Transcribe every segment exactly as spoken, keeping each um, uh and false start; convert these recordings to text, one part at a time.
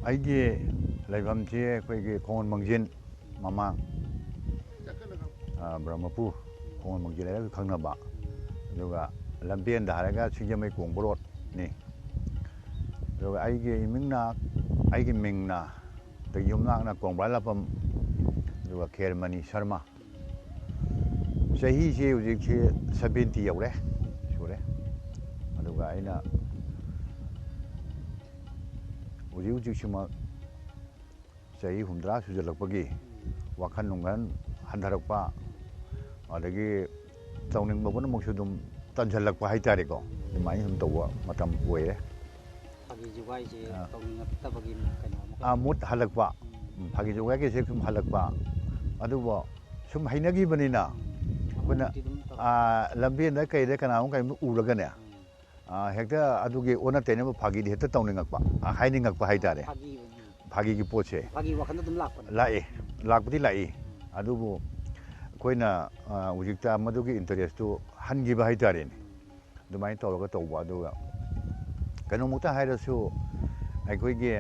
ꯑꯩꯒꯤ ꯂꯩꯐꯝꯁꯤ ꯑꯩꯈꯣꯏꯒꯤ ꯈꯣꯡꯖꯣꯝ ꯃꯥꯡꯖꯤꯟ ꯃꯃꯥꯡ, ꯑ, ꯕ꯭ꯔꯍꯃꯄꯨꯔ ꯈꯣꯡꯖꯣꯝ ꯃꯥꯡꯖꯤꯟ ꯍꯥꯏꯔꯒ ꯈꯪꯅꯕ, ꯑꯗꯨꯒ ꯂꯝꯕꯦꯟꯗ ꯍꯥꯏꯔꯒ ꯁꯤꯡꯖꯃꯩ ꯀꯣꯡꯕ ꯔꯣꯗꯅꯤ꯫ ꯑꯗꯨꯒ ꯑꯩꯒꯤ ꯏꯃꯤꯡꯅ, ꯑꯩꯒꯤ ꯃꯤꯡꯅ, ꯑꯗꯒꯤ ꯌꯨꯝꯅꯥꯛꯅ ꯀꯣꯡꯕ꯭ꯔꯥ ꯂꯥꯛꯄꯝ, ꯑꯗꯨꯒ ꯈꯦꯔꯃꯅꯤ ꯁꯔꯃ꯫ ꯆꯍꯤꯁꯦ ꯍꯧꯖꯤꯛꯁꯦ ꯁꯕꯦꯟꯇꯤ ꯌꯧꯔꯦ, ꯁꯨꯔꯦ꯫ ꯑꯗꯨꯒ ꯑꯩꯅ ꯍꯧꯖꯤꯛ ꯍꯧꯖꯤꯛꯁꯤꯃꯛ ꯆꯍꯤ ꯍꯨꯝꯗ꯭ꯔꯥ ꯁꯨꯖꯜꯂꯛꯄꯒꯤ ꯋꯥꯈꯜ ꯅꯨꯡꯈꯜ ꯍꯟꯊꯔꯛꯄ, ꯑꯗꯒꯤ ꯇꯧꯅꯤꯡꯕ ꯄꯨꯝꯅꯃꯛꯁꯨ ꯑꯗꯨꯝ ꯇꯟꯁꯤꯜꯂꯛꯄ ꯍꯥꯏꯇꯥꯔꯦꯀꯣ, ꯑꯗꯨꯃꯥꯏꯅ ꯁꯨꯝ ꯇꯧꯕ ꯃꯇꯝ ꯑꯣꯏꯔꯦ꯫ ꯐꯥꯒꯤ ꯖꯨꯒꯥꯏꯁꯦ ꯑꯥ꯫ ꯇꯧꯅꯤꯡꯉꯛꯇꯕꯒꯤ ꯀꯩꯅꯣ ꯑꯃ ꯑꯥ, ꯃꯨꯠ ꯍꯜꯂꯛꯄ꯫ ꯎꯝ꯫ ꯎꯝ, ꯐꯥꯒꯤ ꯖꯨꯒꯥꯏꯒꯤꯁꯦ ꯁꯨꯝ ꯍꯜꯂꯛꯄ꯫ ꯑꯗꯨꯕꯨ ꯁꯨꯝ ꯍꯩꯅꯈꯤꯕꯅꯤꯅ ꯎꯝ꯫ ꯑꯩꯈꯣꯏꯅ, ꯑꯃꯨꯛꯇꯤ ꯑꯗꯨꯝ ꯇꯧ- ꯑꯥ, ꯂꯝꯕꯦꯟꯗ ꯀꯩꯗ ꯀꯅꯥꯒꯨꯝꯕ ꯀꯩꯒꯨꯝꯕ ꯎꯔꯒꯅꯦ, ꯎꯝ꯫ ꯑꯥ, ꯍꯦꯛꯇ ꯑꯗꯨꯒꯤ ꯑꯣꯟꯅ ꯇꯩꯅꯕ ꯐꯥꯒꯤꯗꯤ ꯍꯦꯛꯇ ꯇꯧꯅꯤꯡꯉꯛꯄ, ꯑꯥ, ꯍꯥꯏꯅꯤꯡꯉꯛꯄ ꯍꯥꯏꯇꯥꯔꯦ꯫ ꯐꯥꯒꯤ ꯑꯣꯏꯅ꯫ ꯐꯥꯒꯤꯒꯤ ꯄꯣꯠꯁꯦ꯫ ꯐꯥꯒꯤ ꯋꯥꯈꯜꯗ ꯑꯗꯨꯝ ꯂꯥꯛꯄꯅꯦ꯫ ꯂꯥꯛꯏ, ꯎꯝ꯫ ꯂꯥꯛꯄꯗꯤ ꯂꯥꯛꯏ꯫ ꯎꯝ꯫ ꯑꯗꯨꯕꯨ ꯑꯩꯈꯣꯏꯅ, ꯑꯥ, ꯍꯧꯖꯤꯛꯇ ꯃꯗꯨꯒꯤ ꯏꯟꯇꯔꯦꯁꯇꯨ ꯍꯟꯈꯤꯕ ꯍꯥꯏꯇꯥꯔꯦꯅꯦ꯫ ꯎꯝ꯫ ꯑꯗꯨꯃꯥꯏꯅ ꯇꯧꯔꯒ ꯇꯧꯕ꯫ ꯑꯗꯨꯒ ꯀꯩꯅꯣꯃꯨꯛꯇ ꯍꯥꯏꯔꯁꯨ, ꯑꯩꯈꯣꯏꯒꯤ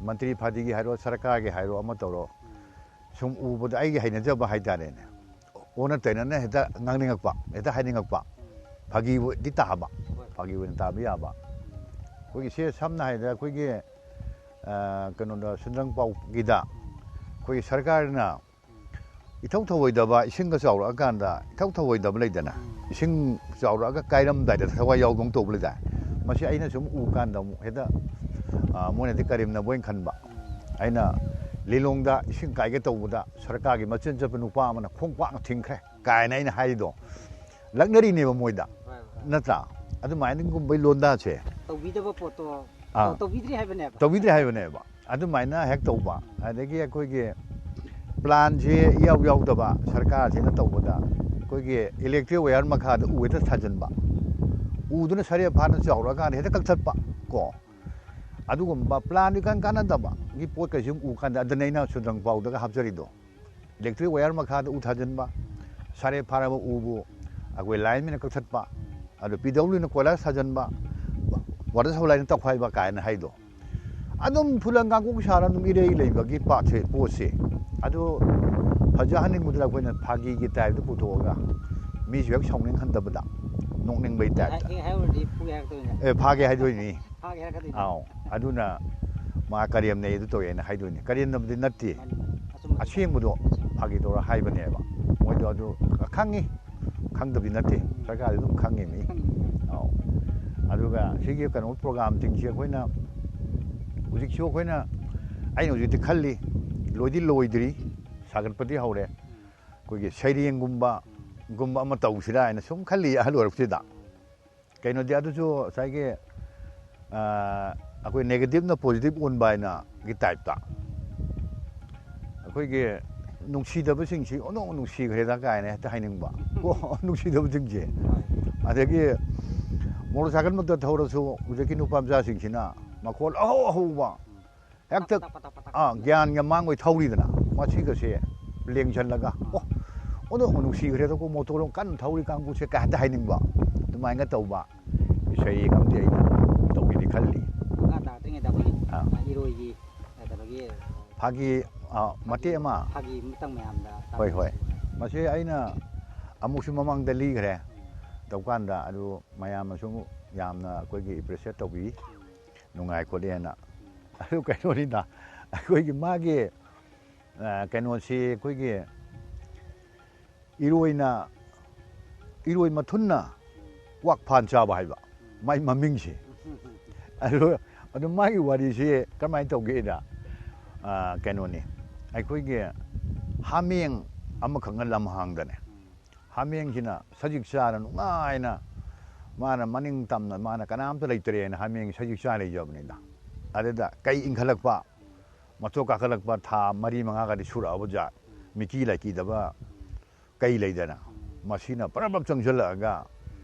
ꯃꯟꯇ꯭ꯔꯤ ꯐꯥꯗꯤꯒꯤ ꯍꯥꯏꯔꯣ, ꯁꯔꯀꯥꯔꯒꯤ ꯍꯥꯏꯔꯣ, ꯑꯃ ꯇꯧꯔꯣ, ꯎꯝ꯫ ꯁꯨꯝ ꯎꯕꯗ ꯑꯩꯒꯤ ꯍꯩꯅꯖꯕ ꯍꯥꯏꯇꯥꯔꯦꯅꯦ, ꯎꯝ꯫ ꯑꯣꯟꯅ ꯇꯩꯅꯅ ꯍꯦꯛꯇ ꯉꯥꯡꯅꯤꯡꯉꯛꯄ, ꯍꯦꯛꯇ ꯍꯥꯏꯅꯤꯡꯉꯛꯄ, ꯎꯝ꯫ ꯐꯥꯒꯤꯗꯤ ꯇꯥꯕ, ꯍꯣꯏ꯫ ꯐꯥꯒꯤ ꯑꯣꯏꯅ ꯇꯥꯕ ꯌꯥꯕ꯫ ꯎꯝ꯫ ꯑꯩꯈꯣꯏꯒꯤ ꯁꯦ ꯁꯝꯅ ꯍꯥꯏꯔꯕꯗ ꯑꯩꯈꯣꯏꯒꯤ, ꯑ, ꯀꯩꯅꯣꯗ, ꯁꯨꯟꯗ꯭ꯔꯪ ꯄꯥꯎꯒꯤꯗ ꯎꯝ꯫ ꯑꯩꯈꯣꯏꯒꯤ ꯁꯔꯀꯥꯔꯅ ꯎꯝ꯫ ꯏꯊꯧ ꯊꯧꯑꯣꯏꯗꯕ, ꯏꯁꯤꯡꯒ ꯆꯥꯎꯔꯛꯑꯀꯥꯟꯗ ꯏꯊꯧ ꯊꯧꯑꯣꯏꯗꯕ ꯂꯩꯗꯅ, ꯎꯝ꯫ ꯏꯁꯤꯡ ꯆꯥꯎꯔꯛꯑꯒ ꯀꯥꯏꯔꯝꯗꯥꯏꯗ ꯊꯋꯥꯏ ꯌꯥꯎꯗꯧꯅ ꯇꯧꯕ ꯂꯩꯗꯥꯏ? ꯃꯁꯤ ꯑꯩꯅ ꯁꯨꯝ ꯎ ꯀꯥꯟꯗ ꯑꯃꯨꯛ ꯍꯦꯛꯇ, ꯑ, ꯃꯣꯏꯅꯗꯤ ꯀꯔꯦꯝꯅꯕ ꯑꯣꯏꯅ ꯈꯟꯕ꯫ ꯎꯝ꯫ ꯑꯩꯅ ꯂꯤꯂꯣꯡꯗ ꯏꯁꯤꯡ ꯀꯥꯏꯒꯦ ꯇꯧꯕꯗ ꯁꯔꯀꯥꯔꯒꯤ ꯃꯆꯤꯟ ꯆꯠꯄ ꯅꯨꯄꯥ ꯑꯃꯅ ꯈꯣꯡ ꯄꯥꯛꯅ ꯊꯤꯡꯈ꯭ꯔꯦ ꯀꯥꯏꯅ ꯑꯩꯅ ꯍꯥꯏꯔꯤꯗꯣ ꯂꯛꯅꯔꯤꯅꯦꯕ ꯃꯣꯏꯗ, ꯍꯣꯏ, ꯍꯣꯏ꯫ ꯅꯠꯇ꯭ꯔꯥ? ꯑꯗꯨꯃꯥꯏꯅꯒꯨꯝꯕꯩ ꯂꯣꯟꯗꯥꯁꯦ꯫ ꯇꯧꯕꯤꯗꯕ ꯄꯣꯠꯇꯣ ꯑꯥ꯫ ꯇꯧ-, ꯇꯧꯕꯤꯗ꯭ꯔꯤ ꯍꯥꯏꯕꯅꯦꯕ꯫ ꯇꯧꯕꯤꯗ꯭ꯔꯤ ꯍꯥꯏꯕꯅꯦꯕ꯫ ꯑꯗꯨꯃꯥꯏꯅ ꯍꯦꯛ ꯇꯧꯕ꯫ ꯑꯗꯒꯤ ꯑꯩꯈꯣꯏꯒꯤ ꯄ꯭ꯂꯥꯟꯁꯦ ꯏꯌꯥꯎ ꯌꯥꯎꯗꯕ ꯁꯔꯀꯥꯔꯁꯤꯅ ꯇꯧꯕꯗ, ꯑꯩꯈꯣꯏꯒꯤ ꯏꯂꯦꯛꯇ꯭ꯔꯤꯛ ꯋꯥꯌꯔ ꯃꯈꯥꯗ ꯎ ꯍꯦꯛꯇ ꯊꯥꯖꯤꯟꯕ, ꯎꯗꯨꯅ ꯁꯔꯦ ꯐꯥꯅ ꯆꯥꯎꯔꯛꯑꯀꯥꯟꯗ ꯍꯦꯛꯇ ꯀꯛꯊꯠꯄ ꯀꯣ, ꯑꯗꯨꯒꯨꯝꯕ ꯄ꯭ꯂꯥꯟꯗꯨ ꯏꯀꯥꯟ ꯀꯥꯟꯅꯗꯕꯒꯤ ꯄꯣꯠ ꯀꯩꯁꯨ ꯎ ꯀꯥꯟꯗ, ꯑꯗꯨꯅ ꯑꯩꯅ ꯁꯨꯟꯗ꯭ꯔꯪ ꯄꯥꯎꯗꯒ ꯍꯥꯞꯆꯔꯤꯗꯣ꯫ ꯏꯂꯦꯛꯇ꯭ꯔꯤꯛ ꯋꯥꯌꯔ ꯃꯈꯥꯗ ꯎ ꯊꯥꯖꯤꯟꯕ, ꯁꯥꯔꯦ ꯐꯥꯔꯕ ꯎꯕꯨ ꯑꯩꯈꯣꯏ ꯂꯥꯏꯟꯃꯦꯟꯅ ꯀꯛꯊꯠꯄ, ꯑꯗꯨ ꯄꯤ ꯗꯕ꯭ꯂꯤꯎꯅ ꯀꯣꯏꯂꯥꯁ ꯊꯥꯖꯤꯟꯕ, ꯋꯥꯇꯔ ꯁꯄ꯭ꯂꯥꯏꯅ ꯇꯧꯈꯥꯏꯕ ꯀꯥꯏꯅ ꯍꯥꯏꯗꯣ꯫ ꯑꯗꯨꯝ ꯐꯨꯂꯪ ꯀꯥꯡꯀꯣꯛ ꯁꯥꯔ ꯑꯗꯨꯝ ꯏꯔꯩ ꯂꯩꯕꯒꯤ ꯄꯥꯠꯁꯦ, ꯄꯣꯠꯁꯦ꯫ ꯑꯗꯨ ꯐꯖꯍꯟꯅꯤꯡꯕꯗꯨꯅ ꯑꯩꯈꯣꯏꯅ ꯐꯥꯒꯤꯒꯤ ꯇꯥꯏꯞꯇ ꯄꯨꯊꯣꯛꯑꯒ ꯃꯤꯁꯨ ꯍꯦꯛ ꯁꯥꯎꯅꯤꯡꯍꯟꯗꯕꯗ, ꯅꯣꯛꯅꯤꯡꯕꯩ ꯇꯥꯏꯞꯇ꯫ ꯍꯦꯛ ꯍꯥꯏꯔꯨꯔꯗꯤ ꯐꯨꯒꯦ ꯍꯥꯏꯔꯛꯇꯣꯏꯅꯦ꯫ ꯑꯦ, ꯐꯥꯒꯦ ꯍꯥꯏꯗꯣꯏꯅꯤ꯫ ꯐꯥꯒꯦ ꯍꯥꯏꯔꯛꯀꯗꯣꯏꯅꯦ꯫ ꯑꯥꯎ, ꯑꯗꯨꯅ ꯃꯥ ꯀꯔꯦꯝꯅꯩ ꯑꯗꯨ ꯇꯧꯋꯦꯅ ꯍꯥꯏꯗꯣꯏꯅꯤ꯫ ꯀꯔꯦꯝꯅꯕꯗꯤ ꯅꯠꯇꯦ꯫ ꯃꯥꯅꯤ, ꯃꯥꯅꯤ꯫ ꯑꯆꯨꯝꯕꯗꯣ꯫ ꯑꯁꯦꯡꯕꯗꯣ ꯐꯥꯒꯤ ꯇꯧꯔ ꯍꯥꯏꯕꯅꯦꯕ꯫ ꯃꯣꯏꯗꯣ ꯑꯗꯨ ꯈꯪꯉꯤ, ꯈꯪꯗꯕꯗꯤ ꯅꯠꯇꯦ꯫ ꯁꯔꯀꯥꯔꯗꯤ ꯑꯗꯨꯝ ꯈꯪꯉꯤꯅꯤ꯫ ꯈꯪꯉꯤ, ꯈꯪꯉꯤ꯫ ꯑꯥꯎ꯫ ꯑꯗꯨꯒ ꯁꯤꯒꯤ ꯀꯩꯅꯣ ꯄ꯭ꯔꯣꯒ꯭ꯔꯥꯝꯁꯤꯡꯁꯦ ꯑꯩꯈꯣꯏꯅ ꯍꯧꯖꯤꯛꯁꯨ ꯑꯩꯈꯣꯏꯅ, ꯑꯩꯅ ꯍꯧꯖꯤꯛꯇꯤ ꯈꯜꯂꯤ, ꯂꯣꯏꯗꯤ ꯂꯣꯏꯗ꯭ꯔꯤ, ꯁꯥꯒꯠꯄꯗꯤ ꯍꯧꯔꯦ꯫ ꯑꯩꯈꯣꯏꯒꯤ ꯁꯩꯔꯦꯡꯒꯨꯝꯕ, ꯒꯨꯝꯕ ꯑꯃ ꯇꯧꯁꯤꯔꯥ ꯍꯥꯏꯅ ꯁꯨꯝ ꯈꯜꯂꯤ ꯑꯍꯜ ꯑꯣꯏꯔꯛꯄꯁꯤꯗ꯫ ꯀꯩꯅꯣꯗꯤ ꯑꯗꯨꯁꯨ ꯉꯁꯥꯏꯒꯤ, ꯑ, ꯑꯩꯈꯣꯏ negative ꯅ positive ꯑꯣꯟꯕ ꯍꯥꯏꯅꯒꯤ type ꯇ꯫ ꯑꯩꯈꯣꯏꯒꯤ ꯅꯨꯡꯁꯤꯗꯕꯁꯤꯡꯁꯤ ꯑꯣꯟꯊꯣꯛꯅ ꯅꯨꯡꯁꯤꯈ꯭ꯔꯦꯗ ꯀꯥꯏꯅ ꯍꯦꯛꯇ ꯍꯥꯏꯅꯤꯡꯕ꯫ ꯀꯣ, ꯅꯨꯡꯁꯤꯗꯕꯁꯤꯡꯁꯦ꯫ ꯑꯗꯒꯤ motorcycle ꯃꯛꯇ ꯊꯧꯔꯁꯨ ꯍꯧꯖꯤꯛꯀꯤ ꯅꯨꯄꯥ ꯃꯆꯥꯁꯤꯡꯁꯤꯅ ꯃꯈꯣꯜ ꯑꯍꯧ ꯑꯍꯧꯕ ꯍꯦꯛꯇ, ꯄꯇꯛ, ꯄꯇꯛ, ꯄꯇꯛ, ꯑꯥ, ꯄꯇꯛ꯫ ꯒ꯭ꯌꯥꯟꯒ ꯃꯥꯡꯉꯣꯏ ꯊꯧꯔꯤꯗꯅ, ꯃꯁꯤꯒꯁꯦ ꯂꯦꯡꯁꯜꯂꯒ, "ꯑꯣ, ꯑꯣꯟꯊꯣꯛꯅ ꯅꯨꯡꯁꯤꯈ꯭ꯔꯦꯗꯀꯣ, ꯃꯣꯇꯣꯔ ꯀꯟꯅ ꯊꯧꯔꯤ ꯀꯥꯡꯕꯨꯁꯦ" ꯀꯥꯏ ꯍꯦꯛꯇ ꯍꯥꯏꯅꯤꯡꯕ, ꯑꯗꯨꯃꯥꯏꯅ ꯇꯧꯕ ꯏꯁꯩ ꯑꯃꯗꯤ ꯑꯩꯅ ꯇꯧꯒꯦꯗꯤ ꯈꯜꯂꯤ꯫ ꯃꯈꯥ ꯇꯥꯔꯛꯇ꯭ꯔꯤꯉꯩꯗ ꯑꯩꯈꯣꯏꯒꯤ, ꯑꯥ꯫ ꯑ, ꯏꯔꯣꯏꯒꯤ, ꯑ, ꯀꯩꯅꯣꯒꯤ ꯐꯥꯒꯤ, ꯑ, ꯃꯇꯦꯛ ꯑꯃ꯫ ꯐꯥꯒꯤ ꯑꯃꯇꯪ ꯃꯌꯥꯝꯗ ꯍꯣꯏ, ꯍꯣꯏ꯫ ꯇꯥꯛꯄꯤꯌꯨ꯫ ꯃꯁꯤ ꯑꯩꯅ ꯑꯃꯨꯛꯁꯨ ꯃꯃꯥꯡꯗ ꯂꯤꯈ꯭ꯔꯦ꯫ ꯎꯝ꯫ ꯇꯧꯀꯥꯟꯗ ꯑꯗꯨ ꯃꯌꯥꯝꯅꯁꯨ ꯌꯥꯝꯅ ꯑꯩꯈꯣꯏꯒꯤ appreciate ꯇꯧꯕꯤ, ꯎꯝ꯫ ꯅꯨꯡꯉꯥꯏ ꯈꯣꯠꯂꯦꯅ꯫ ꯎꯝ꯫ ꯑꯗꯨ ꯀꯩꯅꯣꯅꯤꯗ, ꯑꯩꯈꯣꯏꯒꯤ ꯃꯥꯒꯤ, ꯑ, ꯀꯩꯅꯣꯁꯤ ꯑꯩꯈꯣꯏꯒꯤ ꯏꯔꯣꯏꯅ, ꯏꯔꯣꯏ ꯃꯊꯨꯟꯅ ꯀ꯭ꯋꯥꯛ ꯐꯥꯟ ꯆꯥꯕ ꯍꯥꯏꯕ, ꯃꯥꯏ ꯃꯃꯤꯡꯁꯦ꯫ ꯑꯗꯨ, ꯑꯗꯨ ꯃꯥꯒꯤ ꯋꯥꯔꯤꯁꯦ ꯀꯃꯥꯏꯅ ꯇꯧꯒꯦꯗ, ꯑ, ꯀꯩꯅꯣꯅꯤ, ꯑꯩꯈꯣꯏꯒꯤ ꯍꯥꯃꯦꯡ ꯑꯃꯈꯛꯅ ꯂꯝꯍꯥꯡꯗꯅꯦ, ꯍꯥꯃꯦꯡꯁꯤꯅ ꯁꯖꯤꯛ ꯆꯥꯔ ꯅꯨꯡꯉꯥꯏꯅ, ꯃꯥꯅ ꯃꯅꯤꯡ ꯇꯝꯅ, ꯃꯥꯅ ꯀꯅꯥꯝꯇ ꯂꯩꯇ꯭ꯔꯦꯅ ꯍꯥꯃꯦꯡ ꯁꯖꯤꯛ ꯆꯥ ꯂꯩꯖꯕꯅꯤꯗ꯫ ꯑꯗꯨꯗ ꯀꯩ ꯏꯟꯈꯠꯂꯛꯄ, ꯃꯊꯣꯛ ꯀꯥꯈꯠꯂꯛꯄ ꯊꯥ ꯃꯔꯤ ꯃꯉꯥꯒꯗꯤ ꯁꯨꯔꯛꯑꯕ ꯖꯥꯠ, ꯃꯤꯀꯤ ꯂꯥꯏꯀꯤꯗꯕ ꯀꯩ ꯂꯩꯗꯅ, ꯃꯁꯤꯅ ꯄꯔꯞ ꯄꯔꯞ ꯆꯪꯁꯤꯜꯂꯛꯑꯒ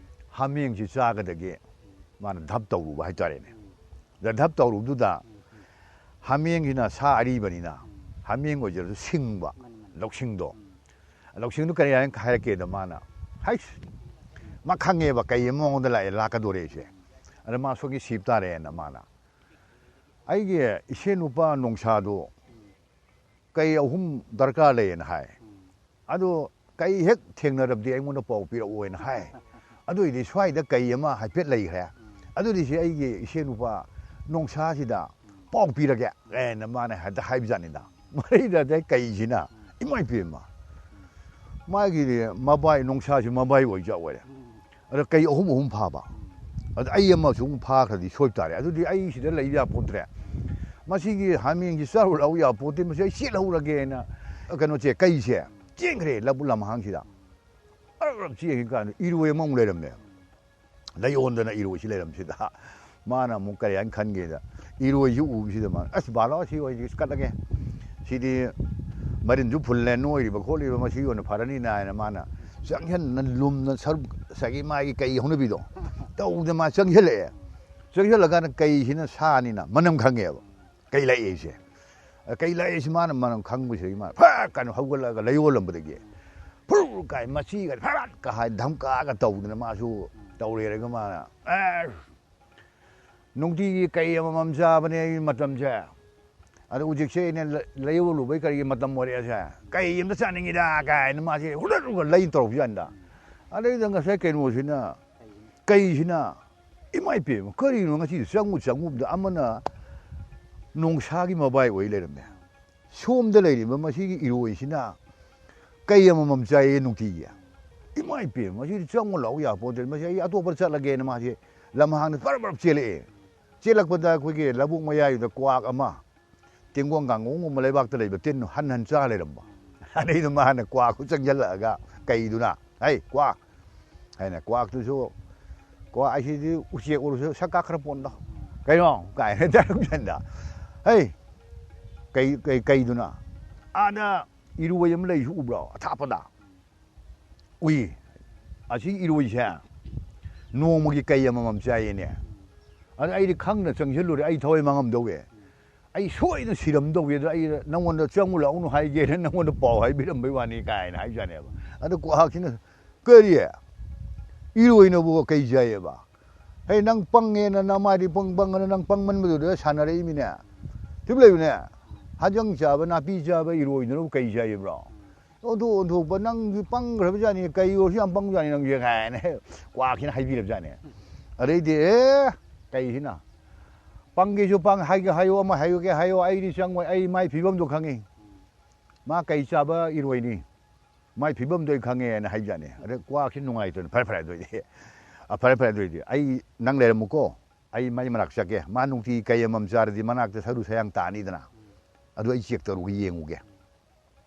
ꯍꯥꯃꯦꯡꯁꯤ ꯆꯥꯒꯗꯒꯤ ꯃꯥꯅ ꯙꯞ ꯇꯧꯔꯨꯕ ꯍꯥꯏꯇꯥꯔꯦꯅꯦ꯫ ꯑꯗ ꯙꯞ ꯇꯧꯔꯨꯕꯗꯨꯗ ꯍꯥꯃꯦꯡꯁꯤꯅ ꯁꯥ ꯑꯔꯤꯕꯅꯤꯅ, ꯍꯥꯃꯦꯡ ꯑꯣꯏꯖꯔꯁꯨ ꯁꯤꯡꯕ, ꯃꯥꯅꯤ, ꯃꯥꯅꯤ꯫ ꯂꯧꯁꯤꯡꯗꯣ꯫ ꯂꯧꯁꯤꯡꯗꯣ ꯀꯔꯤ ꯍꯥꯏꯅ ꯍꯥꯏꯔꯛꯀꯦꯗ ꯃꯥꯅ, "ꯍꯩꯁ!" ꯃꯥ ꯈꯪꯉꯦꯕ ꯀꯩ ꯑꯃ ꯃꯉꯣꯟꯗ ꯂꯥꯛꯑꯦ, ꯂꯥꯛꯀꯗꯣꯔꯦ ꯑꯩꯁꯦ꯫ ꯑꯗ ꯃꯥ ꯁꯣꯝꯒꯤ ꯁꯤꯕ ꯇꯥꯔꯦꯅ ꯃꯥꯅ ꯑꯩꯒꯤ ꯏꯁꯦꯟ ꯅꯨꯄꯥ ꯅꯣꯡꯁꯥꯗꯨ ꯀꯩ ꯑꯍꯨꯝ ꯗꯔꯀꯥꯔ ꯂꯩꯌꯦꯅ ꯍꯥꯏ꯫ ꯑꯗꯨ ꯀꯩ ꯍꯦꯛ ꯊꯦꯡꯅꯔꯕꯗꯤ ꯑꯩꯉꯣꯟꯗ ꯄꯥꯎ ꯄꯤꯔꯛꯑꯣꯅ ꯍꯥꯏ꯫ ꯑꯗꯨꯏꯗꯤ ꯁ꯭ꯋꯥꯏꯗ ꯀꯩ ꯑꯃ ꯍꯥꯏꯐꯦꯠ ꯂꯩꯈ꯭ꯔꯦ꯫ ꯑꯗꯨꯗꯤ ꯁꯤ ꯑꯩꯒꯤ ꯏꯁꯦꯟ ꯅꯨꯄꯥ ꯅꯣꯡꯁꯥꯁꯤꯗ ꯄꯥꯎ ꯄꯤꯔꯒꯦ ꯍꯥꯏꯅ ꯃꯥꯅ ꯍꯦꯛꯇ ꯍꯥꯏꯕꯖꯥꯠꯅꯤꯗ꯫ ꯃꯔꯩꯗ ꯑꯗꯩ ꯀꯩꯁꯤꯅ ꯏꯃꯥ ꯏꯄꯦꯝꯃ꯫ ꯃꯥꯒꯤꯗꯤ ꯃꯕꯥꯏ, ꯅꯣꯡꯁꯥꯁꯤ ꯃꯕꯥꯏ ꯑꯣꯏꯖ ꯑꯣꯏꯔꯦ꯫ ꯑꯗ ꯀꯩ ꯑꯍꯨꯝ ꯑꯍꯨꯝ ꯐꯥꯕ꯫ ꯑꯗ ꯑꯩ ꯑꯃꯁꯨ ꯑꯃꯨꯛ ꯐꯥꯈ꯭ꯔꯗꯤ ꯁꯣꯏꯕ ꯇꯥꯔꯦ꯫ ꯑꯗꯨꯗꯤ ꯑꯩ ꯁꯤꯗ ꯂꯩ ꯌꯥꯄꯣꯠꯇ꯭ꯔꯦ꯫ ꯃꯁꯤꯒꯤ ꯍꯥꯃꯦꯡꯁꯤ ꯆꯥꯔꯨ ꯂꯥꯛꯎ ꯌꯥꯄꯣꯠꯇꯦ꯫ ꯃꯁꯤ ꯑꯩ ꯆꯦꯜꯍꯧꯔꯒꯦꯅ ꯀꯩꯅꯣꯁꯦ, ꯀꯩꯁꯦ ꯆꯦꯟꯈ꯭ꯔꯦ ꯂꯕꯨꯛ ꯂꯝꯍꯥꯡꯁꯤꯗ꯫ ꯕꯔ ꯕꯔ ꯆꯦꯟꯈꯤ ꯀꯥꯟꯗ ꯏꯔꯣꯏ ꯑꯃꯃꯨꯛ ꯂꯩꯔꯝꯃꯦ꯫ ꯂꯩꯌꯣꯟꯗꯅ ꯏꯔꯣꯏꯁꯤ ꯂꯩꯔꯝꯁꯤꯗ ꯃꯥꯅ ꯑꯃꯨꯛ ꯀꯔꯤ ꯍꯥꯏꯅ ꯈꯟꯒꯦꯗ, ꯏꯔꯣꯏꯁꯤ ꯎꯕꯁꯤꯗ ꯃꯥꯅ, "ꯑꯁ ꯕꯥꯂꯣ, ꯁꯤ ꯑꯣꯏꯗꯤ ꯀꯠꯂꯒꯦ꯫ ꯁꯤꯗꯤ ꯃꯔꯤꯟꯁꯨ ꯐꯨꯜꯂꯦ, ꯅꯣꯏꯔꯤꯕ ꯈꯣꯠꯂꯤꯕ, ꯃꯁꯤ ꯑꯣꯏꯅ ꯐꯔꯅꯤꯅ" ꯍꯥꯏꯅ ꯃꯥꯅ ꯆꯪꯁꯤꯟꯅ ꯂꯨꯝꯅ ꯁꯔꯨꯛ ꯉꯁꯥꯏꯒꯤ ꯃꯥꯒꯤ ꯀꯩ ꯍꯧꯅꯕꯤꯗꯣ ꯇꯧꯗꯅ ꯃꯥ ꯆꯪꯁꯤꯜꯂꯛꯑꯦ꯫ ꯆꯪꯁꯤꯜꯂꯀꯥꯟꯗ ꯀꯩꯁꯤꯅ ꯁꯥꯅꯤꯅ ꯃꯅꯝ ꯈꯪꯉꯦꯕ꯫ ꯀꯩ ꯂꯥꯛꯏꯁꯦ꯫ ꯀꯩ ꯂꯥꯛꯏꯁꯤ ꯃꯥꯅ ꯃꯅꯝ ꯈꯪꯕꯁꯤꯗꯒꯤ ꯃꯥꯅ ꯐꯠ ꯀꯩꯅꯣ ꯍꯧꯒꯠꯂꯒ ꯂꯩꯌꯣꯜꯂꯝꯕꯗꯒꯤ ꯐꯨꯔ ꯀꯥꯏ ꯃꯆꯤꯒ ꯐꯠꯀ ꯍꯥꯏ ꯙꯝꯀꯥꯒ ꯇꯧꯗꯅ ꯃꯥꯁꯨ ꯇꯧꯔꯦꯔꯒ ꯃꯥꯅ, "ꯑꯦ, ꯅꯨꯡꯇꯤꯒꯤ ꯀꯩ ꯑꯃꯃꯝ ꯆꯥꯕꯅꯦ ꯑꯩ ꯃꯇꯝꯁꯦ꯫ ꯑꯗꯣ ꯍꯧꯖꯤꯛꯁꯦ ꯑꯩꯅ ꯂ-, ꯂꯩꯌꯣꯜꯂꯨꯕꯩ ꯀꯔꯤꯒꯤ ꯃꯇꯝ ꯑꯣꯏꯔꯛꯑꯦꯁꯦ꯫ ꯀꯩ ꯑꯝꯇ ꯆꯥꯅꯤꯡꯉꯤꯗ" ꯀꯥꯏꯅ ꯃꯥꯁꯦ ꯍꯨꯔꯠ ꯍꯨꯔꯠ ꯂꯩ ꯇꯧꯔꯛꯄ ꯖꯥꯠꯅꯤꯗ꯫ ꯑꯗꯩꯗ ꯉꯁꯥꯏ ꯀꯩꯅꯣꯁꯤꯅ, ꯀꯩꯁꯤꯅ, "ꯏꯃꯥ ꯏꯄꯦꯝꯃ, ꯀꯔꯤꯅꯣ ꯉꯁꯤ?" ꯆꯪꯉꯨ ꯆꯪꯉꯨꯕꯗ ꯑꯃꯅ ꯅꯣꯡꯁꯥꯒꯤ ꯃꯕꯥꯏ ꯑꯣꯏ ꯂꯩꯔꯝꯃꯦ꯫ ꯁꯣꯝꯗ ꯂꯩꯔꯤꯕ ꯃꯁꯤꯒꯤ ꯏꯔꯣꯏꯁꯤꯅ ꯀꯩ ꯑꯃꯃꯝ ꯆꯥꯏꯌꯦ ꯅꯨꯡꯇꯤꯒꯤ꯫ "ꯏꯃꯥ ꯏꯄꯦꯝꯃ, ꯃꯁꯤꯗꯤ ꯆꯪꯉꯨ ꯂꯥꯛꯎ ꯌꯥꯄꯣꯠꯇꯦ꯫ ꯃꯁꯤ ꯑꯩ ꯑꯇꯣꯞꯄꯗ ꯆꯠꯂꯒꯦꯅ" ꯃꯥꯁꯤ ꯂꯝꯍꯥꯡꯗ ꯄꯔꯞ ꯄꯔꯞ ꯆꯦꯜꯂꯛꯑꯦ꯫ ꯆꯦꯜꯂꯛꯄꯗ ꯑꯩꯈꯣꯏꯒꯤ ꯂꯧꯕꯨꯛ ꯃꯌꯥꯏꯗꯨꯗ ꯀ꯭ꯋꯥꯛ ꯑꯃ, ꯇꯦꯡꯒꯣꯡ ꯀꯥꯡꯒꯣꯡꯒꯨꯝꯕ ꯂꯩꯕꯥꯛꯇ ꯂꯩꯕ ꯇꯤꯟ ꯍꯟ ꯍꯟ ꯆꯥ ꯂꯩꯔꯝꯕ꯫ ꯑꯗꯩꯗ ꯃꯥꯅ ꯀ꯭ꯋꯥꯛꯇꯨ ꯆꯪꯁꯤꯜꯂꯛꯑꯒ ꯀꯩꯗꯨꯅ, "ꯍꯩ, ꯀ꯭ꯋꯥꯛ" ꯍꯥꯏꯅ, ꯀ꯭ꯋꯥꯛꯇꯨꯁꯨ, "ꯀ꯭ꯋꯥꯛ ꯑꯁꯤꯗꯤ ꯎꯆꯦꯛ ꯑꯣꯏꯔꯁꯨ ꯁꯛ ꯀꯥꯈ꯭ꯔ ꯄꯣꯠꯅꯤꯗ꯫ ꯀꯩꯅꯣ?" ꯀꯥꯏꯅ ꯇꯧꯔꯝꯗꯅ, "ꯍꯩ, ꯀꯩ, ꯀꯩ, ꯀꯩꯗꯨꯅ?" "ꯑꯥꯗ ꯏꯔꯣꯏ ꯑꯃ ꯂꯩꯁꯨ ꯎꯕ꯭ꯔꯣ, ꯑꯊꯥꯞꯄꯗ?" "ꯎꯏ꯫ ꯑꯁꯤ ꯏꯔꯣꯏꯁꯦ ꯅꯣꯡꯃꯒꯤ ꯀꯩ ꯑꯃꯃꯝ ꯆꯥꯏꯌꯦꯅꯦ꯫ ꯑꯗ ꯑꯩꯗꯤ ꯈꯪꯗꯅ ꯆꯪꯁꯤꯜꯂꯨꯔꯦ, ꯑꯩ ꯊꯋꯥꯏ ꯃꯥꯡꯉꯝꯗꯧꯋꯦ꯫ ꯑꯩ ꯁꯣꯏꯗꯅ ꯁꯤꯔꯝꯗꯧꯋꯦ, ꯑꯗ ꯑꯩ ꯅꯪꯉꯣꯟꯗ ꯆꯪꯉꯨ ꯂꯥꯛꯎꯅꯨ ꯍꯥꯏꯒꯦꯅ ꯅꯪꯉꯣꯟꯗ ꯄꯥꯎ ꯍꯥꯏꯕꯤꯔꯝꯕꯩ ꯋꯥꯅꯤ" ꯀꯥꯏꯅ ꯍꯥꯏꯖꯥꯠꯅꯦꯕ꯫ ꯑꯗ ꯀ꯭ꯋꯥꯛꯁꯤꯅ, "ꯀꯔꯤ? ꯏꯔꯣꯏꯅꯕꯨ ꯀꯩ ꯆꯥꯏꯌꯦꯕ?" ꯑꯦ, ꯅꯪ ꯄꯪꯉꯦꯅ ꯅꯃꯥꯏꯗꯤ ꯄꯪ ꯄꯪꯉꯅ ꯅꯪ ꯄꯪꯃꯟꯕꯗꯨꯗ ꯁꯥꯟꯅꯔꯛꯏꯃꯤꯅꯦ꯫ ꯁꯤꯕꯨ ꯂꯩꯕꯅꯦ꯫ ꯍꯥꯖꯪ ꯆꯥꯕ ꯅꯥꯄꯤ ꯆꯥꯕ ꯏꯔꯣꯏꯗꯨꯅꯕꯨ ꯀꯩ ꯆꯥꯏꯕ꯭ꯔꯣ? ꯑꯣꯟꯊꯣꯛ ꯑꯣꯟꯊꯣꯛꯄ ꯅꯪꯁꯨ ꯄꯪꯈ꯭ꯔꯕ ꯖꯥꯠꯅꯤ, ꯀꯩ ꯑꯣꯏꯔꯁꯨ ꯌꯥꯝ ꯄꯪꯕ ꯖꯥꯠꯅꯤ ꯅꯪꯁꯦ ꯀꯥꯏꯅ ꯀ꯭ꯋꯥꯛꯁꯤꯅ ꯍꯥꯏꯕꯤꯔꯕ ꯖꯥꯠꯅꯤ꯫ ꯑꯗꯩꯗꯤ ꯑꯦ ꯀꯩꯁꯤꯅ ꯄꯪꯒꯦꯁꯨ ꯄꯪ, ꯍꯥꯏꯒꯦ ꯍꯥꯏꯌꯣ, ꯑꯃ ꯍꯥꯏꯌꯨꯒꯦ ꯍꯥꯏꯌꯣ, ꯑꯩꯗꯤ ꯆꯪꯉꯣꯏ, ꯑꯩ ꯃꯥꯏ ꯐꯤꯕꯝꯗꯣ ꯈꯪꯉꯤ꯫ ꯃꯥ ꯀꯩ ꯆꯥꯕ ꯏꯔꯣꯏꯅꯤ, ꯃꯥꯏ ꯐꯤꯕꯝꯗꯣ ꯑꯩ ꯈꯪꯉꯦꯅ ꯍꯥꯏꯕ ꯖꯥꯠꯅꯤ꯫ ꯑꯗꯩ ꯀ꯭ꯋꯥꯛꯁꯤ ꯅꯨꯡꯉꯥꯏꯇꯅ ꯐꯔꯦ ꯐꯔꯦ ꯑꯗꯨ ꯑꯣꯏꯗꯤ, ꯑ, ꯐꯔꯦ ꯐꯔꯦ ꯑꯗꯨ ꯑꯣꯏꯗꯤ ꯑꯩ ꯅꯪ ꯂꯩꯔꯝꯃꯨꯀꯣ, ꯑꯩ ꯃꯥꯏ ꯃꯅꯥꯛ ꯆꯠꯀꯦ꯫ ꯃꯥ ꯅꯨꯡꯇꯤꯒꯤ ꯀꯩ ꯑꯃꯃꯝ ꯆꯥꯔꯗꯤ ꯃꯅꯥꯛꯇ ꯁꯔꯨ ꯁꯌꯥꯡ ꯇꯥꯅꯤꯗꯅ꯫ ꯑꯗꯨ ꯑꯩ ꯆꯦꯛ ꯇꯧꯔꯨꯒ ꯌꯦꯡꯉꯨꯒꯦ꯫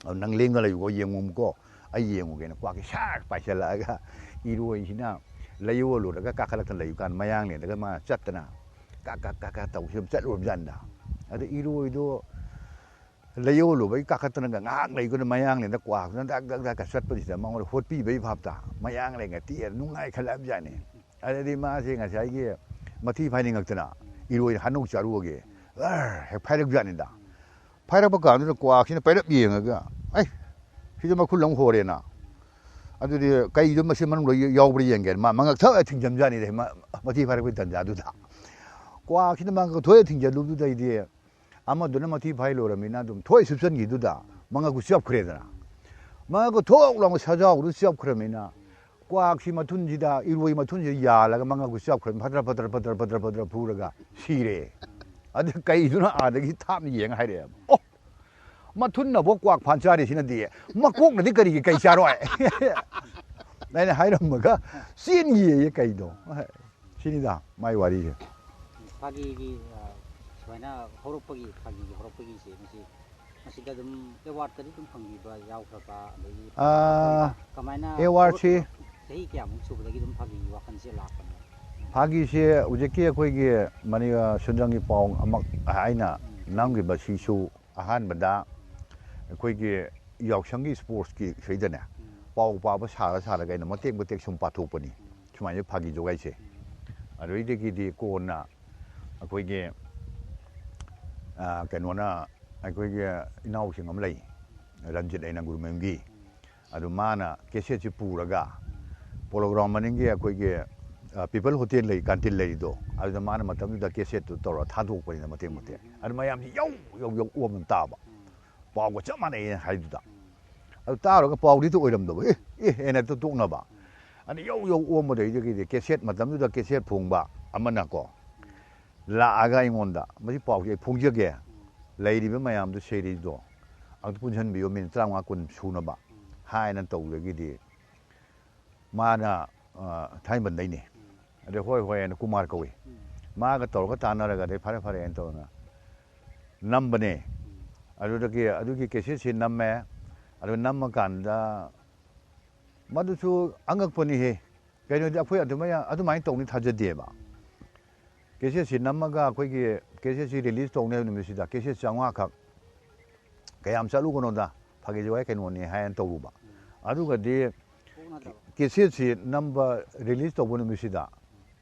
ꯑꯗꯨ ꯅꯪ ꯂꯦꯡꯗ ꯂꯩꯌꯨꯀꯣ, ꯌꯦꯡꯉꯨꯀꯣ, ꯑꯩ ꯌꯦꯡꯉꯨꯒꯦꯅ ꯀ꯭ꯋꯥꯛꯁꯤ ꯁꯥꯛ ꯄꯥꯏꯁꯤꯜꯂꯛꯑꯒ ꯏꯔꯣꯏꯁꯤꯅ ꯂꯩꯌꯣꯜꯂꯨꯔꯒ ꯀꯥꯈꯠꯂꯛꯇꯅ ꯂꯩꯕ ꯀꯥꯟꯗ ꯃꯌꯥꯡꯂꯦꯟꯗꯒ ꯃꯥ ꯆꯠꯇꯅ ꯀꯥꯛ ꯀꯥꯛ ꯀꯥꯛ ꯀꯥꯛ ꯇꯧꯕꯁꯤ ꯑꯗꯨꯝ ꯆꯠꯂꯨꯔꯕ ꯖꯥꯠꯅꯤꯗ꯫ ꯑꯗ ꯏꯔꯣꯏꯗꯣ ꯂꯩꯌꯣꯜꯂꯨꯕꯒꯤ ꯀꯥꯈꯠꯇꯅꯒ ꯉꯥꯏꯍꯥꯛ ꯂꯩꯗꯨꯅ ꯃꯌꯥꯡꯂꯦꯟꯗ ꯀ꯭ꯋꯥꯛꯇꯨꯅ ꯗꯛ ꯗꯛ ꯗꯛꯀ ꯆꯠꯄꯁꯤꯗ ꯃꯉꯣꯟꯗ ꯍꯣꯠꯄꯤꯕꯒꯤ ꯚꯥꯞꯇ ꯃꯌꯥꯡꯂꯦꯟꯒ ꯇꯦꯛꯑ ꯅꯨꯡꯉꯥꯏꯈꯠꯂꯛꯑꯕ ꯖꯥꯠꯅꯤ꯫ ꯑꯗꯨꯗꯤ ꯃꯥꯁꯦ ꯉꯁꯥꯏꯒꯤ ꯃꯊꯤ ꯐꯥꯏꯅꯤꯡꯉꯛꯇꯅ ꯏꯔꯣꯏ ꯍꯥꯅꯧ ꯆꯥꯔꯨꯒꯦ ꯍꯦꯛ ꯐꯥꯏꯔꯛꯄ ꯖꯥꯠꯅꯤꯗ꯫ ꯐꯥꯏꯔꯛꯄ ꯀꯥꯟꯗꯨꯗ ꯀ꯭ꯋꯥꯛꯁꯤꯅ ꯄꯩꯔꯞ ꯌꯦꯡꯉꯒ, "ꯑꯩ, ꯁꯤꯗ ꯃꯈꯨꯜ ꯑꯃ ꯍꯣꯔꯦꯅ꯫ ꯑꯗꯨꯗꯤ ꯀꯩꯗꯣ ꯃꯁꯤ ꯃꯅꯨꯡꯗ ꯌꯥꯎꯕ꯭ꯔꯥ ꯌꯦꯡꯒꯦꯅ" ꯃꯥ ꯃꯉꯛ ꯊꯛꯑ ꯊꯤꯡꯖꯟꯖꯥꯠꯅꯤꯗ ꯃ-, ꯃꯊꯤ ꯐꯥꯏꯔꯛꯄꯒꯤ ꯇꯟꯖꯥꯗꯨꯗ꯫ ꯀ꯭ꯋꯥꯛꯁꯤꯅ ꯃꯉꯛ ꯊꯣꯛꯑ ꯊꯤꯡꯖꯜꯂꯨꯕꯗꯨꯗꯩꯗꯤ ꯑꯃꯗꯨꯅ ꯃꯊꯤ ꯐꯥꯏ ꯂꯣꯏꯔꯃꯤꯅ ꯑꯗꯨꯝ ꯊꯣꯛꯑ ꯁꯨꯞꯆꯟꯈꯤꯗꯨꯗ ꯃꯉꯛꯇꯨ ꯆꯞꯈ꯭ꯔꯦꯗꯅ꯫ ꯃꯉꯛꯇꯨ ꯊꯣꯛ ꯂꯥꯎꯅ ꯁꯖꯥꯎꯗꯨ ꯆꯞꯈ꯭ꯔꯃꯤꯅ ꯀ꯭ꯋꯥꯛꯁꯤ ꯃꯊꯨꯟꯁꯤꯗ, ꯏꯔꯣꯏ ꯃꯊꯨꯟꯁꯤꯗ ꯌꯥꯜꯂꯒ ꯃꯉꯛꯇꯨ ꯆꯞꯈ꯭ꯔꯃꯤ꯫ ꯐꯠꯇ꯭ꯔ ꯐꯠꯇ꯭ꯔ ꯐꯠꯇ꯭ꯔ ꯐꯠꯇ꯭ꯔ ꯐꯠꯇ꯭ꯔ ꯐꯨꯔꯒ ꯁꯤꯔꯦ꯫ ꯑꯗꯨ ꯀꯩꯗꯨꯅ ꯑꯥꯗꯒꯤ ꯊꯥꯞꯅ ꯌꯦꯡꯉ ꯍꯥꯏꯔꯛꯑꯦꯕ, "ꯑꯣ, ꯃꯊꯨꯟꯅꯕꯨ ꯀ꯭ꯋꯥꯛ ꯐꯥꯟ ꯆꯥꯔꯤꯁꯤꯅꯗꯤ ꯃꯀꯣꯛꯅꯗꯤ ꯀꯔꯤꯒꯤ ꯀꯩ ꯆꯥꯔꯣꯏ?" ꯑꯩꯅ ꯍꯥꯏꯔꯝꯃꯒ ꯆꯦꯟꯈꯤꯌꯦ ꯀꯩꯗꯣ꯫ ꯁꯤꯅꯤꯗ ꯃꯥꯏ ꯋꯥꯔꯤꯁꯦ꯫ ꯐꯥꯒꯤꯒꯤ, ꯑ, ꯁꯨꯃꯥꯏꯅ ꯍꯧꯔꯛꯄꯒꯤ, ꯐꯥꯒꯤꯒꯤ ꯍꯧꯔꯛꯄꯒꯤꯁꯦ ꯃꯁꯤ, ꯃꯁꯤꯗ ꯑꯗꯨꯝ ꯑꯦꯋꯥꯔꯗꯀꯗꯤ ꯑꯗꯨꯝ ꯐꯪꯕꯤꯕ ꯌꯥꯎꯈ꯭ꯔꯕ, ꯑꯗꯒꯤ ꯑꯥ, ꯀꯃꯥꯏꯅ ꯑꯦꯋꯥꯔꯗꯁꯤ ꯍꯧꯔꯛꯈꯤꯕ? ꯆꯍꯤ ꯀꯌꯥꯃꯨꯛ ꯁꯨꯕꯗꯒꯤ ꯑꯗꯨꯝ ꯐꯥꯒꯤꯒꯤ ꯋꯥꯈꯜꯁꯦ ꯂꯥꯛꯄꯅꯣ? ꯐꯥꯒꯤꯁꯦ ꯍꯧꯖꯤꯛꯀꯤ ꯑꯩꯈꯣꯏꯒꯤ ꯃꯅꯤ-, ꯑ, ꯁꯨꯟꯗ꯭ꯔꯪꯒꯤ ꯄꯥꯎ ꯑꯃ ꯑꯩꯅ ꯎꯝ꯫ ꯅꯝꯈꯤꯕꯁꯤꯁꯨ ꯑꯍꯥꯟꯕꯗ ꯑꯩꯈꯣꯏꯒꯤ ꯌꯥꯎꯁꯪꯒꯤ ꯁ꯭ꯄꯣꯔꯠꯁꯀꯤ ꯁꯤꯗꯅꯦ, ꯎꯝ꯫ ꯄꯥꯎ ꯄꯥꯕ ꯁꯥꯔ ꯁꯥꯔꯒ ꯑꯩꯅ ꯃꯇꯦꯛ ꯃꯇꯦꯛ ꯁꯨꯝ ꯄꯥꯊꯣꯛꯄꯅꯤ꯫ ꯎꯝ꯫ ꯁꯨꯃꯥꯏꯅ ꯐꯥꯒꯤ ꯖꯣꯒꯥꯏꯁꯦ꯫ ꯎꯝ꯫ ꯑꯗꯨꯗꯒꯤꯗꯤ ꯀꯣꯟꯅ ꯑꯩꯈꯣꯏꯒꯤ, ꯑ, ꯀꯩꯅꯣꯅ, ꯑꯩꯈꯣꯏꯒꯤ ꯏꯅꯥꯎꯁꯤꯡ ꯑꯃ ꯂꯩ, ꯔꯟꯖꯤꯠ ꯍꯥꯏꯅ ꯒꯨꯔꯨꯃꯌꯨꯝꯒꯤ꯫ ꯎꯝ꯫ ꯑꯗꯨ ꯃꯥꯅ ꯀꯦꯁꯦꯠꯁꯤ ꯄꯨꯔꯒ ꯄꯣꯂꯣ ꯒ꯭ꯔꯥꯎꯟ ꯃꯅꯤꯡꯒꯤ ꯑꯩꯈꯣꯏꯒꯤ ꯑ, ꯄꯤꯄꯜ ꯍꯣꯇꯦꯜ ꯂꯩ, ꯀꯥꯟꯇꯤꯟ ꯂꯩꯔꯤꯗꯣ, ꯑꯗꯨꯗ ꯃꯥꯅ ꯃꯇꯝꯗꯨꯗ ꯀꯦꯁꯦꯠꯇꯨ ꯇꯧꯔ ꯊꯥꯗꯣꯛꯄꯅꯤꯅ ꯃꯇꯦꯛ ꯃꯇꯦꯛ꯫ ꯑꯗꯨ ꯃꯌꯥꯝꯁꯤ ꯌꯧ ꯌꯧ ꯌꯧ ꯑꯣꯝꯅ ꯇꯥꯕ꯫ ꯄꯥꯎꯒ ꯆꯞ ꯃꯥꯟꯅꯩ ꯍꯥꯏꯗꯨꯗ꯫ ꯑꯗꯨ ꯇꯥꯔꯒ ꯄꯥꯎꯗꯤ ꯑꯣꯏꯔꯝꯗꯕ꯫ "ꯑꯦ, ꯑꯦ" ꯍꯦꯟꯅ ꯇꯣꯛꯅꯕ꯫ ꯑꯗꯨ ꯌꯧ ꯌꯧ ꯑꯣꯝꯕꯗꯩꯗꯒꯤꯗꯤ ꯀꯦꯁꯦꯠ, ꯃꯇꯝꯗꯨꯗ ꯀꯦꯁꯦꯠ ꯐꯣꯡꯕ ꯑꯃꯅꯀꯣ ꯂꯥꯛꯑꯒ ꯑꯩꯉꯣꯟꯗ, "ꯃꯁꯤ ꯄꯥꯎꯁꯦ ꯑꯩ ꯐꯣꯡꯖꯒꯦ, ꯂꯩꯔꯤꯕ ꯃꯌꯥꯝꯗꯨ, ꯁꯦꯔꯤꯁꯗꯣ ꯑꯗꯨ ꯄꯨꯟꯁꯤꯟꯕꯤꯌꯣ, ꯃꯤꯅꯤꯠ ꯇꯔꯥꯃꯉꯥ ꯀꯨꯟ ꯁꯨꯅꯕ" ꯍꯥꯏꯅ ꯇꯧꯕꯗꯒꯤꯗꯤ ꯃꯥꯅ, ꯑ, ꯊꯥꯡꯃꯩꯕꯟꯗꯩꯅꯦ꯫ ꯑꯗꯩ "ꯍꯣꯏ, ꯍꯣꯏ" ꯍꯥꯏꯅ ꯀꯨꯃꯥꯔ ꯀꯧꯏ꯫ ꯃꯥꯒ ꯇꯧꯔꯒ ꯇꯥꯟꯅꯔꯒ, ꯑꯗꯩ "ꯐꯔꯦ, ꯐꯔꯦ" ꯍꯥꯏꯅ ꯇꯧꯗꯅ ꯅꯝꯕꯅꯦ꯫ ꯑꯗꯨꯗꯒꯤ ꯑꯗꯨꯒꯤ ꯀꯦꯁꯦꯠꯁꯤ ꯅꯝꯃꯦ꯫ ꯑꯗꯨ ꯅꯝꯃꯀꯥꯟꯗ ꯃꯗꯨꯁꯨ ꯑꯉꯛꯄꯅꯤꯍꯦ꯫ ꯀꯩꯅꯣꯗꯤ ꯑꯩꯈꯣꯏ ꯑꯗꯨꯃꯥꯏꯅ, ꯑꯗꯨꯃꯥꯏꯅ ꯇꯧꯅꯤ ꯊꯥꯖꯗꯦꯕ꯫ ꯀꯦꯁꯦꯠꯁꯤ ꯅꯝꯃꯒ ꯑꯩꯈꯣꯏꯒꯤ ꯀꯦꯁꯦꯠꯁꯤ ꯔꯤꯂꯤꯁ ꯇꯧꯅꯤ ꯍꯥꯏꯕ ꯅꯨꯃꯤꯠꯁꯤꯗ ꯀꯦꯁꯦꯠ ꯆꯥꯝꯃꯉꯥꯈꯛ, "ꯀꯌꯥꯝ ꯆꯠꯂꯨꯒꯅꯣꯗ, ꯐꯥꯒꯤ ꯖꯨꯒꯥꯏ ꯀꯩꯅꯣꯅꯤ" ꯍꯥꯏꯅ ꯇꯧꯔꯨꯕ꯫ ꯑꯗꯨꯒꯗꯤ ꯀꯦꯁꯦꯠꯁꯤ ꯅꯝꯕ, ꯔꯤꯂꯤꯁ ꯇꯧꯕ ꯅꯨꯃꯤꯠꯁꯤꯗ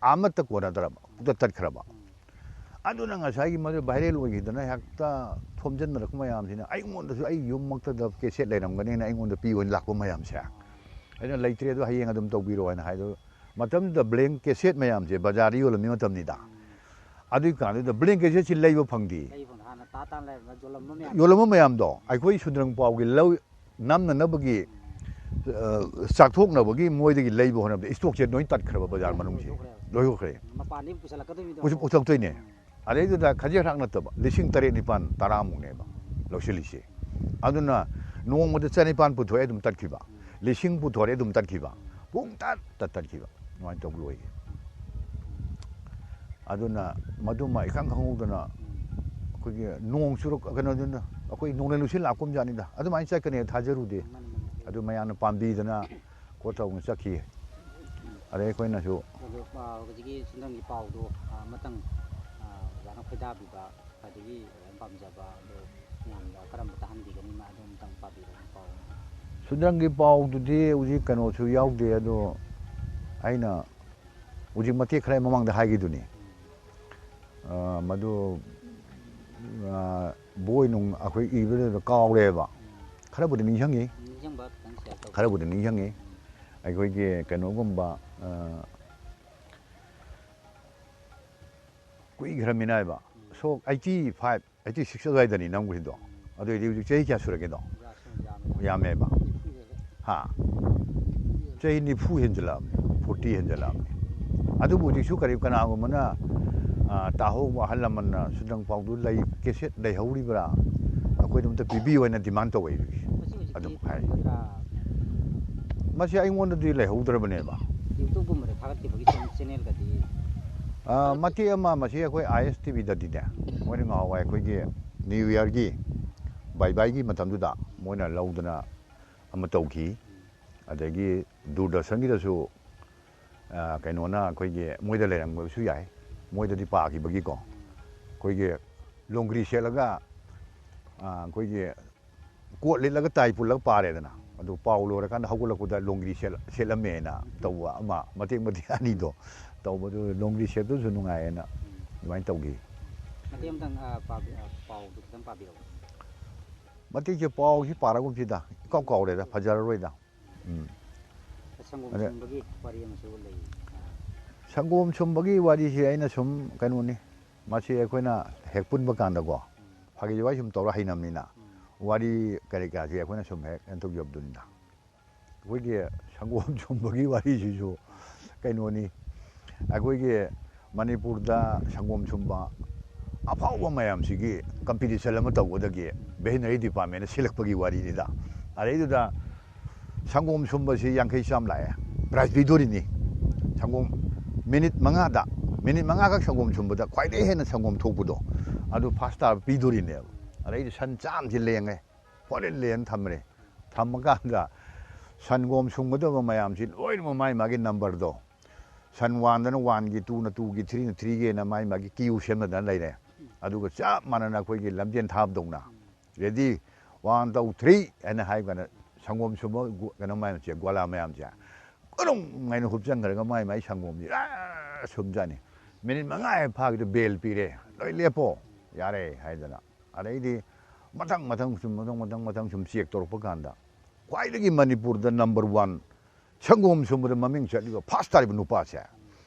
ꯑꯃꯠꯇ ꯀꯣꯟꯅꯗ꯭ꯔꯕ, ꯄꯨꯡꯇꯠ ꯇꯠꯈ꯭ꯔꯕ꯫ ꯑꯗꯨꯅ ꯉꯁꯥꯏꯒꯤ ꯃꯗꯨ ꯚꯥꯏꯔꯦꯜ ꯑꯣꯏꯈꯤꯗꯅ ꯍꯦꯛꯇ ꯊꯣꯝꯖꯤꯟꯅꯔꯛꯄ ꯃꯌꯥꯝꯁꯤꯅ ꯑꯩꯉꯣꯟꯗꯁꯨ ꯑꯩ ꯌꯨꯝꯃꯛꯇꯗ ꯀꯦꯁꯦꯠ ꯂꯩꯔꯝꯒꯅꯤꯅ ꯑꯩꯉꯣꯟꯗ ꯄꯤꯌꯣꯅ ꯂꯥꯛꯄ ꯃꯌꯥꯝꯁꯦ꯫ ꯑꯩꯅ "ꯂꯩꯇ꯭ꯔꯦ, ꯑꯗꯨ ꯍꯌꯦꯡ ꯑꯗꯨꯝ ꯇꯧꯕꯤꯔꯣ" ꯍꯥꯏꯅ ꯍꯥꯏꯗꯣ꯫ ꯃꯇꯝꯗꯨꯗ ꯕ꯭ꯂꯦꯡ ꯀꯦꯁꯦꯠ ꯃꯌꯥꯝꯁꯦ ꯕꯖꯥꯔꯗ ꯌꯣꯜꯂꯝꯃꯤ ꯃꯇꯝꯅꯤꯗ꯫ ꯑꯗꯨꯒꯤ ꯀꯥꯟꯗꯨꯗ ꯕ꯭ꯂꯦꯡ ꯀꯦꯁꯦꯠꯁꯤ ꯂꯩꯕ ꯐꯪꯗꯦ꯫ ꯂꯩꯕ ꯐꯪꯗꯦ꯫ ꯍꯥꯟꯅ ꯇꯥ ꯇꯥꯅ ꯂꯩꯔꯝꯕ ꯌꯣꯜꯂꯝꯕ ꯃꯌꯥꯝ꯫ ꯌꯣꯜꯂꯝꯕ ꯃꯌꯥꯝꯗꯣ ꯑꯩꯈꯣꯏ ꯁꯨꯗ꯭ꯔꯪ ꯄꯥꯎꯒꯤ ꯂꯧ ꯅꯝꯅꯅꯕꯒꯤ, ꯑ, ꯆꯥꯛꯊꯣꯛꯅꯕꯒꯤ ꯃꯣꯏꯗꯒꯤ ꯂꯩꯕ ꯍꯣꯠꯅꯕꯗ ꯏꯁꯇꯣꯛꯁꯦ ꯂꯣꯏ ꯇꯠꯈ꯭ꯔꯕ ꯕꯖꯥꯔ ꯃꯅꯨꯡꯁꯦ꯫ ꯂꯣꯏꯊꯣꯛꯈ꯭ꯔꯦꯕ꯫ ꯂꯣꯏꯊꯣꯛꯈ꯭ꯔꯦ꯫ ꯃꯄꯥꯟꯗꯒꯤ ꯄꯨꯁꯜꯂꯛꯀꯗꯣꯏꯅꯤꯗꯣ꯫ ꯄꯨꯁ-, ꯄꯨꯊꯣꯛꯇꯣꯏꯅꯦ꯫ ꯑꯗꯩꯗꯨꯗ ꯈꯖꯤꯛ ꯈꯔꯥꯛ ꯅꯠꯇꯕ, ꯂꯤꯁꯤꯡ ꯇꯔꯦꯠ ꯅꯤꯄꯥꯟ ꯇꯔꯥꯃꯨꯛꯅꯦꯕ ꯂꯧꯁꯤꯜꯂꯤꯁꯦ꯫ ꯑꯗꯨꯅ ꯅꯣꯡꯃꯗ ꯆꯅꯤꯄꯥꯟ ꯄꯨꯊꯣꯛꯑꯦ, ꯑꯗꯨꯝ ꯇꯠꯈꯤꯕ꯫ ꯂꯤꯁꯤꯡ ꯄꯨꯊꯣꯔꯦ, ꯑꯗꯨꯝ ꯇꯠꯈꯤꯕ꯫ ꯄꯨꯡ ꯇꯠ ꯇꯠ ꯇꯠꯈꯤꯕ꯫ ꯑꯗꯨꯃꯥꯏꯅ ꯇꯧꯕ ꯂꯣꯏꯈꯤ꯫ ꯑꯗꯨꯅ ꯃꯗꯨꯃ ꯏꯈꯪ ꯈꯪꯍꯧꯗꯅ ꯑꯩꯈꯣꯏꯒꯤ ꯅꯣꯡ ꯆꯨꯔꯛ-, ꯀꯩꯅꯣꯗꯨꯅ, ꯑꯩꯈꯣꯏ ꯅꯣꯡꯂꯩ ꯅꯨꯡꯁꯤꯠ ꯂꯥꯛꯄ ꯑꯃ ꯖꯥꯠꯅꯤꯗ꯫ ꯑꯗꯨꯃꯥꯏꯅ ꯆꯠꯀꯅꯤ ꯊꯥꯖꯔꯨꯗꯦ꯫ ꯃꯥꯅꯤ, ꯃꯥꯅꯤ꯫ ꯑꯗꯨ ꯃꯌꯥꯝꯅ ꯄꯥꯝꯕꯤꯗꯅ ꯈꯣꯠꯇꯧꯅ ꯆꯠꯈꯤ꯫ ꯑꯗꯩ ꯑꯩꯈꯣꯏꯅꯁꯨ ꯑꯗꯨ, ꯑ, ꯍꯧꯖꯤꯛꯀꯤ ꯁꯨꯗ꯭ꯔꯪꯒꯤ ꯄꯥꯎꯗꯣ, ꯑ, ꯑꯃꯇꯪ, ꯑ, ꯑꯣꯖꯥꯅ ꯈꯣꯏꯗꯥꯕꯤꯕ, ꯈ꯭ꯋꯥꯏꯗꯒꯤ ꯑꯣꯖꯥꯅ ꯄꯥꯝꯖꯕ, ꯑꯗꯣ ꯃꯌꯥꯝꯗ ꯀꯔꯝꯕ ꯇꯥꯍꯟꯕꯤꯒꯅꯤ, ꯃꯥ ꯑꯗꯨ ꯑꯃꯇꯪ ꯄꯥꯕꯤꯔꯛꯑꯣꯅꯦ, ꯄꯥꯎ꯫ ꯁꯨꯗ꯭ꯔꯪꯒꯤ ꯄꯥꯎꯗꯨꯗꯤ ꯍꯧꯖꯤꯛ ꯀꯩꯅꯣꯁꯨ ꯌꯥꯎꯗꯦ, ꯑꯗꯣ ꯑꯩꯅ ꯍꯧꯖꯤꯛ ꯃꯇꯦꯛ ꯈꯔ ꯃꯃꯥꯡꯗ ꯍꯥꯏꯈꯤꯗꯨꯅꯤ꯫ ꯑ, ꯃꯗꯨ, ꯑ, ꯕꯣꯏ ꯅꯨꯡ ꯑꯩꯈꯣꯏ ꯏꯕꯗꯨꯗ ꯀꯥꯎꯔꯦꯕ꯫ ꯈꯔꯕꯨꯗꯤ ꯅꯤꯡꯁꯤꯡꯉꯤ꯫ ꯅꯤꯡꯁꯤꯡꯕ ꯈꯤꯇꯪ ꯁꯤꯌꯔ ꯇꯧꯕꯤꯌꯨ꯫ ꯈꯔꯕꯨꯗꯤ ꯅꯤꯡꯁꯤꯡꯉꯤ꯫ ꯑꯩꯈꯣꯏꯒꯤ ꯀꯩꯅꯣꯒꯨꯝꯕ, ꯑ, ꯀꯨꯏꯈ꯭ꯔꯃꯤꯅ ꯍꯥꯏꯕ꯫ ꯁꯣꯛ ꯑꯩꯠꯇꯤ ꯐꯥꯏꯚ, ꯑꯩꯠꯇꯤ ꯁꯤꯛꯁ ꯑꯗꯨꯋꯥꯏꯗꯅꯤ ꯅꯝꯈ꯭ꯔꯤꯗꯣ꯫ ꯑꯗꯨꯑꯣꯏꯗꯤ ꯍꯧꯖꯤꯛ ꯆꯍꯤ ꯀꯌꯥ ꯁꯨꯔꯒꯦꯗꯣ? ꯌꯥꯝꯃꯦꯕ꯫ ꯍꯥ? ꯆꯍꯤ ꯅꯤꯐꯨ ꯍꯦꯟꯖꯜꯂꯛꯑꯕꯅꯤ, ꯐꯣꯔꯇꯤ ꯍꯦꯟꯖꯜꯂꯛꯑꯕꯅꯤ꯫ ꯑꯗꯨꯕꯨ ꯍꯧꯖꯤꯛꯁꯨ ꯀꯔꯤ, ꯀꯅꯥꯒꯨꯝꯕꯅ, ꯑ, ꯇꯥꯍꯧꯕ ꯑꯍꯜ ꯂꯃꯟꯅ ꯁꯨꯗꯪ ꯄꯥꯎꯗꯨ ꯂꯩ, ꯀꯦꯁꯦꯠ ꯂꯩꯍꯧꯔꯤꯕ꯭ꯔꯥ? ꯑꯩꯈꯣꯏꯗ ꯑꯝꯇ ꯄꯤꯕꯤꯌꯨ ꯍꯥꯏꯅ ꯗꯤꯃꯥꯟ ꯇꯧꯔꯛꯏ꯫ ꯍꯧꯖꯤꯛ ꯍꯧꯖꯤꯛꯇꯤ ꯑꯗꯨꯝ ꯍꯥꯏ꯫ ꯐꯪꯒꯗ꯭ꯔꯥ? ꯃꯁꯤ ꯑꯩꯉꯣꯟꯗꯗꯤ ꯂꯩꯍꯧꯗ꯭ꯔꯕꯅꯦꯕ꯫ YouTube-ꯀꯨꯝꯕꯗ ꯊꯥꯒꯠꯈꯤꯕꯒꯤ ꯆꯦ-, channel-ꯒꯗꯤ? ꯑ, ꯃꯇꯦꯛ ꯑꯃ ꯃꯁꯤ ꯑꯩꯈꯣꯏ ISTV-ꯗꯗꯤꯅꯦ, ꯃꯣꯏꯅ ꯉꯍꯥꯟꯋꯥꯏ ꯑꯩꯈꯣꯏꯒꯤ New Year-ꯒꯤ ꯕꯥꯏ ꯕꯥꯏꯒꯤ ꯃꯇꯝꯗꯨꯗ ꯃꯣꯏꯅ ꯂꯧꯗꯅ ꯑꯃ ꯇꯧꯈꯤ꯫ ꯑꯗꯒꯤ ꯗꯨꯔꯗꯔꯁꯟꯒꯤꯗꯁꯨ, ꯑ, ꯀꯩꯅꯣꯅ ꯑꯩꯈꯣꯏꯒꯤ ꯃꯣꯏꯗ ꯂꯩꯔꯝꯕꯁꯨ ꯌꯥꯏ, ꯃꯣꯏꯗꯗꯤ ꯄꯥꯈꯤꯕꯒꯤꯀꯣ꯫ ꯑꯩꯈꯣꯏꯒꯤ ꯂꯣꯡꯒ꯭ꯔꯤ ꯁꯦꯠꯂꯒ, ꯑ, ꯑꯩꯈꯣꯏꯒꯤ ꯀꯣꯠ ꯂꯤꯠꯂꯒ ꯇꯥꯏ ꯄꯨꯜꯂꯒ ꯄꯥꯔꯦꯗꯅ꯫ ꯑꯗꯨ ꯄꯥꯎ ꯂꯣꯏꯔꯀꯥꯟꯗ ꯍꯧꯒꯠꯂꯛꯄꯗ ꯂꯣꯡꯒ꯭ꯔꯤ ꯁꯦꯠꯂ-, ꯁꯦꯠꯂꯝꯃꯦꯅ ꯇꯧꯕ ꯑꯃ, ꯃꯇꯦꯛ ꯃꯇꯦꯛ ꯑꯅꯤꯗꯣ ꯇꯧꯕꯗꯨ, ꯂꯣꯡꯒ꯭ꯔꯤ ꯁꯦꯠꯄꯗꯨꯁꯨ ꯅꯨꯡꯉꯥꯏꯌꯦꯅ ꯑꯗꯨꯃꯥꯏꯅ ꯇꯧꯈꯤ꯫ ꯃꯇꯦꯛ ꯑꯃꯇꯪ, ꯑ, ꯄꯥꯕꯤ-, ꯑ, ꯄꯥꯎꯗꯨ ꯈꯤꯇꯪ ꯄꯥꯕꯤꯔꯛꯑꯣ꯫ ꯃꯇꯦꯛꯁꯦ ꯄꯥꯎꯁꯤ ꯄꯥꯔꯒꯨꯝꯁꯤꯗ, ꯏꯀꯥꯎ ꯀꯥꯎꯔꯦꯗ, ꯐꯖꯔꯔꯣꯏꯗ꯫ ꯎꯝ꯫ ꯁꯪꯒꯣꯝ ꯑꯗ ꯁꯨꯝꯕꯒꯤ ꯋꯥꯔꯤ ꯑꯃꯁꯨ ꯂꯩ꯫ ꯑ꯫ ꯁꯪꯒꯣꯝ ꯁꯨꯝꯕꯒꯤ ꯋꯥꯔꯤꯁꯦ ꯑꯩꯅ ꯁꯨꯝ ꯀꯩꯅꯣꯅꯤ, ꯃꯁꯤ ꯑꯩꯈꯣꯏꯅ ꯍꯦꯛ ꯄꯨꯟꯕ ꯀꯥꯟꯗꯀꯣ, ꯎꯝ꯫ ꯐꯥꯒꯤ ꯖꯣꯒꯥꯏ ꯁꯨꯝ ꯇꯧꯔ ꯍꯩꯅꯕꯅꯤꯅ, ꯎꯝ꯫ ꯋꯥꯔꯤ ꯀꯔꯤ ꯀꯔꯥꯁꯦ ꯑꯩꯈꯣꯏꯅ ꯁꯨꯝ ꯍꯦꯛ ꯀꯩꯅꯣ ꯇꯧꯖꯕꯗꯨꯅꯤꯗ꯫ ꯑꯩꯈꯣꯏꯒꯤ ꯁꯪꯒꯣꯝ ꯁꯨꯝꯕꯒꯤ ꯋꯥꯔꯤꯁꯤꯁꯨ ꯀꯩꯅꯣꯅꯤ, ꯑꯩꯈꯣꯏꯒꯤ ꯃꯅꯤꯄꯨꯔꯗ ꯁꯪꯒꯣꯝ ꯁꯨꯝꯕ ꯑꯐꯥꯎꯕ ꯃꯌꯥꯝꯁꯤꯒꯤ competition ꯑꯃ ꯇꯧꯕꯗꯒꯤ veterinary department-ꯅ ꯁꯤꯜꯂꯛꯄꯒꯤ ꯋꯥꯔꯤꯅꯤꯗ꯫ ꯑꯗꯩꯗꯨꯗ ꯁꯪꯒꯣꯝ ꯁꯨꯝꯕꯁꯤ ꯌꯥꯡꯈꯩ ꯆꯥꯝ ꯂꯥꯛꯑꯦ, prize ꯄꯤꯗꯣꯔꯤꯅꯤ꯫ ꯁꯪꯒꯣꯝ minute ꯃꯉꯥꯗ, minute ꯃꯉꯥꯈꯛ ꯁꯪꯒꯣꯝ ꯁꯨꯝꯕꯗ ꯈ꯭ꯋꯥꯏꯗꯒꯤ ꯍꯦꯟꯅ ꯁꯪꯒꯣꯝ ꯊꯣꯛꯄꯗꯣ, ꯑꯗꯨ first ꯇꯥꯕ ꯄꯤꯗꯣꯔꯤꯅꯦꯕ꯫ ꯑꯗꯩꯗꯤ ꯁꯟ ꯆꯥꯝꯁꯤ ꯂꯦꯡꯉꯦ, ꯐꯣꯔꯦꯟ ꯂꯦꯟ ꯊꯝꯃꯦ꯫ ꯊꯝꯃꯀꯥꯟꯗ ꯁꯟꯒꯣꯝ ꯁꯨꯝꯒꯗꯕ ꯃꯌꯥꯝꯁꯤ ꯂꯣꯏꯅꯃꯛ ꯃꯥꯒꯤ ꯃꯥꯒꯤ number-ꯗꯣ, ꯁꯟ one-ꯗꯅ one-ꯒꯤ, two-ꯅ two-ꯒꯤ, three-ꯅ three-ꯒꯤ ꯍꯥꯏꯅ ꯃꯥꯒꯤ ꯃꯥꯒꯤ queue ꯁꯦꯝꯅꯗꯅ ꯂꯩꯔꯦ꯫ ꯑꯗꯨꯒ ꯆꯞ ꯃꯥꯟꯅꯅ ꯑꯩꯈꯣꯏꯒꯤ ꯂꯝꯖꯦꯟ ꯊꯥꯕꯗꯧꯅ, "Ready, one, two, three" ꯍꯥꯏꯅ ꯍꯥꯏꯕ ꯀꯥꯟꯗ ꯁꯪꯒꯣꯝ ꯁꯨꯝꯕ ꯒꯨ-, ꯀꯩꯅꯣ ꯃꯌꯥꯝꯁꯦ, ꯒ꯭ꯋꯥꯂꯥ ꯃꯌꯥꯝꯁꯦ ꯀꯔꯨꯡ ꯍꯥꯏꯅ ꯍꯨꯞꯆꯟꯈ꯭ꯔꯒ ꯃꯥꯏ ꯃꯥꯏ ꯁꯪꯒꯣꯝꯁꯦ ꯑꯥ ꯁꯨꯝꯖꯥꯠꯅꯤ꯫ Minute ꯃꯉꯥ ꯍꯦꯛ ꯐꯥꯈꯤꯗ bell ꯄꯤꯔꯦ, "ꯂꯣꯏ ꯂꯦꯞꯄꯣ, ꯌꯥꯔꯦ" ꯍꯥꯏꯗꯅ꯫ ꯑꯗꯩꯗꯤ ꯃꯊꯪ ꯃꯊꯪ ꯁꯨꯝ, ꯃꯊꯪ ꯃꯊꯪ ꯃꯊꯪ ꯁꯨꯝ check ꯇꯧꯔꯛꯄ ꯀꯥꯟꯗ ꯈ꯭ꯋꯥꯏꯗꯒꯤ ꯃꯅꯤꯄꯨꯔꯗ number one ꯁꯪꯒꯣꯝ ꯁꯨꯝꯕꯗ ꯃꯃꯤꯡ ꯆꯠꯂꯤꯕ first ꯇꯥꯔꯤꯕ ꯅꯨꯄꯥꯁꯦ,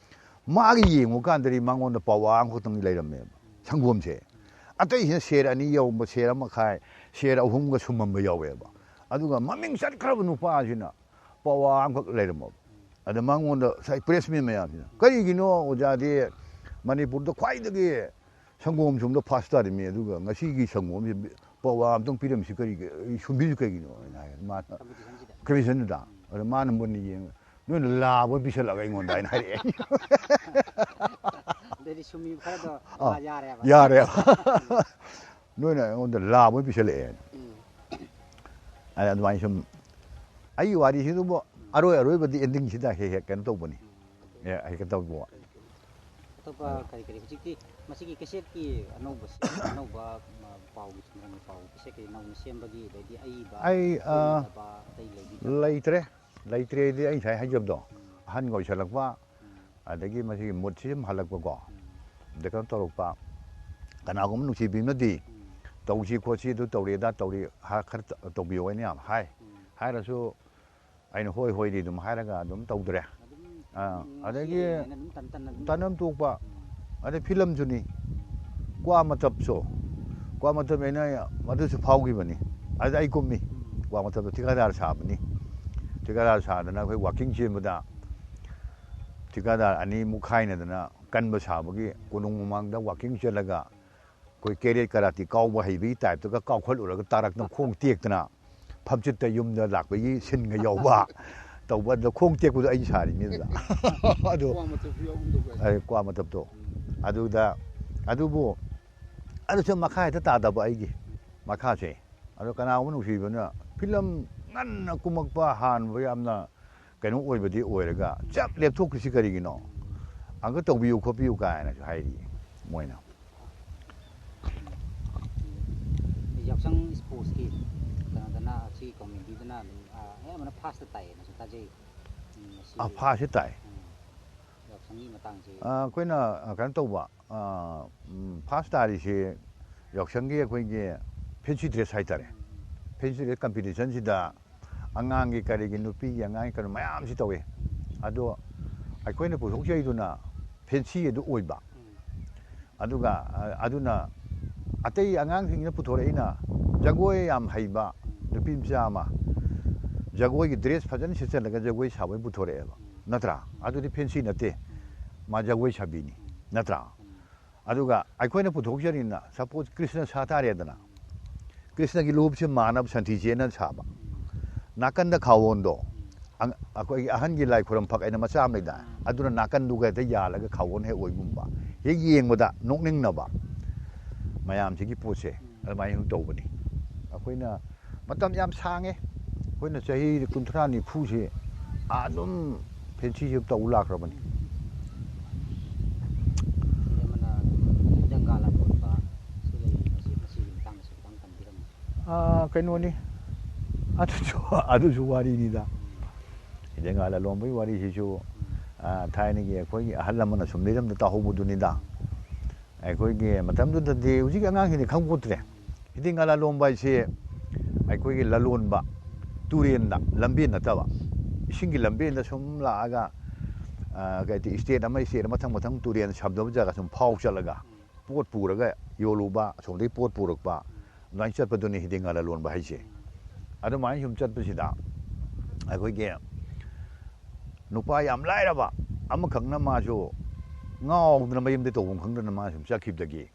ꯃꯥꯒꯤ ꯌꯦꯡꯉꯨ ꯀꯥꯟꯗꯗꯤ ꯃꯉꯣꯟꯗ ꯄꯋꯥ ꯑꯃꯈꯛꯇꯪ ꯂꯩꯔꯝꯃꯦꯕ ꯁꯪꯒꯣꯝꯁꯦ꯫ ꯑꯇꯩꯁꯤꯅ ꯁꯦꯔ ꯑꯅꯤ ꯌꯧꯕ, ꯁꯦꯔ ꯑꯃ ꯃꯈꯥꯏ, ꯁꯦꯔ ꯑꯍꯨꯝꯒ ꯁꯨꯝꯃꯝꯕ ꯌꯥꯎꯋꯦꯕ꯫ ꯑꯗꯨꯒ ꯃꯃꯤꯡ ꯆꯠꯈ꯭ꯔꯕ ꯅꯨꯄꯥꯁꯤꯅ ꯄꯋꯥ ꯑꯃꯈꯛ ꯂꯩꯔꯝꯃꯕ꯫ ꯑꯗ ꯃꯉꯣꯟꯗ ꯉꯁꯥꯏ ꯄ꯭ꯔꯦꯁ ꯃꯤꯠ ꯃꯌꯥꯝꯁꯤꯅ, "ꯀꯔꯤꯒꯤꯅꯣ ꯑꯣꯖꯥꯗꯤ ꯃꯅꯤꯄꯨꯔꯗ ꯈ꯭ꯋꯥꯏꯗꯒꯤ ꯁꯪꯒꯣꯝ ꯁꯨꯝꯕꯗ ꯐꯥꯔꯁ ꯇꯥꯔꯤꯃꯤ, ꯑꯗꯨꯒ ꯉꯁꯤꯒꯤ ꯁꯪꯒꯣꯝꯁꯤ ꯄꯋꯥ ꯑꯃꯇꯪ ꯄꯤꯔꯝꯃꯤꯁꯤ ꯀꯔꯤꯒꯤ, ꯁꯨꯝꯕꯤꯁꯤ ꯀꯩꯒꯤꯅꯣ?" ꯍꯥꯏꯅ ꯍꯥꯏ ꯃꯥꯅ꯫ ꯀꯝꯄꯤꯇꯤꯁꯟꯁꯤꯗ꯫ ꯀꯝꯄꯤꯇꯤꯁꯟꯗꯨꯗ꯫ ꯑꯗ ꯃꯥꯅ ꯃꯨꯟꯅ ꯌꯦꯡꯉ, "ꯅꯣꯏꯅ ꯂꯥꯕ ꯑꯣꯏꯅ ꯄꯤꯁꯜꯂꯛꯑꯒ ꯑꯩꯉꯣꯟꯗ" ꯍꯥꯏꯅ ꯍꯥꯏꯔꯛꯑꯦ꯫ ꯑꯗꯩꯗꯤ ꯁꯨꯝꯕꯤꯕ ꯈꯔꯗꯣ ꯑꯥ, ꯃꯥ ꯌꯥꯔꯦꯕ꯫ ꯌꯥꯔꯦꯕ꯫ "ꯅꯣꯏꯅ ꯑꯩꯉꯣꯟꯗ ꯂꯥꯕ ꯑꯣꯏꯅ ꯄꯤꯁꯜꯂꯛꯑꯦ" ꯍꯥꯏꯅ꯫ ꯎꯝ꯫ ꯑꯗ ꯑꯗꯨꯃꯥꯏꯅ ꯁꯨꯝ ꯑꯩꯒꯤ ꯋꯥꯔꯤꯁꯤꯗꯕꯨ ꯑꯔꯣꯏ ꯑꯔꯣꯏꯕꯗꯤ ꯑꯦꯟꯗꯤꯡꯁꯤꯗ ꯍꯦꯛ ꯍꯦꯛ ꯀꯩꯅꯣ ꯇꯧꯕꯅꯤ꯫ ꯎꯝ꯫ ꯑꯦ, ꯍꯦꯛ ꯀꯩꯅꯣ ꯇꯧꯕ꯫ ꯑꯇꯣꯞꯄ ꯀꯔꯤ ꯀꯔꯤ ꯍꯧꯖꯤꯛꯇꯤ ꯃꯁꯤꯒꯤ ꯀꯦꯁꯦꯠꯀꯤ ꯑꯅꯧꯕꯁꯤ, ꯑꯅꯧꯕ, ꯃ, ꯄꯥꯎꯒꯤ ꯆꯨꯝꯅꯒꯤ ꯄꯥꯎꯒꯤ ꯀꯦꯁꯦꯠꯀꯤ ꯅꯧꯅ ꯁꯦꯝꯕꯒꯤ, ꯑꯗꯩꯗꯤ ꯑꯏꯕ, ꯑꯩ, ꯑ, ꯐꯣꯡꯗꯕ ꯑꯇꯩ ꯂꯩꯕꯤꯗꯕ꯭ꯔꯥ? ꯂꯩꯇ꯭ꯔꯦ꯫ ꯂꯩꯇ꯭ꯔꯦꯗꯤ ꯑꯩ ꯉꯁꯥꯏ ꯍꯥꯏꯖꯕꯗꯣ, ꯎꯝ꯫ ꯑꯍꯟꯒ ꯑꯣꯏꯁꯜꯂꯛꯄ, ꯎꯝ꯫ ꯑꯗꯒꯤ ꯃꯁꯤꯒꯤ ꯃꯨꯠꯁꯤ ꯁꯨꯝ ꯍꯜꯂꯛꯄꯀꯣ, ꯎꯝ꯫ ꯑꯗ ꯀꯩꯅꯣ ꯇꯧꯔꯛꯄ, ꯀꯅꯥꯒꯨꯝꯕ ꯅꯨꯡꯁꯤꯕꯤꯅꯗꯤ ꯎꯝ꯫ "ꯇꯧꯁꯤ ꯈꯣꯠꯁꯤ, ꯑꯗꯨ ꯇꯧꯔꯦ ꯑꯗꯥ ꯇꯧꯔꯦ, ꯍꯥ, ꯈꯔ ꯇ-, ꯇꯧꯕꯤꯌꯣ" ꯍꯥꯏꯅ ꯌꯥꯝ ꯍꯥꯏ꯫ ꯎꯝ꯫ ꯍꯥꯏꯔꯁꯨ ꯑꯩꯅ "ꯍꯣꯏ, ꯍꯣꯏꯗꯤ" ꯑꯗꯨꯝ ꯍꯥꯏꯔꯒ ꯑꯗꯨꯝ ꯇꯧꯗ꯭ꯔꯦ꯫ ꯑꯗꯨꯝ ꯑꯥ, ꯎꯝ, ꯑꯗꯒꯤ ꯁꯤꯒꯤ ꯑꯣꯏꯅ ꯑꯗꯨꯝ ꯇꯟ ꯇꯟꯅ ꯑꯗꯨꯝ ꯇꯟ ꯑꯃ ꯇꯣꯛꯄ꯫ ꯎꯝ꯫ ꯑꯗꯩ ꯐꯤꯂꯝꯁꯨꯅꯤ꯫ ꯀ꯭ꯋꯥ ꯃꯇꯞꯁꯨ, ꯀ꯭ꯋꯥ ꯃꯇꯞ ꯑꯩꯅ ꯃꯗꯨꯁꯨ ꯐꯥꯎꯈꯤꯕꯅꯤ꯫ ꯑꯗꯨꯗ ꯑꯩ ꯀꯨꯝꯃꯤ꯫ ꯎꯝ꯫ ꯀ꯭ꯋꯥ ꯃꯇꯞꯇ ꯊꯤꯀꯥꯗꯥꯔ ꯁꯥꯕꯅꯤ꯫ ꯊꯤꯀꯥꯗꯥꯔ ꯁꯥꯗꯅ ꯑꯩꯈꯣꯏ ꯋꯥꯀꯤꯡ ꯆꯦꯟꯕꯗ ꯊꯤꯀꯥꯗꯥꯔ ꯑꯅꯤ ꯃꯨꯛꯈꯥꯏꯅꯗꯅ ꯀꯟꯕ ꯁꯥꯕꯒꯤ ꯀꯣꯅꯨꯡ ꯃꯃꯥꯡꯗ ꯋꯥꯀꯤꯡ ꯆꯦꯜꯂꯒ ꯑꯩꯈꯣꯏ ꯀꯦꯔꯦꯠ ꯀꯔꯥꯇꯤ ꯀꯥꯎꯕ ꯍꯩꯕꯒꯤ ꯇꯥꯏꯞꯇꯒ ꯀꯥꯎꯈꯠꯂꯨꯔꯒ ꯇꯥꯔꯛꯇꯅ ꯈꯣꯡ ꯇꯦꯛꯇꯅ ꯐꯝꯆꯤꯠꯇ ꯌꯨꯝꯗ ꯂꯥꯛꯄꯒꯤ ꯁꯤꯟꯒ ꯌꯥꯎꯕ ꯇꯧꯕ, ꯑꯗꯨꯗ ꯈꯣꯡ ꯇꯦꯛꯄꯗꯣ ꯑꯩ ꯁꯥꯔꯤꯅꯤ ꯑꯗꯨꯗ꯫ ꯑꯗꯣ ꯀ꯭ꯋꯥ ꯃꯇꯞꯁꯨ ꯌꯥꯎꯒꯨꯝ ꯇꯧꯕ ꯍꯥꯏꯁꯦ꯫ ꯑꯩ ꯀ꯭ꯋꯥ ꯃꯇꯞꯇꯣ꯫ ꯎꯝ꯫ ꯑꯗꯨꯗ, ꯑꯗꯨꯕꯨ, ꯑꯗꯨꯁꯨ ꯃꯈꯥ ꯍꯦꯛꯇ ꯇꯥꯗꯕ ꯑꯩꯒꯤ ꯃꯈꯥꯁꯦ꯫ ꯑꯗꯣ ꯀꯅꯥꯒꯨꯝꯕ ꯅꯨꯡꯁꯤꯕꯅ ꯐꯤꯂꯝ ꯉꯟꯅ ꯀꯨꯝꯃꯛꯄ ꯍꯥꯟꯕ ꯌꯥꯝꯅ ꯀꯩꯅꯣ ꯑꯣꯏꯕꯗꯤ ꯑꯣꯏꯔꯒ ꯆꯞ ꯂꯦꯞꯊꯣꯛꯈ꯭ꯔꯤꯁꯤ ꯀꯔꯤꯒꯤꯅꯣ? ꯑꯝꯇ ꯇꯧꯕꯤꯌꯨ ꯈꯣꯠꯄꯤꯌꯨ ꯀꯥꯏꯅꯁꯨ ꯍꯥꯏꯔꯤ ꯃꯣꯏꯅ꯫ ꯌꯥꯎꯁꯪ ꯁ꯭ꯄꯣꯔꯠꯁꯀꯤ ꯀꯩꯅꯣꯗꯅ, ꯁꯤ ꯀꯃꯤꯇꯤꯗꯅ ꯑꯗꯨꯝ, ꯑ, ꯑꯌꯥꯝꯕꯅ ꯐꯥꯔꯁꯇ ꯇꯥꯏꯌꯦꯅꯁꯨ ꯇꯥꯖꯩ꯫ ꯎꯝ, ꯃꯁꯤ, ꯑ, ꯐꯥꯔꯁꯁꯦ ꯇꯥꯏ꯫ ꯎꯝ, ꯌꯥꯎꯁꯪꯒꯤ ꯃꯇꯥꯡꯁꯦ꯫ ꯑ, ꯑꯩꯈꯣꯏꯅ, ꯑ, ꯀꯩꯅꯣ ꯇꯧꯕ, ꯑ, ꯎꯝ, ꯐꯥꯔꯁ ꯇꯥꯔꯤꯁꯤ ꯌꯥꯎꯁꯪꯒꯤ ꯑꯩꯈꯣꯏꯒꯤ ꯐꯦꯟꯁꯤ ꯗ꯭ꯔꯦꯁ ꯍꯥꯏꯇꯥꯔꯦ꯫ ꯎꯝ, ꯎꯝ꯫ ꯐꯦꯟꯁꯤ ꯗ꯭ꯔꯦꯁ ꯀꯝꯄꯤꯇꯤꯁꯟꯁꯤꯗ ꯑꯉꯥꯡꯒꯤ ꯀꯔꯤꯒꯤ ꯅꯨꯄꯤꯒꯤ ꯑꯉꯥꯡꯒꯤ ꯀꯩꯅꯣ ꯃꯌꯥꯝꯁꯤ ꯇꯧꯏ꯫ ꯑꯗꯣ ꯑꯩꯈꯣꯏꯅ ꯄꯨꯊꯣꯛꯆꯩꯗꯨꯅ ꯐꯦꯟꯁꯤ ꯑꯗꯨ ꯑꯣꯏꯕ꯫ ꯑꯗꯨꯒ ꯑ, ꯑꯗꯨꯅ ꯑꯇꯩ ꯑꯉꯥꯡꯁꯤꯡꯅ ꯄꯨꯊꯣꯔꯛꯏꯅ ꯖꯒꯣꯏ ꯌꯥꯝ ꯍꯩꯕ ꯅꯨꯄꯤ ꯃꯆꯥ ꯑꯃ ꯖꯒꯣꯏꯒꯤ ꯗ꯭ꯔꯦꯁ ꯐꯖꯅ ꯁꯦꯠꯆꯜꯂꯒ ꯖꯒꯣꯏ ꯁꯥꯕ ꯄꯨꯊꯣꯔꯛꯑꯦꯕ, ꯅꯠꯇ꯭ꯔꯥ? ꯑꯗꯨꯗꯤ ꯐꯦꯟꯁꯤ ꯅꯠꯇꯦ, ꯃꯥ ꯖꯒꯣꯏ ꯁꯥꯕꯤꯅꯤ, ꯅꯠꯇ꯭ꯔꯥ? ꯑꯗꯨꯒ ꯑꯩꯈꯣꯏꯅ ꯄꯨꯊꯣꯛꯆꯔꯤꯅ, ꯁꯄꯣꯁ, ꯀ꯭ꯔꯤꯁꯅ ꯁꯥ ꯇꯥꯔꯦꯗꯅ, ꯀ꯭ꯔꯤꯁꯅꯒꯤ ꯂꯨꯍꯨꯞꯁꯦ ꯃꯥꯅꯕ ꯁꯟꯊꯤ ꯆꯦꯅ ꯁꯥꯕ, ꯅꯥꯀꯟꯗ ꯈꯥꯋꯣꯟꯗꯣ, ꯑꯪ-, ꯑꯩꯈꯣꯏꯒꯤ ꯑꯍꯟꯒꯤ ꯂꯥꯏ ꯈꯨꯔꯨꯝ ꯐꯛ ꯍꯥꯏꯅ ꯃꯆꯥ ꯑꯃ ꯂꯩꯗꯥꯏ, ꯑꯗꯨꯅ ꯅꯥꯀꯟꯗꯨꯒ ꯍꯦꯛꯇ ꯌꯥꯜꯂꯒ ꯈꯥꯋꯣꯟ ꯍꯦꯛ ꯑꯣꯏꯒꯨꯝꯕ, ꯍꯦꯛ ꯌꯦꯡꯕꯗ ꯅꯣꯛꯅꯤꯡꯅꯕ ꯃꯌꯥꯝꯁꯤꯒꯤ ꯄꯣꯠꯁꯦ ꯑꯗꯨꯃꯥꯏꯅ ꯇꯧꯕꯅꯤ꯫ ꯑꯩꯈꯣꯏꯅ ꯃꯇꯝ ꯌꯥꯝ ꯁꯥꯡꯉꯦ, ꯑꯩꯈꯣꯏꯅ ꯆꯍꯤ ꯀꯨꯟꯊ꯭ꯔꯥ ꯅꯤꯐꯨꯁꯦ ꯑꯗꯨꯝ ꯐꯦꯟꯁꯤꯁꯦ ꯇꯧ ꯂꯥꯛꯈ꯭ꯔꯕꯅꯤ꯫ ꯁꯤꯗ ꯑꯃꯅ ꯍꯤꯗꯪꯒꯥ ꯂꯂꯣꯟꯕ ꯁꯤ ꯂꯩꯔꯤ, ꯃꯁꯤ ꯃꯁꯤꯒꯤ ꯃꯇꯥꯡꯗꯁꯨ ꯈꯤꯇꯪ ꯊꯝꯕꯤꯔꯝꯃꯨ꯫ ꯑꯥ, ꯀꯩꯅꯣꯅꯤ, ꯑꯗꯨꯁꯨ ꯑꯗꯨꯁꯨ ꯋꯥꯔꯤꯅꯤꯗ꯫ ꯍꯤꯗꯦꯟꯒꯥ ꯂꯂꯣꯟꯕꯒꯤ ꯋꯥꯔꯤꯁꯤꯁꯨ, ꯑꯥ, ꯊꯥꯏꯅꯒꯤ ꯑꯩꯈꯣꯏꯒꯤ ꯑꯍꯜ ꯂꯃꯟꯅ ꯁꯨꯝ ꯂꯤꯔꯝꯗ ꯇꯥꯍꯧꯕꯗꯨꯅꯤꯗ꯫ ꯑꯩꯈꯣꯏꯒꯤ ꯃꯇꯝꯗꯨꯗꯗꯤ, ꯍꯧꯖꯤꯛꯀꯤ ꯑꯉꯥꯡꯁꯤꯡꯗꯤ ꯈꯪꯄꯣꯠꯇ꯭ꯔꯦ꯫ ꯍꯤꯗꯦꯟꯒꯥ ꯂꯂꯣꯟꯕ ꯍꯥꯏꯁꯦ ꯑꯩꯈꯣꯏꯒꯤ ꯂꯂꯣꯟꯕ, ꯇꯨꯔꯦꯟꯗ, ꯂꯝꯕꯦꯟ ꯅꯠꯇꯕ, ꯏꯁꯤꯡꯒꯤ ꯂꯝꯕꯦꯟꯗ ꯁꯨꯝ ꯂꯥꯛꯑꯒ, ꯑꯥ, ꯀꯩ ꯍꯥꯏ, ꯏꯁꯇꯦꯠ ꯑꯃ ꯏꯁꯇꯦꯠ, ꯃꯊꯪ ꯃꯊꯪ ꯇꯨꯔꯦꯟ ꯁꯝꯗꯕ ꯖꯒꯥ ꯁꯨꯝ ꯐꯥꯎ ꯆꯠꯂꯒ ꯄꯣꯠ ꯄꯨꯔꯒ ꯌꯣꯜꯂꯨꯕ, ꯑꯁꯣꯝꯗꯒꯤ ꯄꯣꯠ ꯄꯨꯔꯛꯄ, ꯑꯗꯨꯃꯥꯏꯅ ꯆꯠꯄꯗꯨꯅꯤ ꯍꯤꯗꯦꯟꯒꯥ ꯂꯂꯣꯟꯕ ꯍꯥꯏꯁꯦ꯫ ꯑꯗꯨꯃꯥꯏꯅ ꯁꯨꯝ ꯆꯠꯄꯁꯤꯗ ꯑꯩꯈꯣꯏꯒꯤ ꯅꯨꯄꯥ ꯌꯥꯝ ꯂꯥꯏꯔꯕ ꯑꯃꯈꯛꯅ ꯃꯥꯁꯨ ꯉꯥꯎꯗꯅ ꯃꯌꯨꯝꯗ ꯇꯧꯐꯝ ꯈꯪꯗꯅ ꯃꯥ ꯁꯨꯝ ꯆꯠꯈꯤꯕꯗꯒꯤ,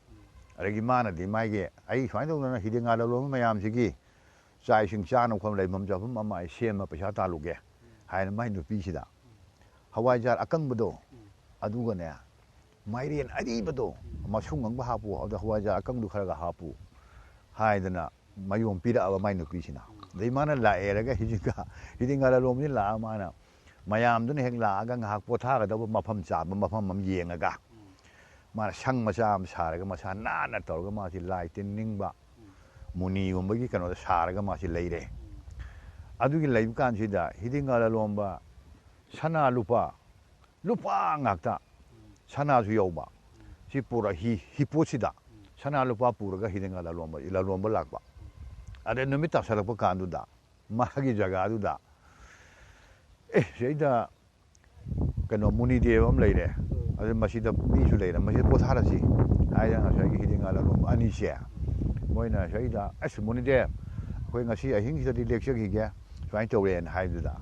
ꯑꯗꯒꯤ ꯃꯥꯅꯗꯤ ꯃꯥꯒꯤ, "ꯑꯩ ꯁꯨꯃꯥꯏꯅ ꯇꯧꯗꯅ ꯍꯤꯗꯦꯟꯒꯥ ꯂꯂꯣꯟꯕ ꯃꯌꯥꯝꯁꯤꯒꯤ ꯆꯥꯛ ꯏꯁꯤꯡ ꯆꯥꯅꯕ ꯈꯣꯠꯅꯕ ꯂꯩꯐꯝ ꯆꯥꯐꯝ ꯑꯃ ꯑꯩ ꯁꯦꯝꯃ ꯄꯩꯁꯥ ꯇꯥꯜꯂꯨꯒꯦ" ꯍꯥꯏꯅ ꯃꯥꯏ ꯅꯨꯄꯤꯁꯤꯗ ꯍꯋꯥꯏꯖꯥꯔ ꯑꯀꯪꯕꯗꯣ, ꯑꯗꯨꯒꯅꯦ, ꯃꯥꯏꯔꯦꯟ ꯑꯔꯤꯕꯗꯣ, ꯃꯁꯨꯡ ꯑꯃꯒ ꯍꯥꯞꯄꯨ, ꯑꯗ ꯍꯋꯥꯏꯖꯥꯔ ꯑꯀꯪꯗꯨ ꯈꯔꯒ ꯍꯥꯞꯄꯨ ꯍꯥꯏꯗꯅ ꯃꯌꯣꯝ ꯄꯤꯔꯛꯑꯕ ꯃꯥꯏ ꯅꯨꯄꯤꯁꯤꯅ꯫ ꯑꯗꯩ ꯃꯥꯅ ꯂꯥꯛꯑꯦꯔꯒ ꯍꯤꯗꯦꯟꯒꯥ, ꯍꯤꯗꯦꯟꯒꯥ ꯂꯂꯣꯟꯕꯁꯤ ꯂꯥꯛꯑ ꯃꯥꯅ ꯃꯌꯥꯝꯗꯨꯅ ꯍꯦꯛ ꯂꯥꯛꯑꯒ ꯉꯥꯏꯍꯥꯛ ꯄꯣꯊꯥꯒꯗꯕ ꯃꯐꯝ ꯆꯥꯕ ꯃꯐꯝ ꯑꯃ ꯌꯦꯡꯉꯒ, ꯃꯥꯅ ꯁꯪ ꯃꯆꯥ ꯑꯃ ꯁꯥꯔꯒ, ꯃꯁꯥ ꯅꯥꯟꯅ ꯇꯧꯔꯒ, ꯃꯥꯁꯤ ꯂꯥꯏ ꯇꯤꯟ ꯅꯤꯡꯕ ꯃꯨꯅꯤꯒꯨꯝꯕꯒꯤ ꯀꯩꯅꯣꯗ ꯁꯥꯔꯒ ꯃꯥꯁꯤ ꯂꯩꯔꯦ꯫ ꯑꯗꯨꯒꯤ ꯂꯩꯕ ꯀꯥꯟꯁꯤꯗ ꯍꯤꯗꯦꯟꯒꯥ ꯂꯂꯣꯟꯕ ꯁꯅꯥ ꯂꯨꯄꯥ, ꯂꯨꯄꯥ ꯉꯥꯛꯇ, ꯁꯅꯥꯁꯨ ꯌꯧꯕ, ꯁꯤ ꯄꯨꯔ-, ꯍꯤ, ꯍꯤ ꯄꯣꯠꯁꯤꯗ ꯁꯅꯥ ꯂꯨꯄꯥ ꯄꯨꯔꯒ ꯍꯤꯗꯦꯟꯒꯥ ꯂꯂꯣꯟꯕ, ꯂꯂꯣꯟꯕ ꯂꯥꯛꯄ꯫ ꯑꯗꯩ ꯅꯨꯃꯤꯠ ꯇꯥꯁꯜꯂꯛꯄ ꯀꯥꯟꯗꯨꯗ ꯃꯥꯒꯤ ꯖꯒꯥꯗꯨꯗ, "ꯑꯦ, ꯁꯤꯗꯩꯗ ꯀꯩꯅꯣ, ꯃꯨꯅꯤꯗꯦꯕ ꯑꯃ ꯂꯩꯔꯦ, ꯑꯗꯨ ꯃꯁꯤꯗ ꯃꯤꯁꯨ ꯂꯩꯔꯦ, ꯃꯁꯤꯗ ꯄꯣꯊꯥꯔꯁꯤ ꯍꯥꯏꯗꯅ ꯉꯁꯥꯏꯒꯤ ꯍꯤꯗꯦꯡꯒ ꯂꯥꯂꯣꯟꯕ ꯑꯅꯤꯁꯦ, ꯃꯣꯏꯅ ꯁꯤꯗꯩꯗ, "ꯑꯁ, ꯃꯨꯅꯤꯗꯦꯕ, ꯑꯩꯈꯣꯏ ꯉꯁꯤ ꯑꯍꯤꯡꯁꯤꯗꯗꯤ ꯂꯦꯛꯆꯈꯤꯒꯦ, ꯁꯨꯃꯥꯏꯅ ꯇꯧꯔꯦꯅ" ꯍꯥꯏꯕꯗꯨꯗ,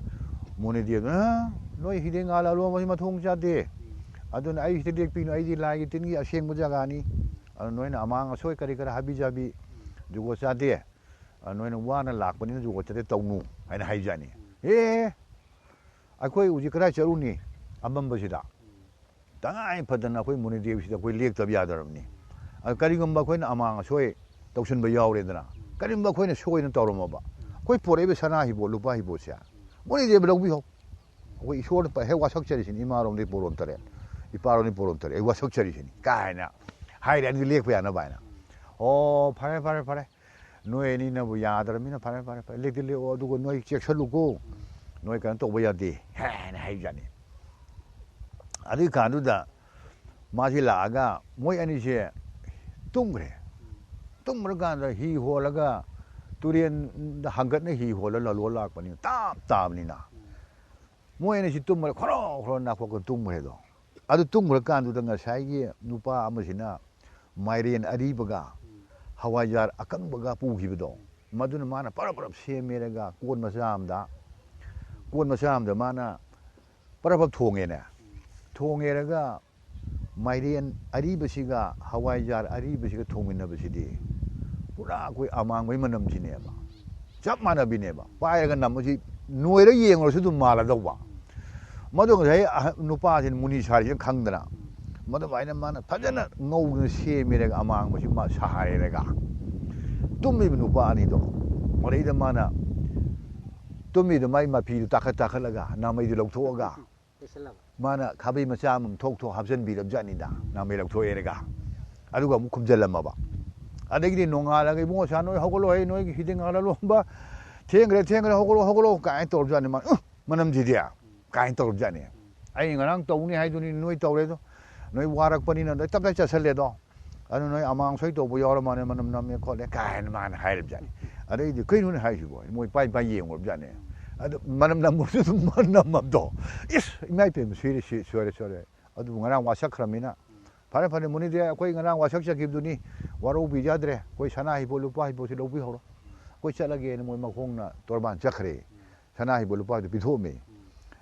ꯃꯨꯅꯤꯗꯦꯕꯅ, "ꯅꯣꯏ ꯍꯤꯗꯦꯡꯒ ꯂꯥꯂꯣꯟꯕꯁꯤ ꯃꯊꯣꯡ ꯆꯥꯗꯦ, ꯑꯗꯨꯅ ꯑꯩ ꯁꯤꯗ ꯂꯦꯛꯄꯤꯅꯨ, ꯑꯩꯗꯤ ꯂꯥꯏꯒꯤ ꯇꯤꯟꯒꯤ ꯑꯁꯦꯡꯕ ꯖꯒꯥꯅꯤ, ꯑꯗꯨ ꯅꯣꯏꯅ ꯑꯃꯥꯡ ꯑꯁꯣꯏ ꯀꯔꯤ ꯀꯔꯥ ꯍꯥꯕꯤ ꯖꯥꯕꯤ ꯖꯨꯒꯣꯠ ꯆꯥꯗꯦ, ꯑꯗꯨ ꯅꯣꯏꯅ ꯋꯥꯅ ꯂꯥꯛꯄꯅꯤꯅ ꯖꯨꯒꯣꯠ ꯆꯥꯗꯦ, ꯇꯧꯅꯨ" ꯍꯥꯏꯅ ꯍꯥꯏꯖꯥꯠꯅꯤ꯫ ꯑꯦ, ꯑꯩꯈꯣꯏ ꯍꯧꯖꯤꯛ ꯀꯗꯥꯏ ꯆꯠꯂꯨꯅꯤ? ꯑꯃꯝꯕꯁꯤꯗ꯫ ꯇꯉꯥꯏ ꯐꯗꯅ ꯑꯩꯈꯣꯏ ꯃꯨꯅꯤꯗꯦꯕꯁꯤꯗ ꯑꯩꯈꯣꯏ ꯂꯦꯛꯇꯕ ꯌꯥꯗ꯭ꯔꯕꯅꯤ꯫ ꯑꯗꯨ ꯀꯔꯤꯒꯨꯝꯕ ꯑꯩꯈꯣꯏꯅ ꯑꯃꯥꯡ ꯑꯁꯣꯏ ꯇꯧꯁꯤꯟꯕ ꯌꯥꯎꯔꯦꯗꯅ, ꯀꯔꯤꯒꯨꯝꯕ ꯑꯩꯈꯣꯏꯅ ꯁꯣꯏꯅ ꯇꯧꯔꯝꯃꯕ, ꯑꯩꯈꯣꯏ ꯄꯣꯔꯛꯏꯕ ꯁꯅꯥ ꯍꯤꯕꯣ, ꯂꯨꯄꯥ ꯍꯤꯕꯣꯁꯦ ꯃꯨꯅꯤꯗꯦꯕ ꯂꯧꯕꯤꯍꯧ꯫ ꯑꯩꯈꯣꯏ ꯏꯁꯣꯔꯗ ꯄ-, ꯍꯦꯛ ꯋꯥꯁꯛꯆꯔꯤꯁꯤꯅꯤ, ꯏꯃꯥꯔꯣꯝꯗꯒꯤ ꯄꯣꯔꯣꯝ ꯇꯔꯦꯠ, ꯏꯄꯥꯔꯣꯝꯗꯒꯤ ꯄꯣꯔꯣꯝ ꯇꯔꯦꯠ, ꯑꯩ ꯋꯥꯁꯛꯆꯔꯤꯁꯤꯅꯤ ꯀꯥꯏꯅ ꯍꯥꯏꯔꯦ, ꯑꯗꯨꯗꯤ ꯂꯦꯛꯄ ꯌꯥꯅꯕ ꯍꯥꯏꯅ꯫ "ꯑꯣ, ꯐꯔꯦ, ꯐꯔꯦ, ꯐꯔꯦ, ꯅꯣꯏ ꯑꯅꯤꯅꯕꯨ ꯌꯥꯗ꯭ꯔꯕꯅꯤꯅ ꯐꯔꯦ, ꯐꯔꯦ, ꯐꯔꯦ, ꯂꯦꯛꯇꯤ ꯂꯦꯛꯑꯣ, ꯑꯗꯨꯒ ꯅꯣꯏ ꯆꯦꯛꯁꯜꯂꯨꯀꯣ, ꯅꯣꯏ ꯀꯩꯅꯣ ꯇꯧꯕ ꯌꯥꯗꯦ" ꯍꯥꯏꯅ ꯍꯥꯏꯖꯥꯠꯅꯤ꯫ ꯑꯗꯨꯒꯤ ꯀꯥꯟꯗꯨꯗ ꯃꯥꯁꯤ ꯂꯥꯛꯑꯒ ꯃꯣꯏ ꯑꯅꯤꯁꯦ ꯇꯨꯝꯈ꯭ꯔꯦ꯫ ꯇꯨꯝꯈ꯭ꯔꯀꯥꯟꯗ ꯍꯤ ꯍꯣꯜꯂꯒ ꯇꯨꯔꯦꯟꯗ ꯍꯥꯡꯒꯠꯅ ꯍꯤ ꯍꯣꯜꯂ ꯂꯂꯣꯟ ꯂꯥꯛꯄꯅꯤ, ꯇꯥꯞ ꯇꯥꯕꯅꯤꯅ꯫ ꯃꯣꯏ ꯑꯅꯤꯁꯤ ꯇꯨꯝꯈ꯭ꯔꯦ, ꯈꯣꯔꯣ ꯈꯣꯔꯣ ꯅꯥꯈꯣꯛꯇꯅ ꯇꯨꯝꯈ꯭ꯔꯦꯗꯣ꯫ ꯑꯗꯨ ꯇꯨꯝꯈ꯭ꯔꯀꯥꯟꯗꯨꯗ ꯉꯁꯥꯏꯒꯤ ꯅꯨꯄꯥ ꯑꯃꯁꯤꯅ ꯃꯥꯏꯔꯦꯟ ꯑꯔꯤꯕꯒ ꯍꯋꯥꯏꯖꯥꯔ ꯑꯀꯪꯕꯒ ꯄꯨꯈꯤꯕꯗꯣ, ꯃꯗꯨꯅ ꯃꯥꯅ ꯄꯔꯞ ꯄꯔꯞ ꯁꯦꯝꯃꯦꯔꯒ ꯀꯣꯟ ꯃꯆꯥ ꯑꯃꯗ, ꯀꯣꯟ ꯃꯆꯥ ꯑꯃꯗ ꯃꯥꯅ ꯄꯔꯞ ꯄꯔꯞ ꯊꯣꯡꯉꯦꯅꯦ꯫ ꯊꯣꯡꯉꯦꯔꯒ ꯃꯥꯏꯔꯦꯟ ꯑꯔꯤꯕꯁꯤꯒ ꯍꯋꯥꯏꯖꯥꯔ ꯑꯔꯤꯕꯁꯤꯒ ꯊꯣꯡꯃꯤꯟꯅꯕꯁꯤꯗꯤ ꯄꯨꯔꯥ ꯑꯩꯈꯣꯏ ꯑꯃꯥꯡꯕꯩ ꯃꯅꯝꯁꯤꯅꯦꯕ꯫ ꯆꯞ ꯃꯥꯟꯅꯕꯤꯅꯦꯕ꯫ ꯄꯥꯏꯔꯒ ꯅꯝꯕꯁꯤ ꯅꯣꯏꯔ ꯌꯦꯡꯉꯨꯔꯁꯨ ꯑꯗꯨꯝ ꯃꯥꯜꯂꯗꯧꯕ꯫ ꯃꯗꯨ ꯉꯁꯥꯏ ꯑꯍ-, ꯅꯨꯄꯥꯁꯤꯅ ꯃꯨꯅꯤ ꯁꯥꯔꯤꯁꯤꯅ ꯈꯪꯗꯅ ꯃꯗꯨꯃꯥꯏꯅ ꯃꯥꯅ ꯐꯖꯅ ꯉꯧꯗꯅ ꯁꯦꯝꯃꯦꯔꯒ ꯑꯃꯥꯡꯕꯁꯤ ꯃꯥ ꯁꯥꯍꯥꯏꯔꯒ ꯇꯨꯝꯃꯤꯕ ꯅꯨꯄꯥ ꯑꯅꯤꯗꯣ, ꯃꯗꯩꯗ ꯃꯥꯅ ꯇꯨꯝꯃꯤꯗꯣ ꯃꯥꯏ ꯃꯐꯤꯗꯨ ꯇꯥꯈꯠ ꯇꯥꯈꯠꯂꯒ ꯅꯥꯃꯩꯗꯨ ꯂꯧꯊꯣꯛꯑꯒ ꯃꯥꯅ ꯈꯥꯕꯩ ꯃꯆꯥ ꯑꯃꯃꯝ ꯊꯣꯛ ꯊꯣꯛ ꯍꯥꯞꯆꯤꯟꯕꯤꯔꯕ ꯖꯥꯠꯅꯤꯗ, ꯅꯥꯃꯩ ꯂꯧꯊꯣꯛꯑꯦꯔꯒ꯫ ꯑꯗꯨꯒ ꯑꯃꯨꯛ ꯈꯨꯝꯖꯤꯜꯂꯝꯃꯕ꯫ ꯑꯗꯒꯤꯗꯤ ꯅꯣꯡꯉꯥꯜꯂꯒ, "ꯏꯕꯨꯡꯉꯣ, ꯁꯥ ꯅꯣꯏ ꯍꯧꯒꯠꯂꯣ, ꯍꯩ, ꯅꯣꯏꯒꯤ ꯍꯤꯗꯤꯡ ꯉꯥ ꯂꯣꯟꯕ ꯊꯦꯡꯈ꯭ꯔꯦ, ꯊꯦꯡꯈ꯭ꯔꯦ, ꯍꯧꯒꯠꯂꯣ, ꯍꯧꯒꯠꯂꯣ" ꯀꯥꯏꯅ ꯇꯧꯔꯕ ꯖꯥꯠꯅꯤ꯫ ꯃꯥ, "ꯎꯝ, ꯃꯅꯝꯁꯤꯗꯤ" ꯀꯥꯏꯅ ꯇꯧꯔꯕ ꯖꯥꯠꯅꯤ꯫ "ꯑꯩ ꯉꯔꯥꯡ ꯇꯧꯅꯤ ꯍꯥꯏꯗꯨꯅꯤ, ꯅꯣꯏ ꯇꯧꯔꯦꯗꯣ, ꯅꯣꯏ ꯋꯥꯔꯛꯄꯅꯤꯅ ꯅꯣꯏ ꯇꯞ ꯇꯥꯏ ꯆꯠꯁꯜꯂꯦꯗꯣ, ꯑꯗꯨ ꯅꯣꯏ ꯑꯃꯥꯡ ꯁꯣꯏ ꯇꯧꯕ ꯌꯥꯎꯔ ꯃꯥꯜꯂꯦ, ꯃꯅꯝ ꯅꯝꯃꯦ ꯈꯣꯠꯂꯦ" ꯀꯥꯏꯅ ꯃꯥꯅ ꯍꯥꯏꯔꯕ ꯖꯥꯠꯅꯤ꯫ ꯑꯗꯩꯗꯤ, "ꯀꯩꯅꯣꯅꯦ ꯍꯥꯏꯁꯤꯕꯣ?" ꯃꯣꯏ ꯄꯥꯏ ꯄꯥꯏ ꯌꯦꯡꯉꯨꯔꯕ ꯖꯥꯠꯅꯤ꯫ ꯑꯗꯨ ꯃꯅꯝ ꯅꯝꯕꯁꯨ ꯑꯗꯨꯝ ꯅꯝꯃꯕꯗꯣ꯫ "ꯏꯁ, ꯏꯃꯥ ꯏꯄꯦꯝꯃ, ꯁꯣꯏꯔꯦ, ꯁꯤ-, ꯁꯣꯏꯔꯦ, ꯁꯣꯏꯔꯦ꯫ ꯑꯗꯨꯕꯨ ꯉꯔꯥꯡ ꯋꯥꯁꯛꯈ꯭ꯔꯕꯅꯤꯅ, ꯐꯔꯦ ꯐꯔꯦ, ꯃꯨꯅꯤꯗꯤ ꯑꯩꯈꯣꯏ ꯉꯔꯥꯡ ꯋꯥꯁꯛꯆꯈꯤꯕꯗꯨꯅꯤ, ꯋꯥꯔꯧꯕꯤꯖꯗ꯭ꯔꯦ, ꯑꯩꯈꯣꯏ ꯁꯅꯥ ꯍꯤꯞꯄꯣ ꯂꯨꯄꯥ ꯍꯤꯞꯄꯣꯁꯤ ꯂꯧꯕꯤꯍꯧꯔꯣ, ꯑꯩꯈꯣꯏ ꯆꯠꯂꯒꯦꯅ ꯃꯣꯏ ꯃꯈꯣꯡꯅ ꯇꯣꯔꯕꯥꯟ ꯆꯠꯈ꯭ꯔꯦ꯫ ꯁꯅꯥ ꯍꯤꯞꯄꯣ ꯂꯨꯄꯥ ꯍꯤꯞꯄꯣ ꯄꯤꯊꯣꯛꯑꯝꯃꯤ꯫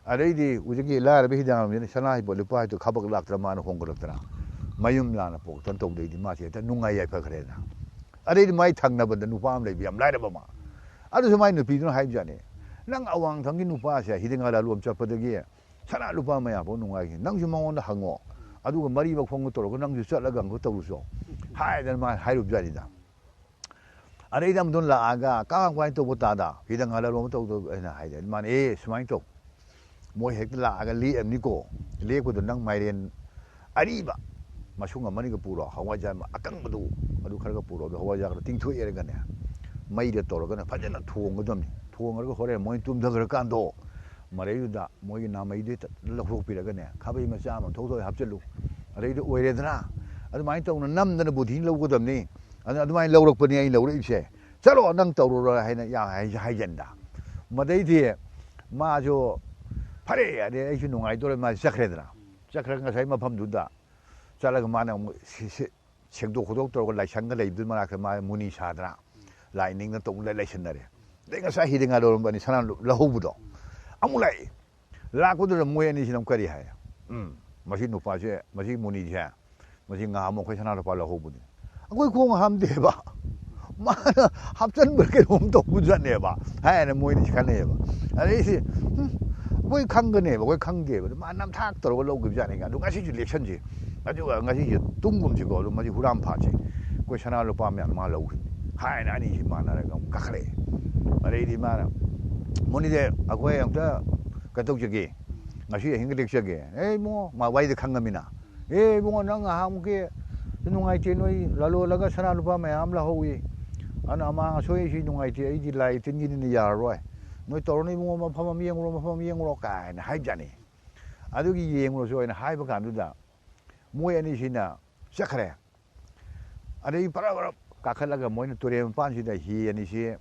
ꯑꯗꯩꯗꯤ ꯍꯧꯖꯤꯛꯀꯤ ꯂꯥꯏꯔꯕ ꯍꯤꯗꯥꯡ ꯑꯃꯁꯤꯅ ꯁꯅꯥ ꯍꯤꯞꯄꯣ ꯂꯨꯄꯥ ꯍꯤꯞꯄꯣ ꯈꯕꯛ ꯂꯥꯛꯇꯅ ꯃꯥꯅ ꯍꯣꯡꯒꯠꯂꯛꯇꯅ ꯃꯌꯨꯝ ꯂꯥꯟꯅ ꯄꯣꯛꯇꯅ ꯇꯧꯕꯗꯩꯗꯤ ꯃꯥꯁꯦ ꯍꯦꯛꯇ ꯅꯨꯡꯉꯥꯏ ꯌꯥꯏꯐꯈ꯭ꯔꯦꯅ꯫ ꯑꯗꯩꯗꯤ ꯃꯥꯏ ꯊꯪꯅꯕꯗ ꯅꯨꯄꯥ ꯑꯃ ꯂꯩꯕ, ꯌꯥꯝ ꯂꯥꯏꯔꯕ ꯑꯃ, ꯑꯗꯨꯁꯨ ꯃꯥꯏ ꯅꯨꯄꯤꯗꯨꯅ ꯍꯥꯏꯕꯖꯥꯠꯅꯤ, "ꯅꯪ ꯑꯋꯥꯡꯊꯪꯒꯤ ꯅꯨꯄꯥꯁꯦ ꯍꯤꯗꯤꯡꯒꯥ ꯂꯥꯂꯣꯟ ꯆꯠꯄꯗꯒꯤ ꯁꯅꯥ ꯂꯨꯄꯥ ꯃꯌꯥꯝꯐꯥꯎ ꯅꯨꯡꯉꯥꯏꯈꯤ, ꯅꯪꯁꯨ ꯃꯉꯣꯟꯗ ꯍꯪꯉꯣ, ꯑꯗꯨꯒ ꯃꯔꯤ ꯃꯈꯣꯡꯗ ꯇꯧꯔꯒ ꯅꯪꯁꯨ ꯆꯠꯂꯒ ꯑꯃꯨꯛ ꯇꯧꯔꯨꯆꯣ" ꯍꯥꯏꯗꯅ ꯃꯥꯅ ꯍꯥꯏꯔꯨꯕꯖꯥꯠꯅꯤꯗ꯫ ꯑꯗꯩꯗ ꯑꯃꯗꯨꯅ ꯂꯥꯛꯑꯒ, "ꯀꯃꯥꯏ ꯀꯃꯥꯏꯅ ꯇꯧꯕ ꯇꯥꯗ? ꯍꯤꯗꯤꯡꯒꯥ ꯂꯥꯂꯣꯟ ꯇꯧꯗꯕ?" ꯍꯥꯏꯅ ꯍꯥꯏꯗꯤ ꯃꯥꯅ, "ꯑꯦ, ꯁꯨꯃꯥꯏꯅ ꯇꯧ, ꯃꯣꯏ ꯍꯦꯛꯇ ꯂꯥꯛꯑꯒ ꯂꯦꯛꯑꯕꯅꯤꯀꯣ, ꯂꯦꯛꯄꯗꯣ ꯅꯪ ꯃꯥꯏꯔꯦꯟ ꯑꯔꯤꯕ ꯃꯁꯨꯡ ꯑꯃꯅꯤꯒ ꯄꯨꯔꯣ, ꯍꯋꯥꯏꯖꯥꯔ ꯑꯀꯪꯕꯗꯨ ꯑꯗꯨ ꯈꯔꯒ ꯄꯨꯔꯣ, ꯑꯗꯣ ꯍꯋꯥꯏꯖꯥꯔꯒꯗꯣ ꯇꯤꯡꯊꯣꯛꯑꯦꯔꯒꯅꯦ, ꯃꯩꯗ ꯇꯧꯔꯒꯅꯦ ꯐꯖꯅ ꯊꯣꯡꯒꯗꯕꯅꯤ꯫ ꯊꯣꯡꯉꯒ ꯍꯣꯔꯦꯟ ꯃꯣꯏ ꯇꯨꯝꯊꯈ꯭ꯔꯀꯥꯟꯗꯣ, ꯃꯔꯩꯗꯨꯗ ꯃꯣꯏꯒꯤ ꯅꯥꯃꯩꯗꯨ ꯍꯦꯛꯇ ꯂꯧꯊꯣꯛꯄꯤꯔꯒꯅꯦ, ꯈꯥꯕꯩ ꯃꯆꯥ ꯑꯃ ꯊꯣꯛ ꯊꯣꯛ ꯍꯥꯞꯆꯤꯜꯂꯨ, ꯑꯗꯩꯗꯤ ꯑꯣꯏꯔꯦꯗꯅ꯫ ꯑꯗꯨꯃꯥꯏꯅ ꯇꯧꯅ ꯅꯝꯗꯅ ꯕꯨꯙꯤ ꯂꯧꯒꯗꯕꯅꯤ꯫ ꯑꯗꯨꯅ ꯑꯗꯨꯃꯥꯏꯅ ꯂꯧꯔꯛꯄꯅꯤ ꯑꯩꯅ ꯂꯧꯔꯛꯏꯁꯦ, ꯆꯠꯂꯣ ꯅꯪ ꯇꯧꯔꯨꯔꯣ" ꯍꯥꯏꯅ ꯌꯥ-, ꯍꯥꯏ-, ꯍꯥꯏꯖꯟꯗ꯫ ꯃꯗꯩꯗꯤ ꯃꯥꯁꯨ ꯐꯔꯦ, ꯑꯗꯩ ꯑꯩꯁꯨ ꯅꯨꯡꯉꯥꯏꯗꯧꯔꯦ, ꯃꯥꯁꯨ ꯆꯠꯈ꯭ꯔꯦꯗꯅ꯫ ꯆꯠꯈ꯭ꯔꯒ ꯉꯁꯥꯏ ꯃꯐꯝꯗꯨꯗ ꯆꯠꯂꯒ ꯃꯥꯅ ꯑꯃꯨꯛ ꯁꯤ-, ꯁꯤ-, ꯁꯦꯡꯗꯣꯛ ꯈꯣꯠꯇꯣꯛ ꯇꯧꯔꯒ ꯂꯥꯏꯁꯪꯒ ꯂꯩꯕꯗꯨ ꯃꯅꯥꯛꯇ ꯃꯥ ꯃꯨꯅꯤ ꯁꯥꯗꯅ ꯂꯥꯏ ꯅꯤꯡꯗꯅ ꯇꯧ ꯂꯩ-, ꯂꯩꯁꯟꯅꯔꯦ꯫ ꯑꯗꯩ ꯉꯁꯥꯏ ꯍꯤꯗꯤꯡꯒꯥ ꯂꯧꯔꯝꯕꯅꯤ ꯁꯅꯥ ꯂꯧꯍꯧꯕꯗꯣ ꯑꯃꯨꯛ ꯂꯥꯛꯏ꯫ ꯂꯥꯛꯄꯗꯨꯗ ꯃꯣꯏ ꯑꯅꯤꯁꯤꯅ ꯑꯃꯨꯛ ꯀꯔꯤ ꯍꯥꯏ? "ꯎꯝ, ꯃꯁꯤ ꯅꯨꯄꯥꯁꯦ, ꯃꯁꯤ ꯃꯨꯅꯤꯁꯦ, ꯃꯁꯤ ꯉꯍꯥꯟꯃꯨꯛ ꯑꯩꯈꯣꯏ ꯁꯅꯥ ꯂꯨꯄꯥ ꯂꯧꯍꯧꯕꯅꯤ, ꯑꯩꯈꯣꯏ ꯈꯣꯡ ꯍꯥꯝꯗꯦꯕ, ꯃꯥꯅ ꯍꯥꯞꯆꯟꯕ ꯀꯩꯅꯣꯝ ꯇꯧꯕꯖꯥꯠꯅꯦꯕ" ꯍꯥꯏꯅ ꯃꯣꯏꯅꯤ ꯈꯟꯅꯩꯌꯦꯕ꯫ ꯑꯗꯩꯁꯤ, "ꯎꯝ, ꯑꯩꯈꯣꯏ ꯈꯪꯒꯅꯦꯕ, ꯑꯩꯈꯣꯏ ꯈꯪꯗꯦꯕ, ꯑꯗꯨ ꯃꯥ ꯅꯝꯊꯥꯛ ꯇꯧꯔꯒ ꯂꯧꯈꯤꯕꯖꯥꯠꯅꯤ, ꯑꯗꯨ ꯉꯁꯤꯁꯨ ꯂꯦꯛꯁꯟꯁꯤ, ꯑꯗꯨꯒ ꯉꯁꯤꯁꯦ ꯇꯨꯝꯒꯨꯝꯁꯤꯀꯣ, ꯑꯗꯨ ꯃꯁꯤ ꯍꯨꯔꯥꯟ ꯐꯥꯠꯁꯤ, ꯑꯩꯈꯣꯏ ꯁꯅꯥ ꯂꯨꯄꯥ ꯃꯌꯥꯝ ꯃꯥ ꯂꯧꯈꯤꯕꯅꯤ" ꯍꯥꯏꯅ ꯑꯅꯤꯁꯤ ꯃꯥꯟꯅꯔꯒ ꯑꯃꯨꯛ ꯀꯥꯈꯠꯂꯛꯑꯦ꯫ ꯑꯗꯩꯗꯤ ꯃꯥꯅ, "ꯃꯨꯅꯤꯁꯦ, ꯑꯩꯈꯣꯏ ꯑꯝꯇ ꯀꯩꯅꯣ ꯇꯧꯖꯒꯦ, ꯉꯁꯤ ꯑꯍꯤꯡꯒ ꯂꯦꯛꯆꯒꯦ"꯫ "ꯑꯦ ꯏꯕꯨꯡꯉꯣ, ꯃꯥ ꯋꯥꯔꯤꯗ ꯈꯪꯉꯃꯤꯅ꯫ ꯑꯦ ꯏꯕꯨꯡꯉꯣ, ꯅꯪ ꯉꯍꯥꯟꯃꯨꯛꯀꯤ ꯅꯨꯡꯉꯥꯏꯇꯦ, ꯅꯣꯏ ꯂꯂꯣꯜꯂꯒ ꯁꯅꯥ ꯂꯨꯄꯥ ꯃꯌꯥꯝ ꯑꯃ ꯂꯧꯍꯧꯏ, ꯑꯗꯨꯅ ꯑꯃꯥꯡ ꯑꯁꯣꯏꯁꯤ ꯅꯨꯡꯉꯥꯏꯇꯦ, ꯑꯩꯗꯤ ꯂꯥꯏ ꯇꯤꯟꯒꯤꯅꯤꯅ ꯌꯥꯔꯔꯣꯏ, ꯅꯣꯏ ꯇꯧꯔꯅꯨ ꯏꯕꯨꯡꯉꯣ, ꯃꯐꯝ ꯑꯃ ꯌꯦꯡꯉꯨꯔꯣ, ꯃꯐꯝ ꯑꯃ ꯌꯦꯡꯉꯨꯔꯣ" ꯀꯥꯏꯅ ꯍꯥꯏꯕꯖꯥꯠꯅꯤ꯫ ꯑꯗꯨꯒꯤ ꯌꯦꯡꯉꯨꯔꯁꯨ ꯑꯩꯅ ꯍꯥꯏꯕ ꯀꯥꯟꯗꯨꯗ ꯃꯣꯏ ꯑꯅꯤꯁꯤꯅ ꯆꯠꯈ꯭ꯔꯦ꯫ ꯑꯗꯩ ꯕꯔꯞ ꯕꯔꯞ ꯀꯥꯈꯠꯂꯒ ꯃꯣꯏꯅ ꯇꯨꯔꯦꯜ ꯃꯄꯥꯟꯁꯤꯗ ꯍꯤ ꯑꯅꯤꯁꯤ,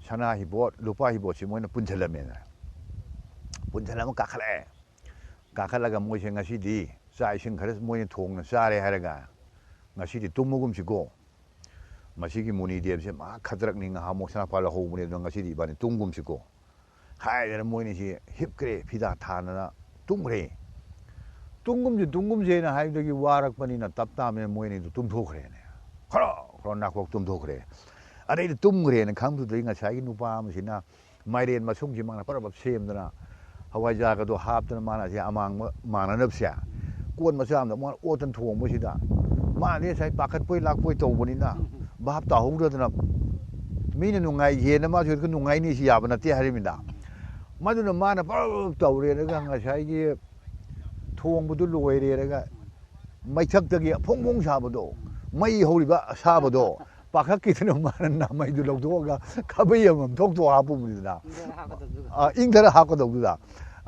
ꯁꯅꯥ ꯍꯤꯕꯣꯠ, ꯂꯨꯄꯥ ꯍꯤꯕꯣꯠꯁꯤ ꯃꯣꯏꯅ ꯄꯨꯟꯁꯤꯜꯂꯝꯃꯦꯅ꯫ ꯄꯨꯟꯁꯤꯜꯂꯒ ꯀꯥꯈꯠꯂꯛꯑꯦ꯫ ꯀꯥꯈꯠꯂꯒ ꯃꯣꯏꯁꯦ ꯉꯁꯤꯗꯤ ꯆꯥꯛ ꯏꯁꯤꯡ ꯈꯔ ꯃꯣꯏꯅ ꯊꯣꯡꯅ ꯆꯥꯔꯦ ꯍꯥꯏꯔꯒ, "ꯉꯁꯤꯗꯤ ꯇꯨꯝꯃꯒꯨꯝꯁꯤꯀꯣ, ꯃꯁꯤꯒꯤ ꯃꯨꯅꯤꯗꯦꯕꯁꯦ ꯃꯍꯥꯛ ꯈꯗ꯭ꯔꯛꯅꯤ, ꯉꯍꯥꯟꯃꯨꯛ ꯁꯅꯥꯄꯥ ꯂꯧꯍꯧꯕꯅꯦ, ꯑꯗꯨꯅ ꯉꯁꯤꯗꯤ ꯏꯕꯥꯅꯤ ꯇꯨꯝꯒꯨꯝꯁꯤꯀꯣ" ꯍꯥꯏꯗꯅ ꯃꯣꯏꯅꯤꯁꯤ ꯍꯤꯞꯈ꯭ꯔꯦ, ꯐꯤꯗꯥ ꯊꯥꯗꯅ ꯇꯨꯝꯈ꯭ꯔꯦ꯫ "ꯇꯨꯝꯒꯨꯝꯁꯤ, ꯇꯨꯝꯒꯨꯝꯁꯦꯅ" ꯍꯥꯏꯕꯗꯒꯤ ꯋꯥꯔꯛꯄꯅꯤꯅ ꯇꯞ ꯇꯥꯕꯅꯤꯅ ꯃꯣꯏꯅꯤꯗꯨ ꯇꯨꯝꯊꯣꯛꯈ꯭ꯔꯦꯅꯦ꯫ ꯈꯔ ꯈꯔ ꯅꯥꯈꯣꯛ ꯇꯨꯝꯊꯣꯛꯈ꯭ꯔꯦ꯫ ꯑꯗꯩꯗꯤ ꯇꯨꯝꯈ꯭ꯔꯦꯅ ꯈꯪꯕꯗꯨꯗꯒꯤ ꯉꯁꯥꯏꯒꯤ ꯅꯨꯄꯥ ꯑꯃꯁꯤꯅ ꯃꯥꯏꯔꯦꯟ ꯃꯁꯨꯡꯁꯤ ꯃꯥꯅ ꯄꯔꯞ ꯄꯔꯞ ꯁꯦꯝꯗꯅ, ꯍꯋꯥꯏꯖꯥꯔꯒꯗꯣ ꯍꯥꯞꯇꯅ, ꯃꯥꯅ ꯑꯁꯤ ꯑꯃꯥꯡꯕ ꯃꯥꯟꯅꯅꯕꯁꯦ ꯀꯣꯟ ꯃꯆꯥ ꯑꯃꯗ ꯃꯥꯅ ꯑꯣꯠꯇꯅ ꯊꯣꯡꯕꯁꯤꯗ, ꯃꯥꯗꯤ ꯉꯁꯥꯏ ꯄꯥꯈꯠꯄꯣꯏ ꯂꯥꯛꯄꯣꯏ ꯇꯧꯕꯅꯤꯅ ꯚꯥꯞ ꯇꯥꯍꯧꯗ꯭ꯔꯗꯅ, ꯃꯤꯅ ꯅꯨꯡꯉꯥꯏꯒꯦꯅ ꯃꯥꯁꯨ ꯍꯦꯛꯇ ꯅꯨꯡꯉꯥꯏꯅꯤ ꯁꯤ ꯌꯥꯕ ꯅꯠꯇꯦ ꯍꯥꯏꯔꯤꯕꯅꯤꯗ꯫ ꯃꯗꯨꯅ ꯃꯥꯅ ꯄꯔꯞ ꯇꯧꯔꯦꯔꯒ ꯉꯁꯥꯏꯒꯤ ꯊꯣꯡꯕꯗꯨ ꯂꯣꯏꯔꯦꯔꯒ ꯃꯩꯊꯛꯇꯒꯤ ꯐꯣꯡ ꯐꯣꯡ ꯁꯥꯕꯗꯣ, ꯃꯩ ꯍꯧꯔꯤꯕ ꯑꯁꯥꯕꯗꯣ ꯄꯥꯈꯠꯈꯤꯗꯅ ꯃꯥꯅ ꯅꯥꯃꯩꯗꯨ ꯂꯧꯊꯣꯛꯑꯒ ꯈꯥꯕꯩ ꯑꯃꯃꯝ ꯊꯣꯛ ꯊꯣꯛ ꯍꯥꯞꯄꯨꯕꯅꯤꯗꯅ꯫ ꯏꯪꯊꯔ ꯍꯥꯞꯀꯗꯕꯗꯨꯒ꯫ ꯑꯥ, ꯏꯪꯊꯔ ꯍꯥꯞꯀꯗꯧꯗꯨꯗ꯫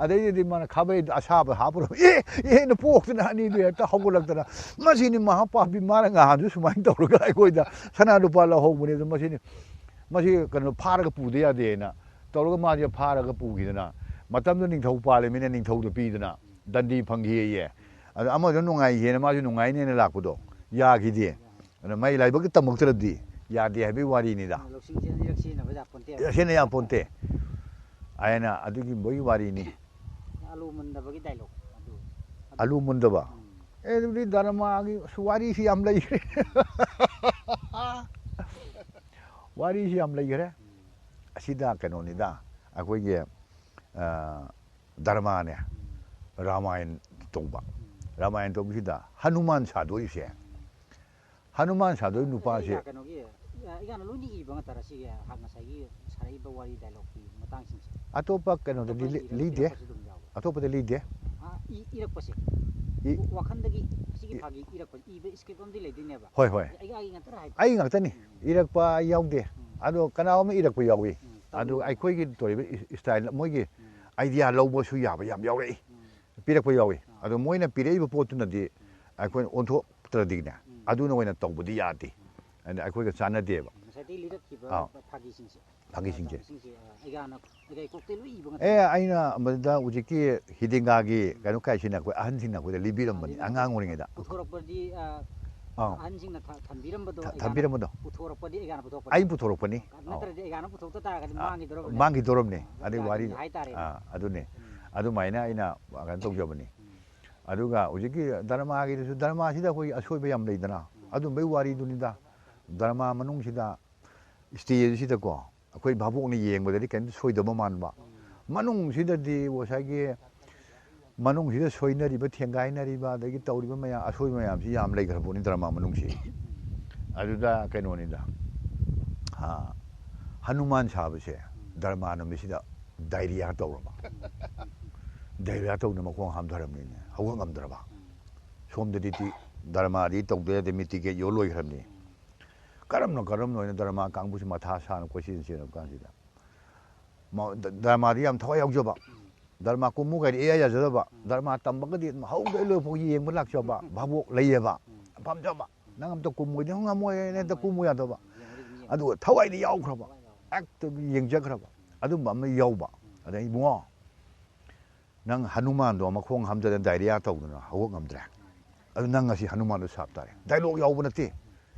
ꯑꯗꯩꯗꯤ ꯃꯥꯅ ꯈꯥꯕꯩ ꯑꯁꯥꯕ ꯍꯥꯞꯄꯨꯔ, "ꯑꯦ, ꯑꯦꯅ ꯄꯣꯛꯇꯅ ꯑꯅꯤꯗꯨ ꯍꯦꯛꯇ ꯍꯧꯒꯠꯂꯛꯇꯅ"꯫ ꯃꯁꯤꯅꯤ ꯃꯍꯥ ꯄꯥꯄꯤ, ꯃꯥꯅ ꯉꯍꯥꯟꯁꯨ ꯁꯨꯃꯥꯏꯅ ꯇꯧꯔꯒ ꯑꯩꯈꯣꯏꯗ ꯁꯅꯥ ꯂꯨꯄꯥ ꯂꯧꯍꯧꯕꯅꯦ꯫ ꯑꯗꯨ ꯃꯁꯤꯅꯤ, ꯃꯁꯤ ꯀꯩꯅꯣ ꯐꯥꯔꯒ ꯄꯨꯗ ꯌꯥꯗꯦꯅ ꯇꯧꯔꯒ ꯃꯥꯁꯦ ꯐꯥꯔꯒ ꯄꯨꯈꯤꯗꯅ, ꯃꯇꯝꯗꯨ ꯅꯤꯡꯊꯧ ꯄꯥꯜꯂꯤꯃꯤꯅ ꯅꯤꯡꯊꯧꯗ ꯄꯤꯗꯅ ꯗꯟꯗꯤ ꯐꯪꯈꯤꯌꯦ꯫ ꯑꯗꯣ ꯑꯃꯗꯣ ꯅꯨꯡꯉꯥꯏꯈꯤꯅ ꯃꯥꯁꯨ ꯅꯨꯡꯉꯥꯏꯅꯦꯅ ꯂꯥꯛꯄꯗꯣ ꯌꯥꯈꯤꯗꯦ꯫ ꯑꯗꯣ ꯃꯥꯏ ꯂꯥꯏꯕꯛꯇ ꯇꯝꯃꯛꯇ꯭ꯔꯗꯤ ꯌꯥꯗꯦ ꯍꯥꯏꯕꯒꯤ ꯋꯥꯔꯤꯅꯤꯗ꯫ ꯂꯧꯁꯤꯡꯁꯦ ꯑꯅꯤꯔꯛ ꯁꯤꯖꯤꯟꯅꯕ ꯌꯥꯄꯣꯟꯇꯦ꯫ ꯁꯤꯖꯤꯟꯅ ꯌꯥꯄꯣꯟꯇꯦ꯫ ꯍꯥꯏꯅ ꯑꯗꯨꯒꯤ ꯃꯣꯏꯒꯤ ꯋꯥꯔꯤꯅꯤ꯫ ꯑꯂꯨ ꯃꯨꯟꯗꯕꯒꯤ ꯗꯥꯏꯂꯣꯛ ꯑꯗꯨ꯫ ꯑꯂꯨ ꯃꯨꯟꯗꯕ? ꯎꯝ꯫ ꯑꯦ, ꯑꯗꯨꯗꯤ ꯗꯔꯃꯥꯒꯤ ꯑꯁ ꯋꯥꯔꯤꯁꯤ ꯌꯥꯝ ꯂꯩꯈ꯭ꯔꯦ꯫ ꯋꯥꯔꯤꯁꯤ ꯌꯥꯝ ꯂꯩꯈ꯭ꯔꯦ꯫ ꯎꯝ꯫ ꯑꯁꯤꯗ ꯀꯩꯅꯣꯅꯤꯗ, ꯑꯩꯈꯣꯏꯒꯤ, ꯑ, ꯗꯔꯃꯥꯅꯦ, ꯎꯝ꯫ ꯔꯥꯃꯥꯌꯟ ꯇꯧꯕ꯫ ꯎꯝ꯫ ꯔꯥꯃꯥꯌꯟ ꯇꯧꯕꯁꯤꯗ ꯍꯅꯨꯃꯥꯟ ꯁꯥꯗꯣꯔꯤꯁꯦ, ꯍꯅꯨꯃꯥꯟ ꯁꯥꯗꯣꯏ ꯅꯨꯄꯥꯁꯦ꯫ ꯑꯩꯅ ꯀꯩꯅꯣꯒꯤ, ꯑ, ꯑꯩꯒꯥꯅ ꯂꯣꯏꯅ ꯏꯕ ꯉꯥꯛꯇꯔꯥ ꯁꯤꯒꯤ ꯍꯥ-, ꯉꯁꯥꯏꯒꯤ ꯁꯥꯔꯛꯏꯕ ꯋꯥꯔꯤ ꯗꯥꯏꯂꯣꯛꯀꯤ ꯃꯇꯥꯡꯁꯤꯡꯁꯦ? ꯑꯇꯣꯞꯄ ꯀꯩꯅꯣꯗꯗꯤ ꯑꯇꯣꯞꯄ ꯂꯤ-, ꯏꯔꯛ-, ꯂꯤꯗꯦ꯫ ꯏꯔꯛꯄꯁꯨ ꯑꯗꯨꯝ ꯌꯥꯎꯕ꯭ꯔꯥ? ꯑꯇꯣꯞꯄꯗ ꯂꯤꯗꯦ꯫ ꯑ, ꯏ-, ꯏꯔꯛꯄꯁꯦ꯫ ꯏ-, ꯋꯥ-, ꯋꯥꯈꯟꯗꯒꯤ ꯁꯤꯒꯤ ꯏ-, ꯐꯥꯒꯤ ꯏꯔꯛꯄ, ꯏꯕ script ꯑꯃꯗꯤ ꯂꯩꯗꯣꯏꯅꯦꯕ꯫ ꯍꯣꯏ, ꯍꯣꯏ꯫ ꯑꯩ, ꯑꯩꯒꯤ ꯉꯥꯛꯇꯔꯥ ꯍꯥꯏꯕ? ꯑꯩꯒꯤ ꯉꯥꯛꯇꯅꯤ꯫ ꯎꯝ꯫ ꯏꯔꯛꯄ ꯌꯥꯎꯗꯦ꯫ ꯎꯝ꯫ ꯑꯗꯣ ꯀꯅꯥꯒꯨꯝꯕ ꯏꯔꯛꯄ ꯌꯥꯎꯏ꯫ ꯎꯝ, ꯑꯗꯨ ꯇꯧꯕꯅꯦ꯫ ꯑꯩꯈꯣꯏꯒꯤ ꯇꯧꯔꯤꯕ ꯏꯁ-, style, ꯃꯣꯏꯒꯤ ꯎꯝ꯫ Idea ꯂꯧꯕꯁꯨ ꯌꯥꯕ ꯌꯥꯝ ꯌꯥꯎꯔꯛꯏ꯫ ꯎꯝ꯫ ꯄꯤꯔꯛꯄ ꯌꯥꯎꯏ꯫ ꯑꯥ꯫ ꯑꯗꯣ ꯃꯣꯏꯅ ꯄꯤꯔꯛꯏꯕ ꯄꯣꯠꯇꯨꯅꯗꯤ ꯎꯝ꯫ ꯑꯩꯈꯣꯏꯅ ꯑꯣꯟꯊꯣꯛꯇ꯭ꯔꯗꯤꯅꯦ, ꯎꯝ꯫ ꯑꯗꯨꯅ ꯑꯣꯏꯅ ꯇꯧꯕꯗꯤ ꯌꯥꯗꯦ꯫ ꯎꯝ꯫ ꯑꯗ ꯑꯩꯈꯣꯏꯒ ꯆꯥꯟꯅꯗꯦꯕ꯫ ꯉꯁꯥꯏꯗꯒꯤ ꯂꯤꯔꯛꯈꯤꯕ ꯑꯥ꯫ ꯐꯥꯒꯤꯁꯤꯡꯁꯦ ꯐꯥꯒꯤꯁꯤꯡꯁꯦ꯫ ꯁꯤꯡꯁꯦ ꯑꯩꯒꯥꯅ ꯑꯩꯒ ꯀꯣꯛꯇꯩ ꯂꯣꯏ ꯏꯕ ꯉꯥꯛꯇ꯫ ꯑꯦ ꯑꯩꯅ ꯃꯗꯨꯗ ꯍꯧꯖꯤꯛꯀꯤ ꯍꯤꯗꯤꯡꯒꯥꯒꯤ ꯀꯩꯅꯣ ꯀꯥꯏꯁꯤꯅ ꯑꯩꯈꯣꯏ ꯑꯍꯟꯁꯤꯡꯅ ꯑꯩꯈꯣꯏꯗ ꯂꯤꯕꯤꯔꯝꯕꯅꯤ ꯑꯉꯥꯡ ꯑꯣꯏꯔꯤꯉꯩꯗ꯫ ꯄꯨꯊꯣꯔꯛꯄꯗꯤ ꯑ, ꯑꯥ꯫ ꯑꯍꯟꯁꯤꯡꯅ ꯊ- ꯊꯝꯕꯤꯔꯝꯕꯗꯣ ꯊ- ꯑꯩꯒꯥꯅ ꯊꯝꯕꯤꯔꯝꯕꯗꯣ꯫ ꯄꯨꯊꯣꯔꯛꯄꯗꯤ ꯑꯩꯒꯥꯅ ꯄꯨꯊꯣꯛꯄ ꯑꯩꯅ ꯄꯨꯊꯣꯔꯛꯄꯅꯤ꯫ ꯅꯠꯇ꯭ꯔꯗꯤ ꯑꯩꯒꯥꯅ ꯄꯨꯊꯣꯛꯇ ꯇꯥꯔꯒꯗꯤ ꯑꯥ, ꯃꯥꯡꯈꯤꯗꯧꯔꯕꯅꯦ꯫ ꯃꯥꯡꯈꯤꯗꯧꯔꯕꯅꯤ ꯑꯗꯩ ꯌꯥꯅꯤ ꯋꯥꯔꯤ꯫ ꯍꯥꯏꯇꯥꯔꯦ꯫ ꯑꯥ, ꯑꯗꯨꯅꯦ ꯎꯝ꯫ ꯑꯗꯨꯃꯥꯏꯅ ꯑꯩꯅ ꯀꯩꯅꯣ ꯇꯧꯖꯕꯅꯤ꯫ ꯎꯝ꯫ ꯑꯗꯨꯒ ꯍꯧꯖꯤꯛꯀꯤ ꯗꯔꯃꯥꯒꯤꯗꯁꯨ ꯗꯔꯃꯥꯁꯤꯗ ꯑꯩꯈꯣꯏ ꯑꯁꯣꯏꯕ ꯌꯥꯝ ꯂꯩꯗꯅ ꯑꯗꯨꯝꯕꯩ ꯋꯥꯔꯤꯗꯨꯅꯤꯗ꯫ ꯗꯔꯃꯥ ꯃꯅꯨꯡꯁꯤꯗ ꯏꯁꯇꯦꯖꯁꯤꯗꯀꯣ ꯑꯩꯈꯣꯏ ꯚꯥꯕꯣꯛꯅ ꯌꯦꯡꯕꯗꯗꯤ ꯀꯩꯝꯇ ꯁꯣꯏꯗꯕ ꯃꯥꯟꯕ꯫ ꯃꯅꯨꯡꯁꯤꯗꯗꯤ ꯉꯁꯥꯏꯒꯤ ꯃꯅꯨꯡꯁꯤꯗ ꯁꯣꯏꯅꯔꯤꯕ ꯊꯦꯡꯒꯥꯏꯅꯔꯤꯕ ꯑꯗꯒꯤ ꯇꯧꯔꯤꯕ ꯃꯌꯥꯝ ꯑꯁꯣꯏꯕ ꯃꯌꯥꯝꯁꯤ ꯌꯥꯝ ꯂꯩꯈ꯭ꯔꯕ ꯄꯣꯠꯅꯤ ꯗ꯭ꯔꯃꯥ ꯃꯅꯨꯡꯁꯤ꯫ ꯑꯗꯨꯗ ꯀꯩꯅꯣꯅꯤꯗ, ꯑꯥ, ꯍꯅꯨꯃꯥꯟ ꯁꯥꯕꯁꯦ ꯗ꯭ꯔꯃꯥ ꯅꯨꯃꯤꯠꯁꯤꯗ ꯗꯥꯏꯔꯤꯌꯥ ꯇꯧꯔꯕ꯫ ꯗꯥꯏꯔꯤꯌꯥ ꯇꯧꯗꯅ ꯃꯈꯣꯡ ꯍꯥꯝꯊꯔꯕꯅꯤꯅꯦ, ꯍꯧꯒꯠ ꯉꯝꯗ꯭ꯔꯕ꯫ ꯁꯣꯝꯗꯗꯤ ꯗ꯭ꯔꯃꯥꯗꯤ ꯇꯧꯗ ꯌꯥꯗꯦ, ꯃꯤꯠ ꯇꯤꯀꯦꯠ ꯌꯣꯜ ꯂꯣꯏꯈ꯭ꯔꯕꯅꯤ꯫ ꯀꯔꯝꯅ ꯀꯔꯝꯅ ꯑꯣꯏꯅ ꯗ꯭ꯔꯃꯥ ꯀꯥꯡꯕꯨꯁꯤ ꯃꯊꯥ ꯁꯥꯅ ꯀꯣꯏꯆꯦꯟ ꯆꯦꯟꯅꯕ ꯀꯥꯟꯁꯤꯗ ꯗ꯭ꯔꯃꯥꯗꯤ ꯌꯥꯝ ꯊꯋꯥꯏ ꯌꯥꯎꯖꯕ, ꯗ꯭ꯔꯃꯥ ꯀꯨꯝꯃꯨ ꯀꯥꯏꯗꯤ ꯏꯌꯥ ꯌꯥꯖꯗꯕ, ꯗ꯭ꯔꯃꯥ ꯇꯝꯕꯒꯗꯤ ꯑꯗꯨꯝ ꯍꯧꯗꯩ ꯂꯣꯏꯐꯥꯎ ꯌꯦꯡꯕ ꯂꯥꯛꯆꯕ ꯚꯥꯕꯣꯛ ꯂꯩꯌꯦꯕ꯫ ꯌꯥꯝ ꯄꯥꯝꯖꯕ꯫ ꯅꯪ ꯑꯝꯇ ꯀꯨꯝꯃꯣꯏꯗꯤ ꯉꯝꯃꯣꯏ, ꯅꯪ ꯑꯝꯇ ꯀꯨꯝꯃꯨ ꯌꯥꯗꯕ꯫ ꯑꯗꯨꯒ ꯊꯋꯥꯏꯗꯤ ꯌꯥꯎꯈ꯭ꯔꯕ, ꯑꯦꯛꯇ ꯌꯦꯡꯖꯈ꯭ꯔꯕ ꯑꯗꯨꯝꯕ ꯑꯃ ꯌꯥꯎꯕ꯫ ꯑꯗꯩ ꯏꯕꯨꯡꯉꯣ, ꯅꯪ ꯍꯅꯨꯃꯥꯟꯗꯣ ꯃꯈꯣꯡ ꯍꯥꯝꯊꯗꯅ ꯗꯥꯏꯔꯤꯌꯥ ꯇꯧꯗꯅ ꯍꯧꯒꯠ ꯉꯝꯗ꯭ꯔꯦ꯫ ꯑꯗꯨ ꯅꯪ ꯉꯁꯤ ꯍꯅꯨꯃꯥꯟꯗꯣ ꯁꯥꯞ ꯇꯥꯔꯦ꯫ ꯗꯥꯏꯂꯣꯛ ꯌꯥꯎꯕ ꯅꯠꯇꯦ꯫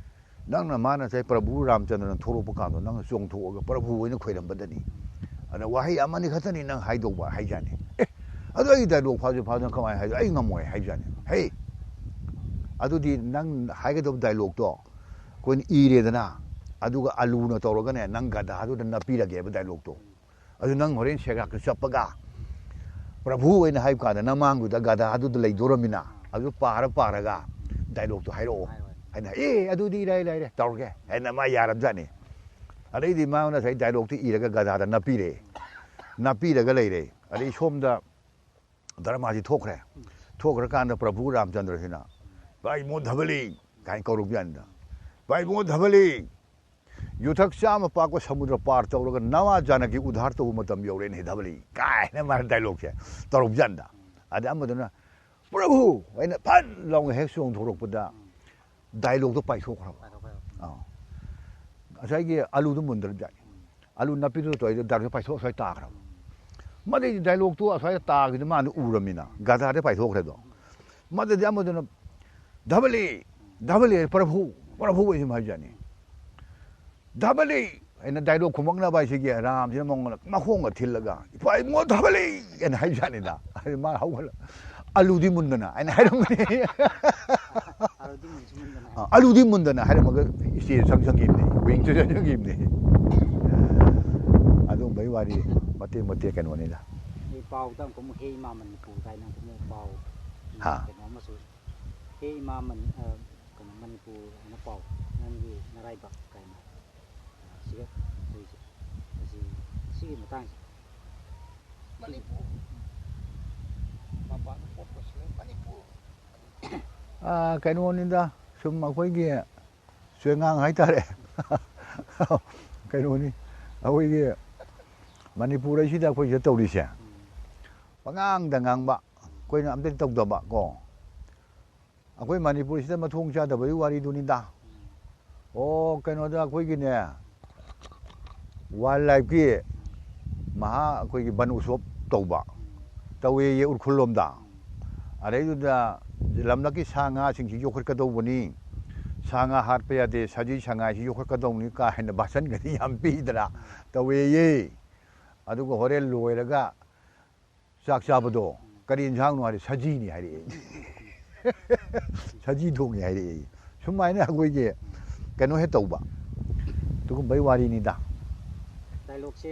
ꯅꯪꯅ ꯃꯥꯅ ꯉꯁꯥꯏ ꯄ꯭ꯔꯚꯨ ꯔꯥꯝꯆꯟꯗ꯭ꯔꯅ ꯊꯣꯛꯂꯛꯄ ꯀꯥꯟꯗꯣ ꯅꯪ ꯆꯣꯡꯊꯣꯛꯑꯒ ꯄ꯭ꯔꯚꯨ ꯑꯣꯏꯅ ꯈꯣꯏꯔꯝꯕꯗꯅꯤ꯫ ꯑꯗ ꯋꯥꯍꯩ ꯑꯃꯅꯤ ꯈꯛꯇꯅꯤ ꯅꯪ ꯍꯥꯏꯗꯧꯕ ꯍꯥꯏꯖꯥꯠꯅꯤ꯫ ꯑꯦ, ꯑꯗꯨ ꯑꯩ ꯗꯥꯏꯂꯣꯛ ꯐꯥꯁꯨ ꯐꯥꯗꯅ ꯀꯃꯥꯏꯅ ꯍꯥꯏꯗꯣ? ꯑꯩ ꯉꯝꯃꯣꯏ ꯍꯥꯏꯖꯥꯠꯅꯤ꯫ ꯍꯦ, ꯑꯗꯨꯗꯤ ꯅꯪ ꯍꯥꯏꯒꯗꯕ ꯗꯥꯏꯂꯣꯛꯇꯣ ꯑꯩꯈꯣꯏꯅ ꯏꯔꯦꯗꯅ, ꯑꯗꯨꯒ ꯑꯂꯨꯅ ꯇꯧꯔꯒꯅꯦ ꯅꯪ ꯒꯙꯥꯗꯨꯗ ꯅꯞꯄꯤꯔꯒꯦꯕ ꯗꯥꯏꯂꯣꯛꯇꯣ꯫ ꯑꯗꯨ ꯅꯪ ꯍꯣꯔꯦꯟ ꯁꯦꯒ꯭ꯔꯥꯛꯇ ꯆꯠꯄꯒ ꯄ꯭ꯔꯚꯨ ꯑꯣꯏꯅ ꯍꯥꯏꯕ ꯀꯥꯟꯗ ꯅꯃꯥꯡꯗꯨꯗ ꯒꯙꯥꯗꯨꯗ ꯂꯩꯗꯣꯔꯃꯤꯅ ꯑꯗꯨ ꯄꯥꯔ ꯄꯥꯔꯒ ꯗꯥꯏꯂꯣꯛꯇꯣ ꯍꯥꯏꯔꯛꯑꯣ ꯍꯥꯏꯅ, ꯑꯦ ꯑꯗꯨꯗꯤ ꯏꯔꯥꯏ ꯂꯥꯏꯔꯦ ꯇꯧꯔꯒꯦ ꯍꯥꯏꯅ ꯃꯥ ꯌꯥꯔꯕꯖꯥꯠꯅꯤ꯫ ꯑꯗꯩꯗꯤ ꯃꯥ ꯉꯁꯥꯏ ꯗꯥꯏꯂꯣꯛꯇꯨ ꯏꯔꯒ ꯒꯙꯥꯗ ꯅꯞꯄꯤꯔꯦ, ꯅꯞꯄꯤꯔꯒ ꯂꯩꯔꯦ꯫ ꯑꯗꯩ ꯁꯣꯝꯗ ꯗ꯭ꯔꯃꯥꯁꯤ ꯊꯣꯛꯈ꯭ꯔꯦ꯫ ꯊꯣꯛꯈ꯭ꯔꯀꯥꯟꯗ ꯄ꯭ꯔꯚꯨ ꯔꯥꯝꯆꯟꯗ꯭ꯔꯁꯤꯅ "ꯚꯥꯏ ꯃꯣ ꯙꯕꯂꯤ" ꯀꯥꯏꯅ ꯀꯧꯔꯛꯄ ꯀꯥꯟꯗ, "ꯚꯥꯏ ꯃꯣ ꯙꯕꯂꯤ, ꯌꯨꯊꯛ ꯆꯥꯝꯃ ꯄꯥꯛꯄ ꯁꯃꯨꯗ꯭ꯔ ꯄꯥꯔ ꯇꯧꯔꯒ ꯅꯃꯥ ꯖꯥꯅꯀꯤ ꯎꯙꯥꯔ ꯇꯧꯕ ꯃꯇꯝ ꯌꯧꯔꯦꯅꯦ ꯙꯕꯂꯤ" ꯀꯥꯏꯅ ꯃꯥꯅ ꯗꯥꯏꯂꯣꯛꯁꯦ ꯇꯧꯔꯛꯄ ꯀꯥꯟꯗ, ꯑꯗ ꯑꯃꯗꯨꯅ "ꯄ꯭ꯔꯚꯨ" ꯑꯩꯅ ꯐꯠ ꯂꯥꯎꯅ ꯍꯦꯛ ꯆꯣꯡꯊꯣꯔꯛꯄꯗ ꯗꯥꯏꯂꯣꯛꯇꯣ ꯄꯥꯏꯊꯣꯛꯈ꯭ꯔꯕ꯫ ꯑꯥ꯫ ꯉꯁꯥꯏꯒꯤ ꯑꯂꯨꯗꯨ ꯃꯨꯟꯗ꯭ꯔꯕꯖꯥꯠꯅꯤ꯫ ꯑꯂꯨ ꯅꯞꯄꯤꯗꯨ ꯇꯧꯔꯤꯗꯣ ꯗꯥꯏꯔꯦꯛ ꯄꯥꯏꯊꯣꯛ ꯑꯁ꯭ꯋꯥꯏ ꯇꯥꯈ꯭ꯔꯕ꯫ ꯃꯗꯩꯗꯤ ꯗꯥꯏꯂꯣꯛꯇꯨ ꯑꯁ꯭ꯋꯥꯏꯗ ꯇꯥꯈꯤꯗ ꯃꯥꯅ ꯎꯔꯃꯤꯅ ꯒꯥꯗꯥꯗ ꯄꯥꯏꯊꯣꯛꯈ꯭ꯔꯦꯗꯣ꯫ ꯃꯗꯗꯤ ꯑꯃꯗꯨꯅ "ꯙꯕꯂꯤ, ꯙꯕꯂꯤ, ꯄ꯭ꯔꯚꯨ, ꯄ꯭ꯔꯚꯨ" ꯑꯩꯁꯨ ꯍꯥꯏꯖꯥꯠꯅꯤ꯫ "ꯙꯕꯂꯤ" ꯍꯥꯏꯅ ꯗꯥꯏꯂꯣꯛ ꯈꯨꯝꯃꯛꯅꯕ ꯍꯥꯏꯁꯤꯒꯤ ꯔꯥꯝꯁꯤꯅ ꯃꯉꯣꯟꯗ ꯃꯈꯣꯡꯒ ꯊꯤꯜꯂꯒ "ꯏꯄꯥ ꯏꯕꯨꯡꯉꯣ ꯙꯕꯂꯤ" ꯍꯥꯏꯅ ꯍꯥꯏꯕꯖꯥꯠꯅꯤꯗ꯫ ꯑꯗꯨ ꯃꯥ ꯍꯧꯒꯠꯂ "ꯑꯂꯨꯗꯤ ꯃꯨꯟꯗꯅ" ꯍꯥꯏꯅ ꯍꯥꯏꯔꯝꯕꯅꯤ꯫ ꯑꯂꯨꯗꯤ ꯃꯨꯟꯁꯨ ꯃꯨꯟꯗꯅ꯫ ꯑ, "ꯑꯂꯨꯗꯤ ꯃꯨꯟꯗꯅ" ꯍꯥꯏꯔꯝꯃꯒ ꯏꯁꯇꯦꯖ ꯆꯪ ꯆꯪꯈꯤꯕꯅꯤ, ꯋꯤꯡꯁꯨ ꯆꯪ ꯆꯪꯈꯤꯕꯅꯤ꯫ ꯑꯗꯨꯒꯨꯝꯕꯒꯤ ꯋꯥꯔꯤ ꯃꯇꯦꯛ ꯃꯇꯦꯛ ꯀꯩꯅꯣꯅꯤꯗ꯫ ꯑꯩ ꯄꯥꯎꯗ ꯑꯃꯨꯛ "ꯍꯦ ꯏꯃꯥ ꯃꯅꯤꯄꯨꯔ" ꯀꯥꯏꯅ ꯑꯃꯨꯛ ꯄꯥꯎ ꯍꯥ꯫ ꯀꯩꯅꯣ ꯑꯃꯁꯨ "ꯍꯦ ꯏꯃꯥ ꯃꯅꯤ-", ꯑ, ꯀꯩꯅꯣ "ꯃꯅꯤꯄꯨꯔ" ꯍꯥꯏꯅ ꯄꯥꯎ "ꯅꯪꯒꯤ ꯅꯔꯥꯏꯕꯛ" ꯀꯥꯏꯅ꯫ ꯑ, ꯁꯤꯒ ꯑꯩꯈꯣꯏꯁꯦ ꯑꯁꯤ, ꯁꯤꯒꯤ ꯃꯇꯥꯡꯁꯦ꯫ ꯃꯅꯤꯄꯨꯔ꯫ ꯃꯄꯥꯟꯗ ꯄꯣꯠ ꯄꯨꯁꯤꯜꯂꯦ, ꯃꯅꯤꯄꯨꯔ꯫ ꯑ, ꯀꯩꯅꯣꯅꯤꯗ, ꯁꯨꯝ ꯑꯩꯈꯣꯏꯒꯤ ꯆꯦꯉꯥꯡ ꯍꯥꯏꯇꯥꯔꯦ꯫ ꯀꯩꯅꯣꯅꯤ, ꯑꯩꯈꯣꯏꯒꯤ ꯃꯅꯤꯄꯨꯔ ꯑꯁꯤꯗ ꯑꯩꯈꯣꯏ ꯁꯤꯗ ꯇꯧꯔꯤꯁꯦ, ꯄꯉꯥꯡꯗ ꯉꯥꯡꯕ, ꯑꯩꯈꯣꯏꯅ ꯑꯝꯇ ꯇꯧꯗꯕ ꯀꯣ꯫ ꯑꯩꯈꯣꯏ ꯃꯅꯤꯄꯨꯔꯁꯤꯗ ꯃꯊꯣꯡ ꯆꯥꯗꯕꯒꯤ ꯋꯥꯔꯤꯗꯨꯅꯤꯗ꯫ ꯑꯣ, ꯀꯩꯅꯣꯗ ꯑꯩꯈꯣꯏꯒꯤꯅꯦ, ꯋꯥꯏꯜ ꯂꯥꯏꯐꯀꯤ ꯃꯍꯥ, ꯑꯩꯈꯣꯏꯒꯤ ꯕꯟ ꯎꯠꯁꯣꯞ ꯇꯧꯕ, ꯇꯧꯋꯦꯌꯦ ꯎꯈ꯭ꯔꯨꯜ ꯂꯣꯝꯗ꯫ ꯑꯗꯩꯗꯨꯗ ꯂꯝꯂꯛꯀꯤ ꯁꯥ ꯉꯥꯁꯤꯡꯁꯤ ꯌꯣꯛꯈꯠꯀꯗꯧꯕꯅꯤ, ꯁꯥ ꯉꯥ ꯍꯥꯠꯄ ꯌꯥꯗꯦ, ꯁꯖꯤ ꯁꯉꯥꯏꯁꯤ ꯌꯣꯛꯈꯠꯀꯗꯧꯕꯅꯤ ꯀꯥ ꯍꯦꯟꯅ ꯚꯥꯁꯟꯒꯗꯤ ꯌꯥꯝ ꯄꯤꯗꯅ ꯇꯧꯋꯦꯌꯦ꯫ ꯑꯗꯨꯒ ꯍꯣꯔꯦꯟ ꯂꯣꯏꯔꯒ ꯆꯥꯛ ꯆꯥꯕꯗꯣ ꯀꯔꯤ ꯌꯦꯟꯁꯥꯡꯅꯣ ꯍꯥꯏꯔꯦ, "ꯁꯖꯤꯅꯤ" ꯍꯥꯏꯔꯛꯑꯦ꯫ "ꯁꯖꯤ ꯊꯣꯡꯉꯦ" ꯍꯥꯏꯔꯛꯑꯦ꯫ ꯁꯨꯃꯥꯏꯅ ꯑꯩꯈꯣꯏꯒꯤ ꯀꯩꯅꯣ ꯍꯦꯛ ꯇꯧꯕ, ꯑꯗꯨꯒꯨꯝꯕꯩ ꯋꯥꯔꯤꯅꯤꯗ꯫ ꯗꯥꯏꯂꯣꯛꯁꯦ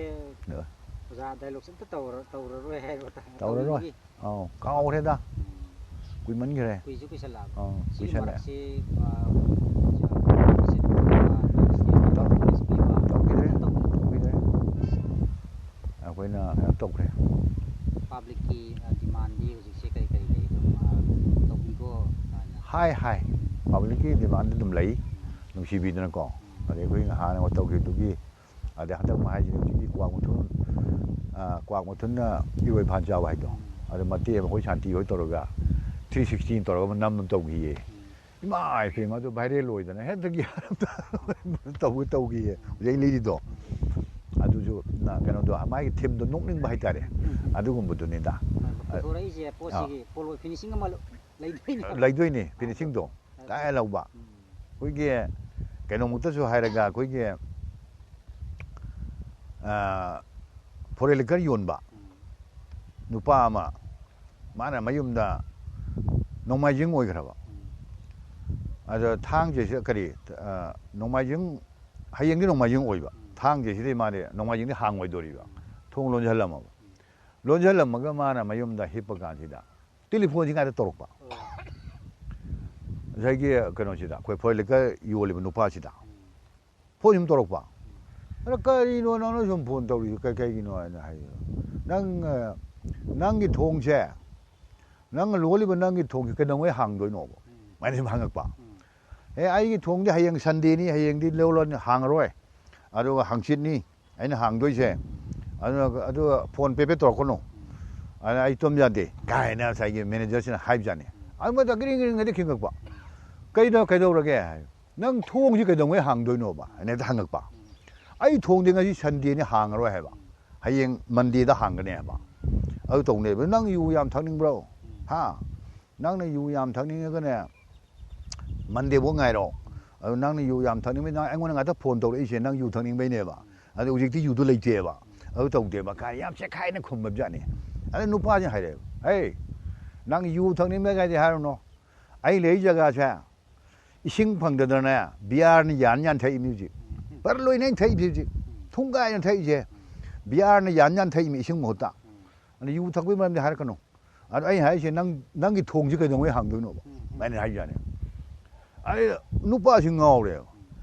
ꯑ꯫ ꯑꯣꯖꯥ, ꯗꯥꯏꯂꯣꯛꯁꯦ ꯑꯝꯇ ꯇꯧꯔ-, ꯇꯧꯔꯔꯣꯏ ꯍꯥꯏꯔꯣ꯫ ꯇꯧꯔꯔꯣꯏ꯫ ꯇꯧꯅꯤꯡꯕꯒꯤ꯫ ꯑꯧ, ꯀꯥꯎꯈ꯭ꯔꯦꯗ꯫ ꯎꯝ꯫ ꯀꯨꯏꯃꯟꯈ꯭ꯔꯦ꯫ ꯀꯨꯏꯁꯨ ꯀꯨꯏꯁꯜꯂꯛꯑꯕ꯫ ꯑꯧ, ꯁꯤꯒꯤ ꯀꯨꯏꯁꯜꯂꯦ꯫ ꯃꯔꯛꯁꯤ, ꯑ, ꯇꯧꯈꯤꯗ꯭ꯔꯦ꯫ ꯇꯧꯈꯤꯗ꯭ꯔꯦ꯫ ꯑꯩꯈꯣꯏꯅ ꯀꯩꯅꯣ ꯇꯧꯈ꯭ꯔꯦ꯫ ꯄꯕ꯭ꯂꯤꯛꯀꯤ, ꯑ, ꯗꯤꯃꯥꯟꯗꯤ ꯍꯧꯖꯤꯛꯁꯦ ꯀꯔꯤ ꯀꯔꯤ ꯂꯩ? ꯑꯗꯨꯝ, ꯑ, ꯇꯧꯕꯤꯈꯣ ꯍꯥꯏꯅ꯫ ꯍꯥꯏ, ꯍꯥꯏ꯫ ꯄꯕ꯭ꯂꯤꯛꯀꯤ ꯗꯤꯃꯥꯟꯗꯤ ꯑꯗꯨꯝ ꯂꯩ꯫ ꯎꯝ꯫ ꯅꯨꯡꯁꯤꯕꯤꯗꯅꯀꯣ꯫ ꯎꯝ꯫ ꯑꯗꯩ ꯑꯩꯈꯣꯏ ꯅꯍꯥꯟ ꯇꯧꯈꯤꯕꯗꯨꯒꯤ ꯑꯗꯩ ꯍꯟꯗꯛ ꯃꯍꯥꯏꯁꯤꯗꯤ ꯍꯧꯖꯤꯛꯇꯤ ꯀ꯭ꯋꯥꯛ ꯃꯊꯨꯟ, ꯑ, ꯀ꯭ꯋꯥꯛ ꯃꯊꯨꯟꯅ ꯏꯔꯣꯏ ꯐꯥꯟ ꯆꯥꯕ ꯍꯥꯏꯗꯣ, ꯑꯗꯨ ꯃꯇꯦꯛ ꯑꯃ ꯑꯩꯈꯣꯏ ꯁꯥꯟꯇꯤ ꯍꯣꯏ ꯇꯧꯔꯒ three sixty ꯇꯧꯔꯒ ꯑꯃ ꯅꯝ ꯑꯃ ꯇꯧꯈꯤꯌꯦ꯫ ꯏꯃꯥ ꯏꯄꯦꯝꯃ, ꯑꯗꯨ ꯚꯥꯏꯔꯦꯜ ꯑꯣꯏꯗꯅ ꯍꯦꯛꯇ ꯒ꯭ꯌꯥꯟ ꯑꯃ ꯇꯧꯒꯦ ꯇꯧꯈꯤꯌꯦ ꯍꯧꯖꯤꯛ ꯑꯩ ꯂꯤꯔꯤꯗꯣ꯫ ꯑꯗꯨꯁꯨ ꯅ- ꯀꯩꯅꯣꯗꯣ, ꯃꯥꯒꯤ ꯊꯤꯝꯗꯣ ꯅꯣꯛꯅꯤꯡꯕ ꯍꯥꯏꯇꯥꯔꯦ꯫ ꯑꯗꯨꯒꯨꯝꯕꯗꯨꯅꯤꯗ꯫ ꯄꯨꯊꯣꯔꯛꯏꯁꯦ ꯄꯣꯠꯁꯤꯒꯤ ꯄꯣꯂꯣ ꯐꯤꯅꯤꯁꯤꯡ ꯑꯃ ꯂꯩꯗꯣꯏꯅꯦ꯫ ꯂꯩꯗꯣꯏꯅꯤ, ꯐꯤꯅꯤꯁꯤꯡꯗꯣ ꯇꯥꯏ ꯂꯧꯕ꯫ ꯑꯩꯈꯣꯏꯒꯤ ꯀꯩꯅꯣꯃꯨꯛꯇꯁꯨ ꯍꯥꯏꯔꯒ, ꯑꯩꯈꯣꯏꯒꯤ ꯐꯣꯔꯦꯟ ꯂꯤꯀꯔ ꯌꯣꯟꯕ ꯅꯨꯄꯥ ꯑꯃ, ꯃꯥꯅ ꯃꯌꯨꯝꯗ ꯅꯣꯡꯃꯥꯏꯖꯤꯡ ꯑꯣꯏꯈ꯭ꯔꯕ꯫ ꯑꯗ ꯊꯥꯡꯖꯁꯤꯗ ꯀꯔꯤ, ꯑ, ꯅꯣꯡꯃꯥꯏꯖꯤꯡ, ꯍꯌꯦꯡꯗꯤ ꯅꯣꯡꯃꯥꯏꯖꯤꯡ ꯑꯣꯏꯕ, ꯊꯥꯡꯖꯁꯤꯗꯩ ꯃꯥꯗꯤ ꯅꯣꯡꯃꯥꯏꯖꯤꯡꯗꯤ ꯍꯥꯡꯉꯣꯏꯗꯣꯔꯤꯕ꯫ ꯊꯣꯡ ꯂꯣꯟꯁꯤꯜꯂꯝꯃꯕ꯫ ꯂꯣꯟꯁꯤꯜꯂꯝꯃꯒ ꯃꯥꯅ ꯃꯌꯨꯝꯗ ꯍꯤꯞꯄ ꯀꯥꯟꯁꯤꯗ ꯇꯦꯂꯤꯐꯣꯟꯁꯤ ꯉꯥꯛꯇ ꯇꯧꯔꯛꯄ꯫ ꯉꯁꯥꯏꯒꯤ ꯀꯩꯅꯣꯁꯤꯗ, ꯑꯩꯈꯣꯏ ꯐꯣꯔꯦꯟ ꯂꯤꯀꯔ ꯌꯣꯜꯂꯤꯕ ꯅꯨꯄꯥꯁꯤꯗ ꯐꯣꯟ ꯁꯨꯝ ꯇꯧꯔꯛꯄ꯫ ꯑꯗ ꯀꯔꯤꯅꯣ ꯅꯪꯅ ꯁꯨꯝ ꯐꯣꯟ ꯇꯧꯔꯤꯁꯤ ꯀꯩ-, ꯀꯩꯒꯤꯅꯣ ꯍꯥꯏꯅ ꯍꯥꯏꯌꯦ꯫ "ꯅꯪ, ꯑ, ꯅꯪꯒꯤ ꯊꯣꯡꯁꯦ, ꯅꯪꯅ ꯂꯣꯜꯂꯤꯕ ꯅꯪꯒꯤ ꯊꯣꯡꯁꯦ ꯀꯩꯗꯧꯉꯩ ꯍꯥꯡꯗꯣꯏꯅꯣꯕ?" ꯑꯩꯅ ꯁꯨꯝ ꯍꯪꯉꯛꯄ꯫ "ꯑꯦ, ꯑꯩꯒꯤ ꯊꯣꯡꯗꯤ ꯍꯌꯦꯡ ꯁꯟꯗꯦꯅꯤ, ꯍꯌꯦꯡꯗꯤ ꯂꯣꯜꯂꯅꯤ, ꯍꯥꯡꯉꯔꯣꯏ, ꯑꯗꯨꯒ ꯍꯪꯆꯤꯠꯅꯤ ꯑꯩꯅ ꯍꯥꯡꯗꯣꯏꯁꯦ, ꯑꯗꯨꯅ, ꯑꯗꯨꯒ ꯐꯣꯟ ꯄꯦ ꯄꯦ ꯇꯧꯔꯛꯀꯅꯨ, ꯑꯗꯨꯅ ꯑꯩ ꯇꯨꯝ ꯌꯥꯗꯦ" ꯀꯥꯏꯅ ꯉꯁꯥꯏꯒꯤ ꯃꯦꯅꯦꯖꯔꯁꯤꯅ ꯍꯥꯏꯕꯖꯥꯠꯅꯤ꯫ ꯑꯗꯨ ꯃꯇꯝ ꯒ꯭ꯔꯤꯡ ꯒ꯭ꯔꯤꯡ ꯍꯦꯛꯇ ꯈꯤꯡꯉꯛꯄ꯫ "ꯀꯩꯅꯣ, ꯀꯩꯗꯧꯔꯒꯦ?" ꯍꯥꯏ꯫ "ꯅꯪ ꯊꯣꯡꯁꯤ ꯀꯩꯗꯧꯉꯩ ꯍꯥꯡꯗꯣꯏꯅꯣꯕ?" ꯍꯥꯏꯅ ꯍꯦꯛꯇ ꯍꯪꯉꯛꯄ꯫ "ꯑꯩ ꯊꯣꯡꯗꯤ ꯉꯁꯤ ꯁꯟꯗꯦꯅꯤ, ꯍꯥꯡꯉꯔꯣꯏ" ꯍꯥꯏꯕ, "ꯍꯌꯦꯡ ꯃꯟꯗꯦꯗ ꯍꯥꯡꯒꯅꯤ" ꯍꯥꯏꯕ꯫ ꯑꯗꯨ ꯇꯧꯅꯦꯕ꯫ "ꯅꯪ ꯌꯨ ꯌꯥꯝ ꯊꯛꯅꯤꯡꯕ꯭ꯔꯣ? ꯍꯥ? ꯅꯪꯅ ꯌꯨ ꯌꯥꯝ ꯊꯛꯅꯤꯡꯉꯒꯅꯦ, ꯃꯟꯗꯦꯐꯥꯎ ꯉꯥꯏꯔꯣ꯫ ꯑꯗꯨ ꯅꯪꯅ ꯌꯨ ꯌꯥꯝ ꯊꯛꯅꯤꯡꯕꯩ ꯅꯪ ꯑꯩꯉꯣꯟꯗ ꯉꯥꯛꯇ ꯐꯣꯟ ꯇꯧꯔꯛꯏꯁꯦ, ꯅꯪ ꯌꯨ ꯊꯛꯅꯤꯡꯕꯩꯅꯦꯕ꯫ ꯑꯗꯨ ꯍꯧꯖꯤꯛꯇꯤ ꯌꯨꯗꯨ ꯂꯩꯇꯦꯕ, ꯑꯗꯨ ꯇꯧꯗꯦꯕ" ꯀꯥꯏꯅ ꯌꯥꯝ ꯆꯦꯈꯥꯏꯅ ꯈꯨꯝꯕꯖꯥꯠꯅꯤ꯫ ꯑꯗ ꯅꯨꯄꯥꯁꯤꯅ ꯍꯥꯏꯔꯛꯑꯦꯕ, "ꯍꯦ, ꯅꯪ ꯌꯨ ꯊꯛꯅꯤꯡꯕ ꯀꯥꯏꯗꯤ ꯍꯥꯏꯔꯨꯅꯣ꯫ ꯑꯩ ꯂꯩ ꯖꯒꯥꯁꯦ ꯏꯁꯤꯡ ꯐꯪꯗꯗꯅꯅꯦ, ꯕꯤꯌꯥꯔꯅ ꯌꯥꯟ ꯌꯥꯟ ꯊꯛꯏ ꯍꯧꯖꯤꯛ꯫ ꯕꯔ ꯂꯣꯏꯅ ꯑꯩꯅ ꯊꯛꯏꯁꯦ ꯍꯧꯖꯤꯛ꯫ ꯊꯨꯡꯒꯥꯏꯅ ꯊꯛꯏꯁꯦ꯫ ꯕꯤꯌꯥꯔꯅ ꯌꯥꯟ ꯌꯥꯟ ꯊꯛꯏꯃꯤ ꯏꯁꯤꯡ ꯃꯍꯨꯠꯇ꯫ ꯑꯗ ꯌꯨ ꯊꯛꯄꯒꯤ ꯃꯔꯝꯗꯤ ꯍꯥꯏꯔꯛꯀꯅꯨ꯫ ꯑꯗ ꯑꯩ ꯍꯥꯏꯔꯤꯁꯦ, ꯅꯪ, ꯅꯪꯒꯤ ꯊꯣꯡꯁꯤ ꯀꯩꯗꯧꯉꯩ ꯍꯥꯡꯗꯣꯏꯅꯣꯕ?" ꯑꯩꯅ ꯍꯥꯏꯖꯥꯠꯅꯤ꯫ ꯑꯩ ꯅꯨꯄꯥꯁꯤ ꯉꯥꯎꯔꯦꯕ꯫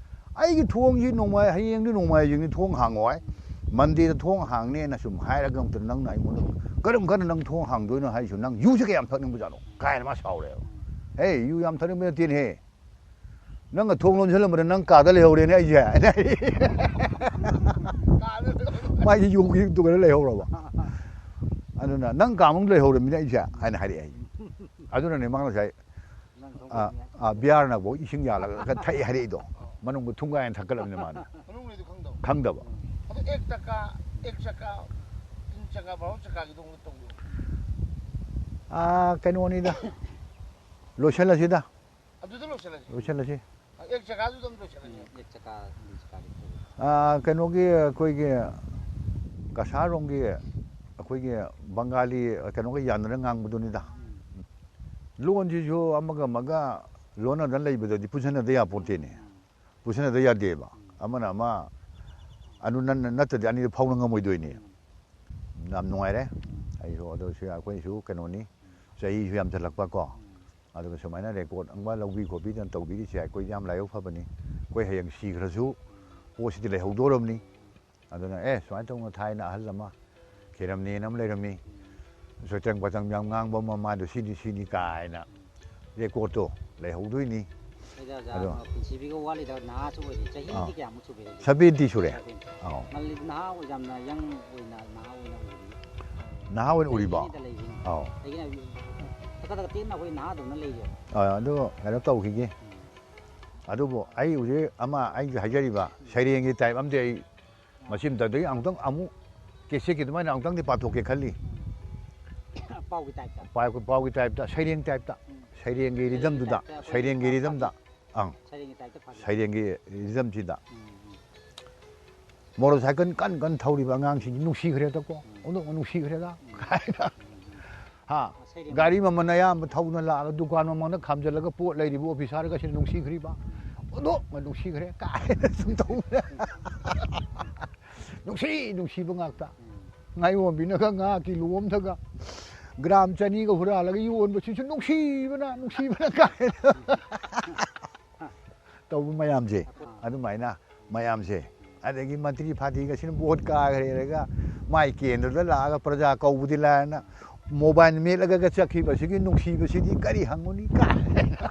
"ꯑꯩꯒꯤ ꯊꯣꯡꯁꯤ ꯅꯣꯡꯃꯥꯏ-, ꯍꯌꯦꯡꯗꯤ ꯅꯣꯡꯃꯥꯏꯖꯤꯡꯅꯤ, ꯊꯣꯡ ꯍꯥꯡꯉꯣ ꯍꯥꯏ꯫ ꯃꯟꯗꯦꯗ ꯊꯣꯡ ꯍꯥꯡꯅꯦꯅ ꯁꯨꯝ ꯍꯥꯏꯔꯒ ꯑꯃꯨꯛꯇ ꯅꯪꯅ ꯑꯩꯉꯣꯟꯗ ꯀꯔꯝ ꯀꯥꯟꯗ ꯅꯪ ꯊꯣꯡ ꯍꯥꯡꯗꯣꯏꯅꯣ ꯍꯥꯏꯁꯨ, ꯅꯪ ꯌꯨꯁꯦ ꯀꯌꯥꯝ ꯊꯛꯅꯤꯡꯕꯖꯥꯠꯅꯣ?" ꯀꯥꯏꯅ ꯃꯥ ꯁꯥꯎꯔꯦꯕ꯫ "ꯍꯦ, ꯌꯨ ꯌꯥꯝ ꯊꯛꯅꯤꯡꯕ ꯅꯠꯇꯦꯅꯦꯍꯦ꯫ ꯅꯪꯅ ꯊꯣꯡ ꯂꯣꯟꯁꯤꯜꯂꯝꯕꯗ ꯅꯪ ꯀꯥꯗ ꯂꯩꯍꯧꯔꯦꯅꯦ ꯑꯩꯁꯦ" ꯍꯥꯏꯅ꯫ ꯃꯥꯏꯁꯦ ꯌꯨꯒꯤ ꯇꯨꯒꯗ ꯂꯩꯍꯧꯔꯕ꯫ "ꯑꯗꯨꯅ ꯅꯪ ꯀꯥ ꯃꯅꯨꯡꯗ ꯂꯩꯍꯧꯔꯃꯤꯅꯦ ꯑꯩꯁꯦ" ꯍꯥꯏꯅ ꯍꯥꯏꯔꯛꯑꯦ꯫ ꯑꯗꯨꯅꯅꯦ ꯃꯥ ꯉꯁꯥꯏ ꯑꯥ, ꯑꯥ, ꯕꯤꯌꯥꯔꯅꯐꯥꯎ ꯏꯁꯤꯡ ꯌꯥꯜꯂꯒ ꯊꯛꯑꯦ ꯍꯥꯏꯔꯛꯏꯗꯣ꯫ ꯃꯅꯨꯡꯗ ꯊꯨꯡꯒꯥꯏꯅ ꯊꯛꯀꯠꯂꯕꯅꯤ ꯃꯥꯅ꯫ ꯃꯅꯨꯡꯗꯗꯤ ꯈꯪꯗꯕ꯫ ꯈꯪꯗꯕ꯫ ꯑꯗꯣ ꯑꯦꯛ ꯆꯀꯥ, ꯑꯦꯛ ꯆꯀꯥ, ꯇꯤꯟ ꯆꯀꯥ, ꯚꯥꯔꯣ ꯆꯀꯥꯒꯤꯗꯣ ꯑꯃꯨꯛ ꯇꯧꯕꯤꯌꯨ꯫ ꯑꯥ, ꯀꯩꯅꯣꯅꯤꯗ꯫ ꯂꯣꯏꯁꯤꯜꯂꯁꯤꯗ꯫ ꯑꯗꯨꯗ ꯂꯣꯏꯁꯤꯜꯂꯁꯤ꯫ ꯂꯣꯏꯁꯤꯜꯂꯁꯤ꯫ ꯑꯦꯛ ꯆꯀꯥꯗꯨꯗ ꯑꯗꯨꯝ ꯂꯣꯏꯁꯤꯜꯂꯁꯤ꯫ ꯎꯝ, ꯑꯦꯛ ꯆꯀꯥ, ꯑꯅꯤ ꯆꯀꯥꯒꯤ ꯇꯧꯕꯤꯌꯨ꯫ ꯑꯥ, ꯀꯩꯅꯣꯒꯤ ꯑꯩꯈꯣꯏꯒꯤ ꯀꯁꯥꯔꯣꯝꯒꯤ ꯑꯩꯈꯣꯏꯒꯤ ꯕꯪꯒꯥꯂꯤ ꯀꯩꯅꯣꯒ ꯌꯥꯅꯔ ꯉꯥꯡꯕꯗꯨꯅꯤꯗ꯫ ꯎꯝ꯫ ꯂꯣꯟꯁꯤꯁꯨ ꯑꯃꯒ ꯑꯃꯒ ꯂꯣꯟꯅꯗꯅ ꯂꯩꯕꯗꯗꯤ ꯄꯨꯟꯁꯤꯟꯅꯗ ꯌꯥꯄꯣꯟꯇꯦꯅꯦ꯫ ꯎꯝ꯫ ꯄꯨꯟꯁꯤꯟꯅꯗ ꯌꯥꯗꯦꯕ꯫ ꯎꯝ꯫ ꯑꯃꯅ ꯑꯃ, ꯑꯗꯨ ꯅꯠ-, ꯅꯠꯇ꯭ꯔꯗꯤ ꯑꯅꯤꯗꯨ ꯐꯥꯎꯅ ꯉꯝꯃꯣꯏꯗꯣꯏꯅꯦ꯫ ꯎꯝ꯫ ꯌꯥꯝ ꯅꯨꯡꯉꯥꯏꯔꯦ꯫ ꯎꯝ꯫ ꯑꯩꯁꯨ ꯑꯗꯨ ꯁꯤ ꯑꯩꯈꯣꯏꯁꯨ ꯀꯩꯅꯣꯅꯤ, ꯎꯝ꯫ ꯆꯍꯤꯁꯨ ꯌꯥꯝꯁꯤꯜꯂꯛꯄꯀꯣ꯫ ꯎꯝ꯫ ꯑꯗꯨꯒ ꯁꯨꯃꯥꯏꯅ ꯔꯦꯀꯣꯔꯠ ꯑꯃ ꯂꯧꯕꯤ ꯈꯣꯠꯄꯤꯗꯅ ꯇꯧꯕꯤꯔꯤꯁꯦ ꯑꯩꯈꯣꯏ ꯌꯥꯝ ꯂꯥꯏꯕꯛ ꯐꯕꯅꯤ꯫ ꯑꯩꯈꯣꯏ ꯍꯌꯦꯡ ꯁꯤꯈ꯭ꯔꯁꯨ ꯄꯣꯠꯁꯤꯗꯤ ꯂꯩꯍꯧꯗꯣꯔꯕꯅꯤ꯫ ꯑꯗꯨꯅ, "ꯑꯦ, ꯁꯨꯃꯥꯏꯅ ꯇꯧꯅ ꯊꯥꯏꯅ ꯑꯍꯜ ꯑꯃ ꯈꯦꯔꯝꯅꯦꯅ ꯑꯃ ꯂꯩꯔꯝꯃꯤ, ꯁꯣꯏꯇꯪ ꯄꯇꯪ ꯌꯥꯝ ꯉꯥꯡꯕ ꯑꯃ, ꯃꯥꯗꯣ ꯁꯤꯅꯤ ꯁꯤꯅꯤ" ꯀꯥꯏꯅ ꯔꯦꯀꯣꯔꯠꯇꯣ ꯂꯩꯍꯧꯗꯣꯏꯅꯤ꯫ ꯑꯩꯗꯤ ꯑꯣꯖꯥ, ꯑꯗꯣ ꯄꯨꯟꯁꯤꯕꯤꯒ ꯋꯥꯠꯂꯤꯗ, ꯅꯍꯥ ꯁꯨ ꯑꯣꯏꯔꯤ, ꯆꯍꯤꯗꯤ ꯑꯥ꯫ ꯀꯌꯥꯃꯨꯛ ꯁꯨꯕꯤꯔꯒꯦ? ꯁꯚꯦꯟꯇꯤ ꯁꯨꯔꯦ꯫ ꯁꯚꯦꯟꯇꯤ꯫ ꯑꯥꯎ꯫ ꯃꯜꯂꯤ ꯅꯍꯥ ꯑꯣꯏ-, ꯌꯥꯝꯅ ꯌꯪ ꯑꯣꯏꯅ ꯅꯍꯥ ꯑꯣꯏꯅ ꯎꯔꯤ꯫ ꯅꯍꯥ ꯑꯣꯏꯅ ꯎꯔꯤꯕꯣ? ꯂꯩꯔꯤꯉꯩꯗ ꯂꯩꯔꯤꯉꯩ꯫ ꯑꯥꯎ꯫ ꯂꯩꯔꯤꯉꯩ ꯊꯛꯀꯠ ꯊꯛꯀꯠ ꯇꯦꯟꯅ ꯑꯩꯈꯣꯏ ꯅꯍꯥ ꯑꯗꯨꯝꯅ ꯂꯩꯔꯦꯕ꯫ ꯑꯥ, ꯑꯗꯨ ꯀꯩꯅꯣ ꯇꯧꯈꯤꯒꯦ꯫ ꯎꯝ꯫ ꯑꯗꯨꯕꯨ ꯑꯩ ꯍꯧꯖꯤꯛ ꯑꯃ ꯑꯩꯒꯤ ꯍꯥꯏꯖꯔꯤꯕ ꯁꯩꯔꯦꯡꯒꯤ ꯇꯥꯏꯞ ꯑꯃꯗꯤ ꯑꯩ ꯃꯁꯤ ꯑꯃꯇꯪꯗꯒꯤ ꯑꯃꯨꯛꯇꯪ ꯑꯃꯨꯛ ꯀꯦꯁꯦꯠꯀꯤ ꯑꯗꯨꯃꯥꯏꯅ ꯑꯃꯨꯛꯇꯪꯗꯤ ꯄꯥꯊꯣꯛꯀꯦ ꯈꯜꯂꯤ꯫ ꯄꯥꯎꯒꯤ ꯇꯥꯏꯞꯇ꯫ ꯄꯥꯎ-, ꯄꯥꯎꯒꯤ ꯇꯥꯏꯞꯇ, ꯁꯩꯔꯦꯡ ꯇꯥꯏꯞꯇ, ꯎꯝ꯫ ꯁꯩꯔꯦꯡꯒꯤ ꯔꯤꯗꯝꯗꯨꯗ, ꯇꯥꯏꯞꯇ ꯑꯩꯈꯣꯏ ꯁꯩꯔꯦꯡꯒꯤ ꯄꯥ-, ꯔꯤꯗꯝꯗ, ꯑꯪ, ꯁꯩꯔꯦꯡꯒꯤ ꯇꯥꯏꯞꯇ ꯐꯥꯒꯤ꯫ ꯁꯩꯔꯦꯡꯒꯤ ꯔꯤꯗꯝꯁꯤꯗ꯫ ꯎꯝ, ꯎꯝ꯫ ꯃꯣꯇꯣꯔ ꯁꯥꯏꯀꯜ ꯀꯟ ꯀꯟ ꯊꯧꯔꯤꯕ ꯑꯉꯥꯡꯁꯤꯡꯁꯤ ꯅꯨꯡꯁꯤꯈ꯭ꯔꯦꯗꯀꯣ, ꯎꯝ꯫ ꯑꯣꯟꯊꯣꯛꯅ ꯅꯨꯡꯁꯤꯈ꯭ꯔꯦꯗ, ꯎꯝ꯫ ꯀꯥꯏꯅ꯫ ꯎꯝ, ꯎꯝ꯫ ꯍꯥ? ꯁꯩꯔꯦꯡ꯫ ꯒꯥꯔꯤ ꯃꯃꯜ ꯑꯌꯥꯝꯕ ꯊꯧꯅ ꯂꯥꯛꯑꯒ ꯗꯨꯀꯥꯟ ꯃꯃꯥꯡꯗ ꯈꯥꯝꯖꯤꯜꯂꯒ ꯄꯣꯠ ꯂꯩꯔꯤꯕ ꯑꯣꯐꯤꯁꯥꯔꯒꯁꯤꯅ ꯅꯨꯡꯁꯤꯈ꯭ꯔꯤꯕ, ꯑꯣꯟꯊꯣꯛꯅ ꯅꯨꯡꯁꯤꯈ꯭ꯔꯦ ꯀꯥꯏꯅ ꯁꯨꯝ ꯇꯧꯕ꯫ ꯅꯨꯡꯁꯤ ꯅꯨꯡꯁꯤꯕ ꯉꯥꯛꯇ꯫ ꯎꯝ꯫ ꯉꯥꯌꯣꯟꯕꯤꯅꯒ ꯉꯥ ꯀꯤꯂꯣ ꯑꯃꯗꯒ ꯒ꯭ꯔꯥꯝ ꯆꯅꯤꯒ ꯍꯨꯔꯥꯜꯂꯒ ꯌꯣꯟꯕꯁꯤꯁꯨ ꯅꯨꯡꯁꯤꯕꯅ, ꯅꯨꯡꯁꯤꯕꯅ ꯀꯥꯏꯅ ꯇꯧꯕ ꯃꯌꯥꯝꯁꯦ, ꯑꯗꯨꯃꯥꯏꯅ ꯃꯌꯥꯝꯁꯦ꯫ ꯑꯗꯒꯤ ꯃꯟꯇ꯭ꯔꯤ ꯐꯥꯇꯤꯒꯁꯤꯅ ꯚꯣꯠ ꯀꯥꯈ꯭ꯔꯦꯔꯒ ꯃꯥꯏ ꯀꯦꯟꯗ꯭ꯔꯗ ꯂꯥꯛꯑꯒ ꯄ꯭ꯔꯖꯥ ꯀꯧꯕꯗꯤ ꯂꯥꯏꯔꯅ ꯃꯣꯕꯥꯏꯜ ꯃꯦꯠꯂꯒ ꯆꯠꯈꯤꯕꯁꯤꯒꯤ ꯅꯨꯡꯁꯤꯕꯁꯤꯗꯤ ꯀꯔꯤ ꯍꯪꯉꯨꯅꯤ ꯀꯥꯏꯅ,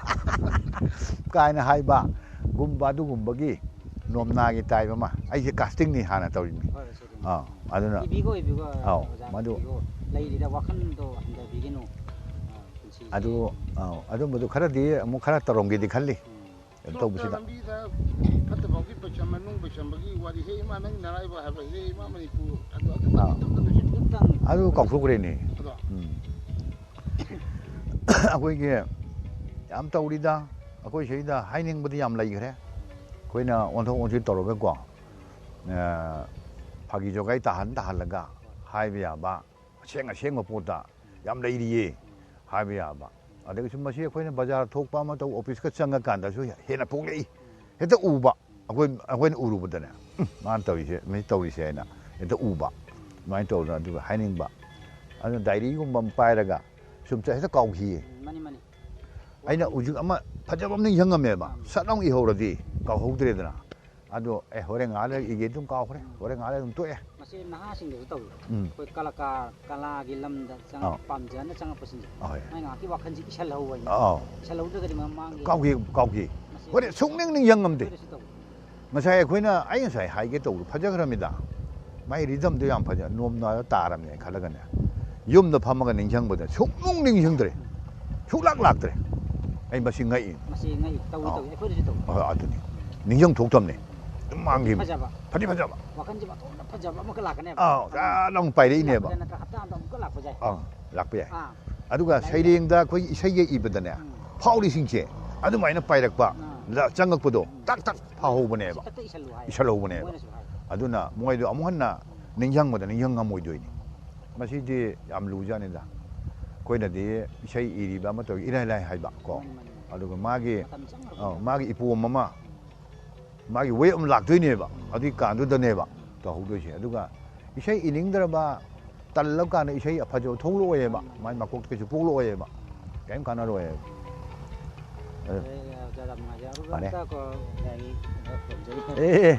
ꯀꯥꯏꯅ ꯍꯥꯏꯕ ꯒꯨꯝꯕ, ꯑꯗꯨꯒꯨꯝꯕꯒꯤ ꯅꯣꯝꯅꯥꯒꯤ ꯇꯥꯏꯞ ꯑꯃ꯫ ꯑꯩꯁꯦ ꯀꯥꯁꯇꯤꯡꯅꯤ ꯍꯥꯟꯅ ꯇꯧꯔꯤꯅꯤ꯫ ꯍꯣꯏ, ꯍꯣꯏ, ꯁꯤꯗꯤ꯫ ꯑꯥ, ꯑꯗꯨꯅ ꯏꯕꯤꯒ ꯑꯣꯏꯕꯤꯒꯣ, ꯑꯧ, ꯑꯣꯖꯥ ꯃꯗꯨ ꯏꯕꯤꯒꯣ꯫ ꯂꯩꯔꯤꯗ ꯋꯥꯈꯜꯗꯣ ꯍꯟꯊꯕꯤꯒꯅꯨ꯫ ꯑꯥ, ꯄꯨꯟꯁꯤ ꯑꯗꯨ, ꯑꯧ, ꯑꯗꯨꯝꯕꯗꯨ ꯈꯔꯗꯤ ꯑꯃꯨꯛ ꯈꯔ ꯇꯧꯔꯝꯒꯦꯗꯤ ꯈꯜꯂꯤ꯫ ꯀꯩꯅꯣ ꯇꯧꯕꯁꯤꯗ꯫ ꯂꯝꯕꯤꯗ ꯐꯠꯇꯕꯒꯤ ꯄꯩꯁꯥ, ꯃꯅꯨꯡ ꯄꯩꯁꯥꯝꯕꯒꯤ ꯋꯥꯔꯤ, ꯍꯦ ꯏꯃꯥ ꯅꯪ ꯅꯔꯥꯏꯕꯛ ꯍꯥꯏꯕ, ꯍꯦ ꯏꯃꯥ ꯃꯅꯤꯄꯨꯔ, ꯑꯗꯨ ꯑꯗꯨ ꯑꯥ꯫ ꯑꯗꯨ ꯑꯗꯨ ꯑꯗꯨ ꯑꯗꯨ ꯑꯗꯨ ꯀꯥꯎꯊꯣꯛꯈ꯭ꯔꯦꯅꯦ꯫ ꯑꯗꯣ ꯎꯝ꯫ ꯑꯩꯈꯣꯏꯒꯤ ꯌꯥꯝ ꯇꯧꯔꯤꯗ, ꯑꯩꯈꯣꯏ ꯁꯤꯗ ꯍꯥꯏꯅꯤꯡꯕꯗꯤ ꯌꯥꯝ ꯂꯩꯈ꯭ꯔꯦ꯫ ꯑꯩꯈꯣꯏꯅ ꯑꯣꯟꯊꯣꯛ ꯑꯣꯟꯁꯤꯟ ꯇꯧꯔꯒꯀꯣ, ꯑ, ꯐꯥꯒꯤ ꯖꯣꯒꯥꯏ ꯇꯥꯍꯟ ꯇꯥꯍꯜꯂꯒ ꯍꯥꯏꯕ ꯌꯥꯕ, ꯑꯁꯦꯡ ꯑꯁꯦꯡꯕ ꯄꯣꯠꯇ ꯌꯥꯝ ꯂꯩꯔꯤꯌꯦ ꯍꯥꯏꯕ ꯌꯥꯕ꯫ ꯑꯗꯒꯤ ꯁꯨꯝ ꯃꯁꯤ ꯑꯩꯈꯣꯏꯅ ꯕꯖꯥꯔ ꯊꯣꯛꯄ ꯑꯃ ꯇꯧ, ꯑꯣꯐꯤꯁꯀ ꯆꯪꯉꯀꯥꯟꯗꯁꯨ ꯍꯦꯟꯅ ꯄꯣꯛꯂꯛꯏ꯫ ꯍꯦꯛꯇ ꯎꯕ꯫ ꯑꯩꯈꯣꯏ, ꯑꯩꯈꯣꯏꯅ ꯎꯔꯨꯕꯗꯅꯦ, "ꯎꯝ, ꯃꯥꯅ ꯇꯧꯔꯤꯁꯦ, ꯃꯁꯤ ꯇꯧꯔꯤꯁꯦ" ꯍꯥꯏꯅ ꯍꯦꯛꯇ ꯎꯕ꯫ ꯑꯗꯨꯃꯥꯏꯅ ꯇꯧꯗꯅ ꯑꯗꯨꯒ ꯍꯥꯏꯅꯤꯡꯕ꯫ ꯑꯗꯨꯅ ꯗꯥꯏꯔꯤꯒꯨꯝꯕ ꯑꯃ ꯄꯥꯏꯔꯒ ꯁꯨꯝ ꯆꯠ-, ꯍꯦꯛꯇ ꯀꯥꯎꯈꯤꯌꯦ꯫ ꯃꯥꯅꯤ, ꯃꯥꯅꯤ꯫ ꯑꯩꯅ ꯍꯧꯖꯤꯛ ꯑꯃ ꯐꯖꯕ ꯑꯃ ꯅꯤꯡꯁꯤꯡꯉꯝꯃꯦꯕ꯫ ꯁꯠ ꯂꯥꯎ ꯏꯍꯧꯔꯗꯤ ꯀꯥꯎꯍꯧꯗ꯭ꯔꯦꯗꯅ꯫ ꯑꯗꯣ, ꯑꯦ, ꯍꯣꯔꯦꯟ ꯉꯥꯏꯍꯥꯛ ꯂꯩꯔ ꯏꯒꯦ ꯑꯗꯨꯝ ꯀꯥꯎꯈ꯭ꯔꯦ꯫ ꯍꯣꯔꯦꯟ ꯉꯥꯏꯍꯥꯛ ꯂꯩꯔ ꯑꯗꯨꯝ ꯇꯣꯛꯑꯦ꯫ ꯃꯁꯤ ꯅꯍꯥꯁꯤꯡꯗꯁꯨ ꯇꯧꯏ꯫ ꯎꯝ꯫ ꯑꯩꯈꯣꯏ ꯀꯂꯥꯀꯥꯔ, ꯀꯂꯥꯒꯤ ꯂꯝꯗ ꯆꯪꯉꯛ-, ꯑꯥ꯫ ꯄꯥꯝꯖꯅ ꯆꯪꯉꯛꯄꯁꯤꯡꯁꯦ꯫ ꯑꯍꯣꯏ꯫ ꯃꯥꯏ ꯉꯥꯏꯍꯥꯛꯀꯤ ꯋꯥꯈꯜꯁꯦ ꯏꯁꯜꯍꯧꯕ ꯍꯥꯏꯅ꯫ ꯑꯥꯎ꯫ ꯏꯁꯜꯍꯧꯗ꯭ꯔꯒꯗꯤ ꯃꯃꯥꯡꯒꯤ ꯀꯥꯎꯈꯤ, ꯀꯥꯎꯈꯤ꯫ ꯃꯁꯤ ꯍꯣꯔꯦꯟ ꯁꯨꯡꯅꯤꯡ ꯅꯤꯡꯁꯤꯡꯉꯝꯗꯦ꯫ ꯑꯩꯈꯣꯏꯗꯁꯨ ꯇꯧꯏ꯫ ꯉꯁꯥꯏ ꯑꯩꯈꯣꯏꯅ, ꯑꯩ ꯉꯁꯥꯏ ꯍꯥꯏꯒꯦ ꯇꯧꯕꯗꯣ ꯐꯖꯈ꯭ꯔꯃꯤꯗ꯫ ꯃꯥꯏ ꯔꯤꯗꯝꯗꯣ ꯌꯥꯝ ꯐꯖ, ꯅꯣꯝꯅ ꯇꯥꯔꯝꯃꯦ ꯈꯜꯂꯒꯅꯦ꯫ ꯌꯨꯝꯗ ꯐꯝꯃꯒ ꯅꯤꯡꯁꯤꯡꯕꯗ ꯁꯨꯡꯅꯨꯡ ꯅꯤꯡꯁꯤꯡꯗ꯭ꯔꯦ꯫ ꯁꯨꯡꯂꯥꯛ ꯂꯥꯛꯇ꯭ꯔꯦ꯫ ꯑꯩ ꯃꯁꯤ ꯉꯛꯏ꯫ ꯃꯁꯤ ꯉꯛꯏ, ꯇꯧꯏ, ꯑꯥꯎ꯫ ꯇꯧꯏ, ꯑꯩꯈꯣꯏꯗꯁꯨ ꯇꯧꯏ꯫ ꯍꯣꯏ, ꯑꯗꯨꯅꯤ꯫ ꯅꯤꯡꯁꯤꯡ ꯊꯣꯛꯇꯕꯅꯤ꯫ ꯑꯗꯨꯝ ꯃꯥꯡꯈꯤꯕ꯫ ꯐꯖꯕ꯫ ꯐꯗꯤ ꯐꯖꯕ꯫ ꯋꯥꯈꯜꯁꯦ ꯃꯇꯣꯝꯇ ꯐꯖꯕ ꯑꯃꯒ ꯂꯥꯛꯀꯅꯦꯕ꯫ ꯑꯥꯎ, ꯖꯥꯠ ꯂꯥꯎꯅ ꯄꯥꯏꯔꯛꯏꯅꯦꯕ꯫ ꯂꯥꯛꯄꯗ ꯅꯠꯇ꯭ꯔ ꯍꯞꯇꯥ ꯑꯃꯗ ꯑꯃꯨꯛꯀ ꯂꯥꯛꯄꯁꯦ꯫ ꯑꯥ, ꯂꯥꯛꯄ ꯌꯥꯏ꯫ ꯑꯥ꯫ ꯑꯗꯨꯒ ꯂꯥꯛꯄ ꯌꯥꯏ꯫ ꯁꯩꯔꯦꯡꯗ ꯑꯩꯈꯣꯏꯒꯤ ꯏꯁꯩꯒ ꯏꯕꯗꯅꯦ, ꯎꯝ꯫ ꯐꯥꯎꯔꯤꯁꯤꯡꯁꯦ ꯑꯗꯨꯃꯥꯏꯅ ꯄꯥꯏꯔꯛꯄ, ꯑꯥ꯫ ꯂ-, ꯆꯪꯉꯛꯄꯗꯣ ꯇꯛ ꯇꯛ ꯐꯥꯎꯍꯧꯕꯅꯦꯕ꯫ ꯁꯤ ꯈꯛꯇ ꯏꯁꯜꯂꯨ ꯍꯥꯏ꯫ ꯏꯁꯜꯍꯧꯕꯅꯦꯕ꯫ ꯃꯣꯏꯅꯁꯨ ꯍꯥꯏ꯫ ꯑꯗꯨꯅ ꯃꯣꯏꯗꯣ ꯑꯃꯨꯛ ꯍꯟꯅ ꯅꯤꯡꯁꯤꯡꯕꯗ ꯅꯤꯡꯁꯤꯡ ꯉꯝꯃꯣꯏꯗꯣꯏꯅꯤ꯫ ꯃꯁꯤꯗꯤ ꯌꯥꯝ ꯂꯨꯖꯥꯠꯅꯤꯗ꯫ ꯑꯩꯈꯣꯏꯅꯗꯤ ꯏꯁꯩ ꯏꯔꯤꯕ ꯑꯃ ꯇꯧꯔꯤ ꯏꯔꯥꯏ ꯂꯥꯏ ꯍꯥꯏꯕ ꯀꯣ꯫ ꯃꯥꯅꯤ, ꯃꯥꯅꯤ, ꯃꯥꯅꯤ꯫ ꯑꯗꯨꯒ ꯃꯥꯒꯤ, ꯃꯇꯝ ꯆꯪꯈ꯭ꯔꯕ ꯑ, ꯃꯥꯒꯤ ꯏꯄꯣꯝ ꯑꯃ, ꯃꯥꯒꯤ ꯋꯦꯕ ꯑꯃ ꯂꯥꯛꯇꯣꯏꯅꯦꯕ꯫ ꯑꯗꯨꯒꯤ ꯀꯥꯟꯗꯨꯗꯅꯦꯕ ꯇꯧꯍꯧꯗꯣꯏꯁꯦ꯫ ꯑꯗꯨꯒ ꯏꯁꯩ ꯏꯅꯤꯡꯗ꯭ꯔꯕ, ꯇꯜꯂꯕ ꯀꯥꯟꯗ ꯏꯁꯩ ꯑꯐꯖꯕ ꯊꯣꯛꯂꯛꯑꯣꯏꯌꯦꯕ꯫ ꯃꯥꯏ ꯃꯀꯣꯛꯇ ꯀꯩꯁꯨ ꯄꯣꯛꯂꯛꯑꯣꯏꯌꯦꯕ꯫ ꯀꯔꯤꯝ ꯀꯥꯟꯅꯔꯣꯏꯌꯦꯕ꯫ ꯑꯗꯨ ꯑꯦ, ꯑꯣꯖꯥ, ꯌꯥꯝ ꯅꯨꯡꯉꯥꯏꯖꯔꯦ꯫ ꯑꯗꯨ ꯐꯔꯦ꯫ ꯑꯝꯇ ꯀꯣ-, ꯌꯥꯏ, ꯈꯨꯔꯨꯝꯖꯔꯤ꯫ ꯑꯦ, ꯑꯦ,